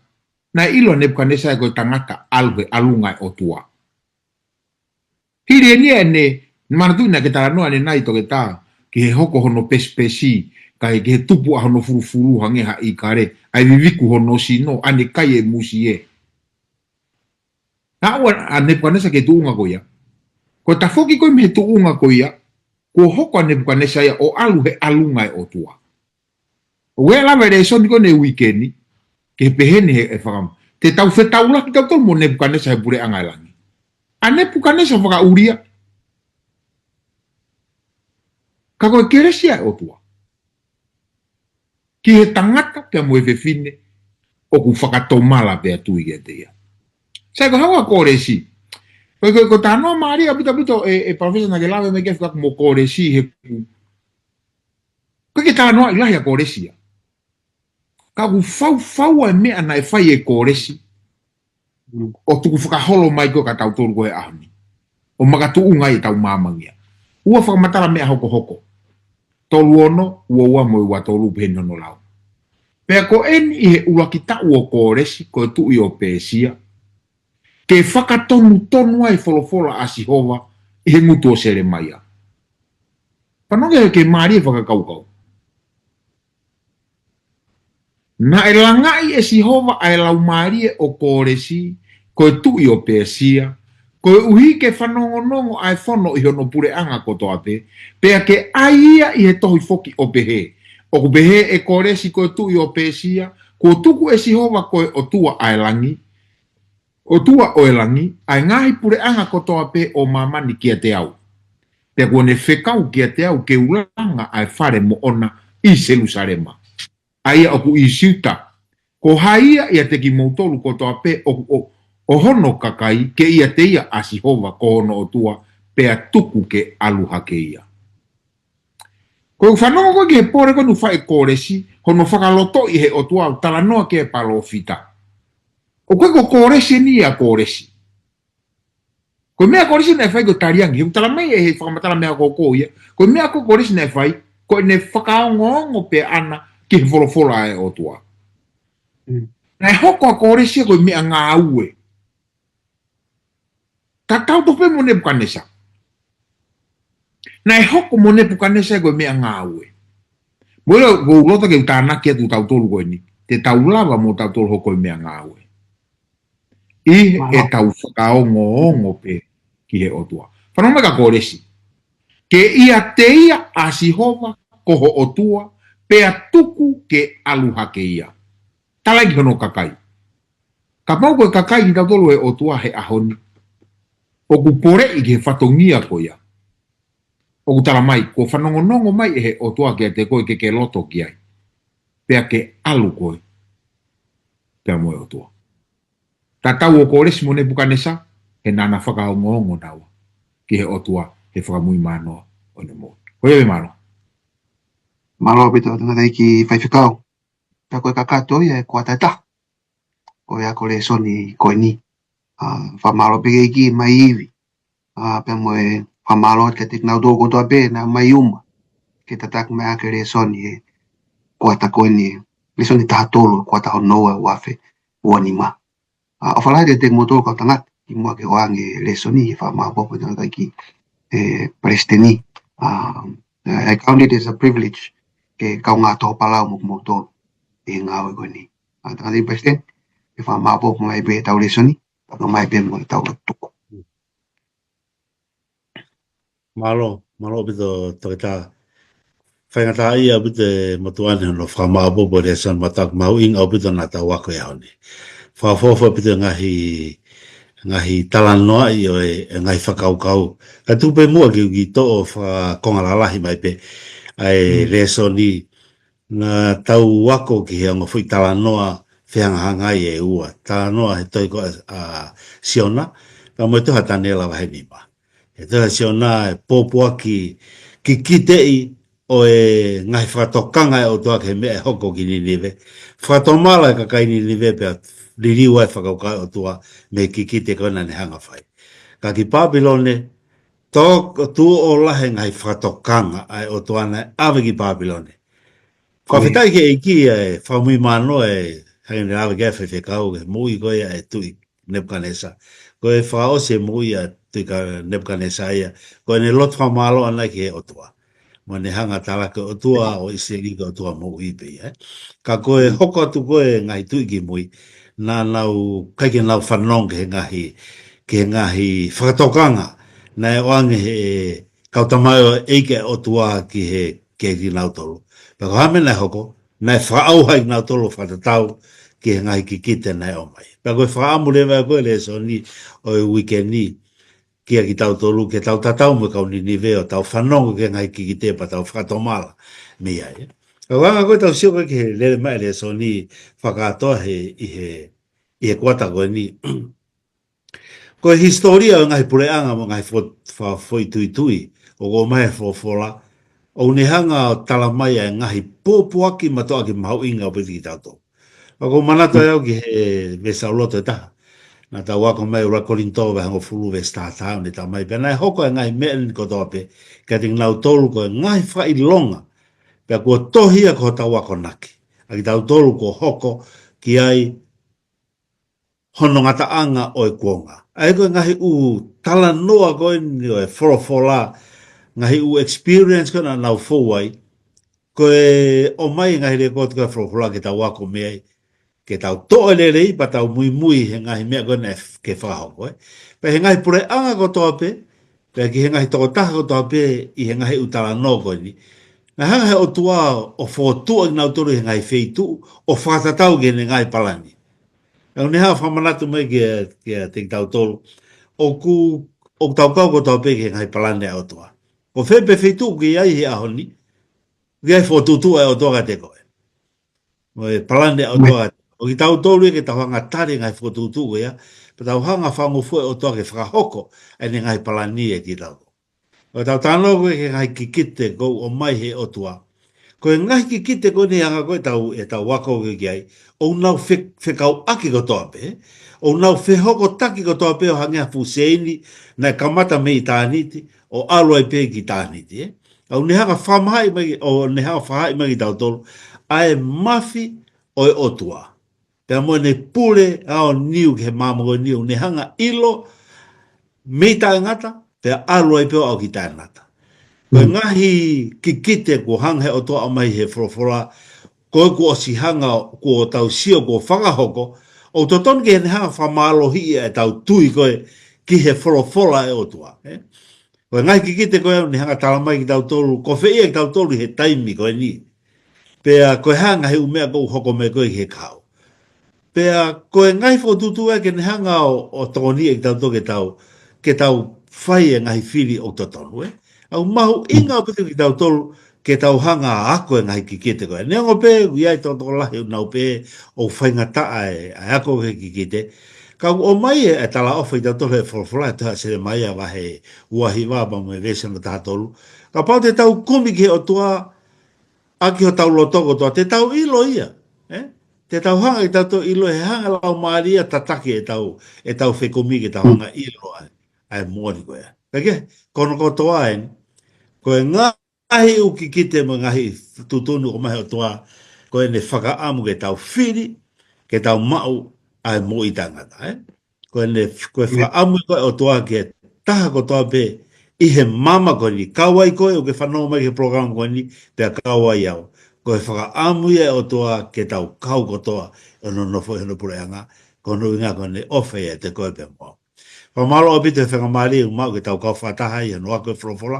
naʻe ʻilo ʻa Nepukanesa ē ko e tangata ʻalu he ʻalunga ʻo e ʻOtua. Hili eni ʻene, manatuʻi naʻa ke talanoa ʻanenai toketā, ki he hoko hono pesipesi, kae ki he tupu ʻa hono fulufulu hangē ha ʻīkale, ʻa e viviku hono sino, ʻa ʻene kai e musie. Naʻe ʻalu ʻa Nepukanesa ki he tuʻunga ko ia. Ko e tafoki ko ē mei he tuʻunga ko ia, kuo hoko ʻa Nepukanesa ia ʻo ʻalu he ʻalunga ʻo e ʻOtua. ʻOku ʻi ai e lave lēsoni ko eni he uike ni, ke pehē ni he, he fakam-. Te tau fetaulaki tautolu mo Nepukanesa he puleʻanga ʻo e langi. ʻA Nepukanesa fakaʻulia. Ka ko e kelesi ʻa e ʻOtua. Ki he tangata pea mo e fefine, ʻoku fakatomala pea tui kiate ia. Sai ko e haʻu ʻa Kōlesi. Ko, ko, ko e talanoa mālie ʻaupito ʻaupito ē, ē Palōfesa naʻa ke lave mai ki ai fekauʻaki mo Kōlesi he ʻoku ʻikai ke talanoaʻi lahi ʻa Kōlesi ia. Ka ʻoku faufau ʻa e meʻa naʻe fai ʻe Kōlesi. ʻO tukufakaholo mai ko ē kia tautolu ko ē he ʻaho ni. ʻO makatuʻunga ai ʻetau māmangia. Ua fakamatala meʻa hokohoko. Tolu ono, ua ua mo e ua tolu pehē ni hono lau. Pea ko eni ʻi he ʻuluaki taʻu ʻo Kōlesi ko e tuʻi ʻo Pēsia. Ke fakatonutonu ai e folofola ʻa Sihova ʻi he ngutu ʻo Selemaia. Fanongo ki he mālie e fakakaukau. Naʻe langaʻi ʻe Sihova ʻa e laumālie ʻo Kōlesi, ko e tuʻi ʻo Pēsia, koeʻuhi ke fanongonongo ʻa e fono ʻi hono puleʻanga kotoa pē, pea ke ʻai ia ʻi he tohi foki ʻo pehē. ʻOku pehē ʻe Kōlesi ko e tuʻi ʻo Pēsia, kuo tuku ʻe Sihova ko e ʻOtua ʻa e langi, ʻOtua ʻo e langi, ʻa e ngaahi puleʻanga kotoa pē ʻo māmani kiate au. Pea kuo ne fekau kiate au ke u langa ʻa e fale moʻona ʻi Selusalema. ʻA ia ʻoku ʻi Siuta, ko hai ia ʻiate kimoutolu kotoa pē ʻo, ʻo, ʻo hono kakai, ke ʻiate ia ʻa Sihova ko hono ʻOtua, pea tuku ke ʻalu hake ia. Ko e fanongo ko ē ki he pole ko eni ʻoku fai ʻe Kōlesi, hono fakalotoʻi ʻe he ʻOtua ʻo talanoa ki he palōfita. ʻOku ʻikai ko Kōlesi eni ia Kōlesi. Ko e meʻa ʻa Kōlesi naʻe fai ko e taliangi, he ʻoku tala mai ʻe he fakamatala meʻa ko ē ko ia. Ko e meʻa ko ē ʻa Kōlesi naʻe fai, ko ʻene fakaongoongo pē ʻana ki he folofola ʻa e ʻOtua. Mm. Naʻe hoko ʻa Kōlesi ko e meʻangāue. Tatau tofu pē mo Nepukanesa. Naʻe hoko mo Nepukanesa ko e meʻangāue. Mo ia ʻoku ou loto ke u tānaki atu tautolu ko eni. Te tau lava mo tautolu hoko ko e meʻangāue. ʻI heʻetau fakaongoongo pē ki he ʻOtua. Fanongo mai kia Kōlesi. Ke ʻiate ia ʻa Sihova ko ho ʻOtua, pea tuku ke ʻalu hake ia. Talaange ki hono kakai. Kapau ko e kakai kitautolu ʻo e ʻOtua he ʻaho ni. ʻOku poleʻi ki he fatongia ko ia. ʻoku tala mai, kuo fanongonongo mai ʻe he ʻOtua kiate koe ke ke loto ki ai. Pea ke ʻalu koe pea mo e ʻOtua. Tatau ʻo Kōlesi mo Nepukanesa, he naʻa na fakaongoongo naua ki he ʻOtua he fakamuimui mānoa ʻo ʻene moʻui. Ko ia pē, mālō. Mālō ʻaupito, tangataʻeiki faifekau. Pea ko e kakato ia e kuata ʻe taha ʻo e ako lēsoni ko eni. ʻA, fakamālō pē ki he ʻEiki mai ivi. ʻA, pea mo e fakamālō kiate kinautolu kotoa pē naʻa nau ō mai ʻo tataki mai ʻaki e lēsoni he kuata ko eni, lēsoni taha tolu, kuata hono ua ʻo e ua afe ua nima. ʻA, ʻofa lahi kiate kimoutolu kau tangata, kimuʻa ke ʻoange e lēsoni, ʻe fakamālō ʻaupito tangataʻeiki, ʻe, Palesiteni. ʻA, I count it as a privilege ke kaungā tō palau mo kimoutolu ʻi he ngāue ko eni. ʻA, tangataʻeiki Palesiteni, ʻe fakamālō ʻaupito mai pē ʻetau lēsoni, pea ʻomai pē mo ʻetau tuku. Mālō, mālō ʻaupito, toketā. Faingataʻaʻia ʻaupito e motuʻa ni hono fakamāʻopoʻopo e lēsoni mātuʻaki mahuʻinga ʻaupito naʻa tau ako he ʻaho ni. Fakaʻofoʻofa ʻaupito e ngaahi, ngaahi talanoaʻi ʻo e, e ngaahi fakakaukau. Ka tuku pē muʻa ke u kiʻi toʻo fakakonga lalahi mai pē ʻa e lēsoni naʻa tau ako ki he ongo foʻi talanoa fehangahangai ʻe ua. Talanoa he tohi ko ē ʻa Siona, pea mo e tohi ʻa Taniela vahe nima. He tohi ʻa Siona e pōpoaki kikiteʻi ʻo e ngaahi fakatokanga ʻa e ʻOtua ki he meʻa ʻe hoko ki Ninive. Fakatomala e kakai Ninive pea liliu ai e fakakaukau ʻa e ʻOtua mei he kikite ko ē naʻa ne hanga ʻo fai. Ka ki Pāpilone, tō, tuʻo lahi e ngaahi fakatokanga ʻa e ʻOtua naʻe ʻave ki Pāpilone. Fakafetaʻi ki he ʻEiki ʻa e fakamuimui mānoa ʻe hangē ne lave ki ai e faifekau he moʻui ko ia ʻa e tuʻi Nepukanesa. Ko e fakaʻosi e moʻui ʻa e tuʻi ko Nepukanesa ia, ko ʻene lotu fakamālō ʻana ki he ʻOtua. Mo ʻene hanga ʻo tala ko e ʻOtua ʻo ʻIsileli ko e ʻOtua moʻui pē ia, ē. Ka ko e hoko atu ko ē ngaahi tuʻi ki mui, naʻa nau ʻikai ke nau fanongo ki he ngaahi, ki he ngaahi fakatokanga naʻe ʻoange he kau tamaioʻeiki ʻa e ʻOtua ki he, ki he kinautolu. Pea ko e hā e meʻa naʻe hoko, naʻe fakaʻauha kinautolu ʻo fakatatau ki he ngaahi kikite naʻe ʻomai. Pea ko e fakaʻamu leva ko ē e lēsoni ʻo e uike ni kia kitautolu, ke tau tatau mo e kau Ninive ʻo tau fanongo ki he ngaahi kikite pea tau fakatomala mei ai. Ka ko e anga ko ē ʻetau sio ko ē ki he lele mai e lēsoni fakakātoa he, ʻi he, ʻi he kuata ko eni. Ko e hisitōlia ʻo e ngaahi puleʻanga mo e ngaahi fo-, fa-, foʻi tuitui ʻoku ʻomai he folofola, ʻoku ne hanga ʻo tala mai ʻa e ngaahi pōpoaki mātuʻaki mahuʻinga ʻaupito kiate kitautolu. ʻOku ou manatu ai au ki he veesi ʻoku loto ʻe taha. Naʻa tau ako mai ʻi he ʻuluaki Kolinitō vahe hongofulu veesi taha taha, ʻoku ne tala mai pē naʻe hoko e ngaahi meʻa ni kotoa pē kiate kinautolu ko e ngaahi fakaʻilonga. Pea kuo tohi ia ko hotau akonaki ʻa kitautolu kuo hoko ki ai hono ngataʻanga ʻo e kuonga. ʻA ia ko e ngaahi ʻū talanoa ko eni ʻo e folofola, ngaahi ʻū experience ko ē naʻa nau fou ai, ko e ʻomai e ngaahi lēkooti ko ē ʻa e folofola ke tau ako mei ai, ke tau toʻo e lelei pea tau muimui he ngaahi meʻa ko ē naʻe f-, ke fakahoko, ē. Pea he ngaahi puleʻanga kotoa pē, pea ki he ngaahi tokotaha kotoa pē ʻi he ngaahi ʻū talanoa ko eni, naʻe hanga he ʻOtua ʻo fokotuʻu kinautolu he ngaahi feituʻu ʻo fakatatau ki heʻene ngaahi palani. Pea ʻoku ne hanga ʻo fakamanatu mai kia, kiate kitautolu, ʻoku, ʻoku tau kau kotoa pē ki he ngaahi palani ʻa e ʻOtua. Ko fē pē feituʻu ʻoku ke ʻi ai he ʻaho ni, ʻoku ʻi ai e fokotuʻutuʻu ʻa e ʻOtua kiate koe. Mo e palani ʻa e ʻOtua. ʻOku ʻikai ke tau tolu ia ke tau hanga ʻo tali e ngaahi fokotuʻutuʻu ia, pea tau hanga ʻo fakangofua e ʻOtua ke fakahoko ʻene ngaahi palani ʻiate kitautolu. ʻOku tau talanoa ko ē ki he ngaahi kikite kuo ʻomai he ʻOtua. Ko e ngaahi kikite ko eni ʻa ē ko ē ʻoku tau, ʻoku tau ako ko ē ki ai, ʻoku nau fe-, fekauʻaki kotoa pē, ʻoku nau fehokotaki kotoa pē ʻo hangē ha fuʻu seini naʻe kamata mei ʻitāniti, ʻo ʻalu ai pē ki ʻitāniti, ē. ʻOku ne hanga ʻo fakamahaʻi mai, ʻoku ne hanga ʻo fakahā mai kiate kitautolu ʻa e mafi ʻo e ʻOtua. Pea mo ʻene pule ʻaoniu ki he māmani, ʻoku ne hanga ʻo ʻilo mei taʻengata, pea ʻalu ai pē ʻo aʻu ki taʻengata. Ko e ngaahi kikite kuo hanga he ʻOtua ʻo ʻomai he folofola, ko ē kuo ʻosi hanga, kuo tau sio, kuo fakahoko, ʻoku totonu ke ne hanga ʻo fakamālohiʻi ʻetau tui ko ē ki he folofola ʻa e ʻOtua, ē? Ko e ngaahi kikite ko ē ʻoku ne hanga ʻo tala mai kiate kitautolu, ko fē ia kitautolu he taimi ko eni. Pea ko e hā e ngaahi ʻū meʻa ʻoku hoko mai ko ē he kahaʻu. Pea ko e ngaahi fokotuʻutuʻu ia ke ne hanga ʻo, ʻo tokoniʻi kitautolu ke tau, ke tau fai e ngaahi fili ʻoku totonu, ē. ʻOku mahuʻinga ʻaupito kitautolu ke tau hanga ʻo ako e ngaahi kikite ko ē. Neongo pē ʻoku ʻi ai e tokolahi ʻoku nau pehē ʻoku faingataʻa e, ʻa e ako e kikite. Ka ʻoku ʻomai e, e talaʻofa kiate kitautolu ʻe he folofola, ʻi he tohi ʻa Selemaia vahe ua hiva pea mo e veesi hono taha tolu. Kapau te tau kumi ki he ʻOtua ʻaki hotau loto kotoa, te tau ʻilo ia. Ē? Te tau hanga ʻe kitautolu ʻo ʻilo, he hanga ʻe he Laumālie ʻo tataki ʻetau, ʻetau fekumi ke tau hanga ʻo ʻilo ai ʻa e moʻoni ko ia. Pea ko hono kotoa eni, ko e ngaahi ʻū kikite mo e ngaahi tuʻutuʻuni ʻoku ʻomai ʻe he ʻOtua, ko ʻene fakaʻamu ke tau fili, ke tau maʻu ʻa e moʻui taʻengata, ē? Ko ʻene, ko e fakaʻamu ko ē ʻa e ʻOtua ki he taha kotoa pē ʻi he māmani ko eni, kau ai koe ʻoku ke fanongo mai ki he polokalama ko eni, pea kau ai au. Ko e fakaʻamu ia ʻa e ʻOtua ke tau kau kotoa ʻi hono nofo ʻi hono puleʻanga, ko hono ʻuhinga ko ʻene ʻofa ʻiate koe pea mo au. Fakamālō ʻaupito he faingamālie ʻoku maʻu ke tau kau fakataha ʻi hono ako e folofola.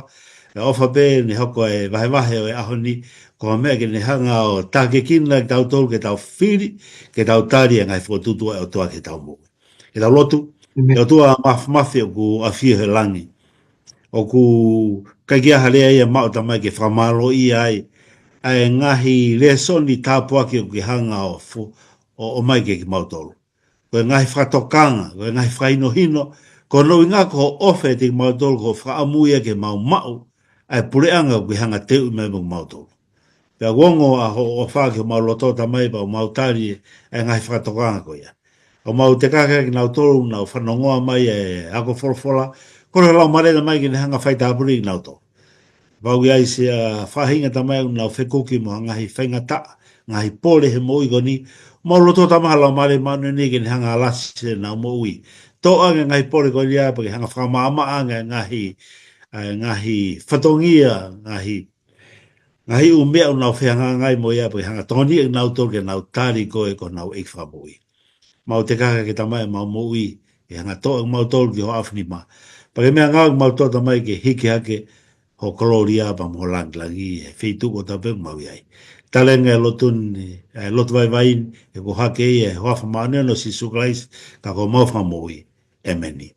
ʻOku ou ʻofa pē ʻene hoko e vahevahe ʻo e ʻaho ni ko ha meʻa ke ne hanga ʻo tākiekina kitautolu ke tau fili, ke tau tali e ngaahi fokotuʻutuʻu ʻa e ʻOtua ki heʻetau moʻui. Ke tau lotu. ʻE ʻOtua Māfimafi ʻoku ʻafio he langi, ʻoku ʻikai ke ʻi ai ha lea ia ʻe maʻu, Tamai, ke fakamālōʻia ai ʻa e ngaahi lēsoni tāpuaki ʻoku ke hanga ʻo fo-, ʻo, ʻomai kiate kimautolu. Ko e ngaahi fakatokanga, ko e ngaahi fakahinohino, ko hono ʻuhinga ko hoʻo ʻofa ʻiate kimautolu, ko hoʻo fakaʻamu ia ke mau maʻu ʻa e puleʻanga ʻoku ke hanga ʻo teuʻi mai maʻa kimautolu. Pea ʻoku ongo ʻa hoʻo ʻofa ki homau loto, Tamai, pea ʻoku mau tali ʻa e ngaahi fakatokanga ko ia. ʻOku mau tekaki kinautolu ʻoku nau fanongoa mai e ako folofola, kole ho Laumālie, Tamai, ke ne hanga ʻo faitāpuekina kinautolu. Kapau ʻoku ʻi ai siʻa faʻahinga, Tamai, ʻoku nau fekuki mo ha ngaahi faingataʻa, ngaahi pole he moʻui ko eni, ʻoku mau lotua, Tamai, ho Laumālie Māʻoniʻoni ke ne hanga ʻo lasi ʻenau moʻui. Toʻo ange e ngaahi pole ko ia pea ke hanga ʻo fakamaʻamaʻa ange e ngaahi, ʻa e ngaahi fatongia, ngaahi, ngaahi ʻū meʻa ʻoku nau fehangahangai mo ia, pea ke hanga ʻo tokoniʻi kinautolu ke nau tali koe ko honau ʻEiki Fakamoʻui. Mau tekaki ke, Tamai, ʻemau moʻui, ke hanga ʻo toʻo kimautolu ki ho ʻaofinima. Pea ke meʻangāueʻaki kimautolu, Tamai, ke hiki hake ho kolōlia pea mo ho lāngilangi he feituʻu kotoa pē ʻoku mau ʻi ai. Tali ange e lotu ni, e lotu vaivai ni, he ko e hake ia ʻi he huafa māʻoniʻoni ʻo Sīsū Kalaisi, ka ko homau Fakamoʻui. ʻĒmeni.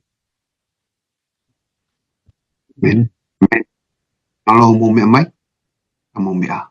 ʻĒmeni. Mālō, mou meʻa mai. Ka mou meʻa.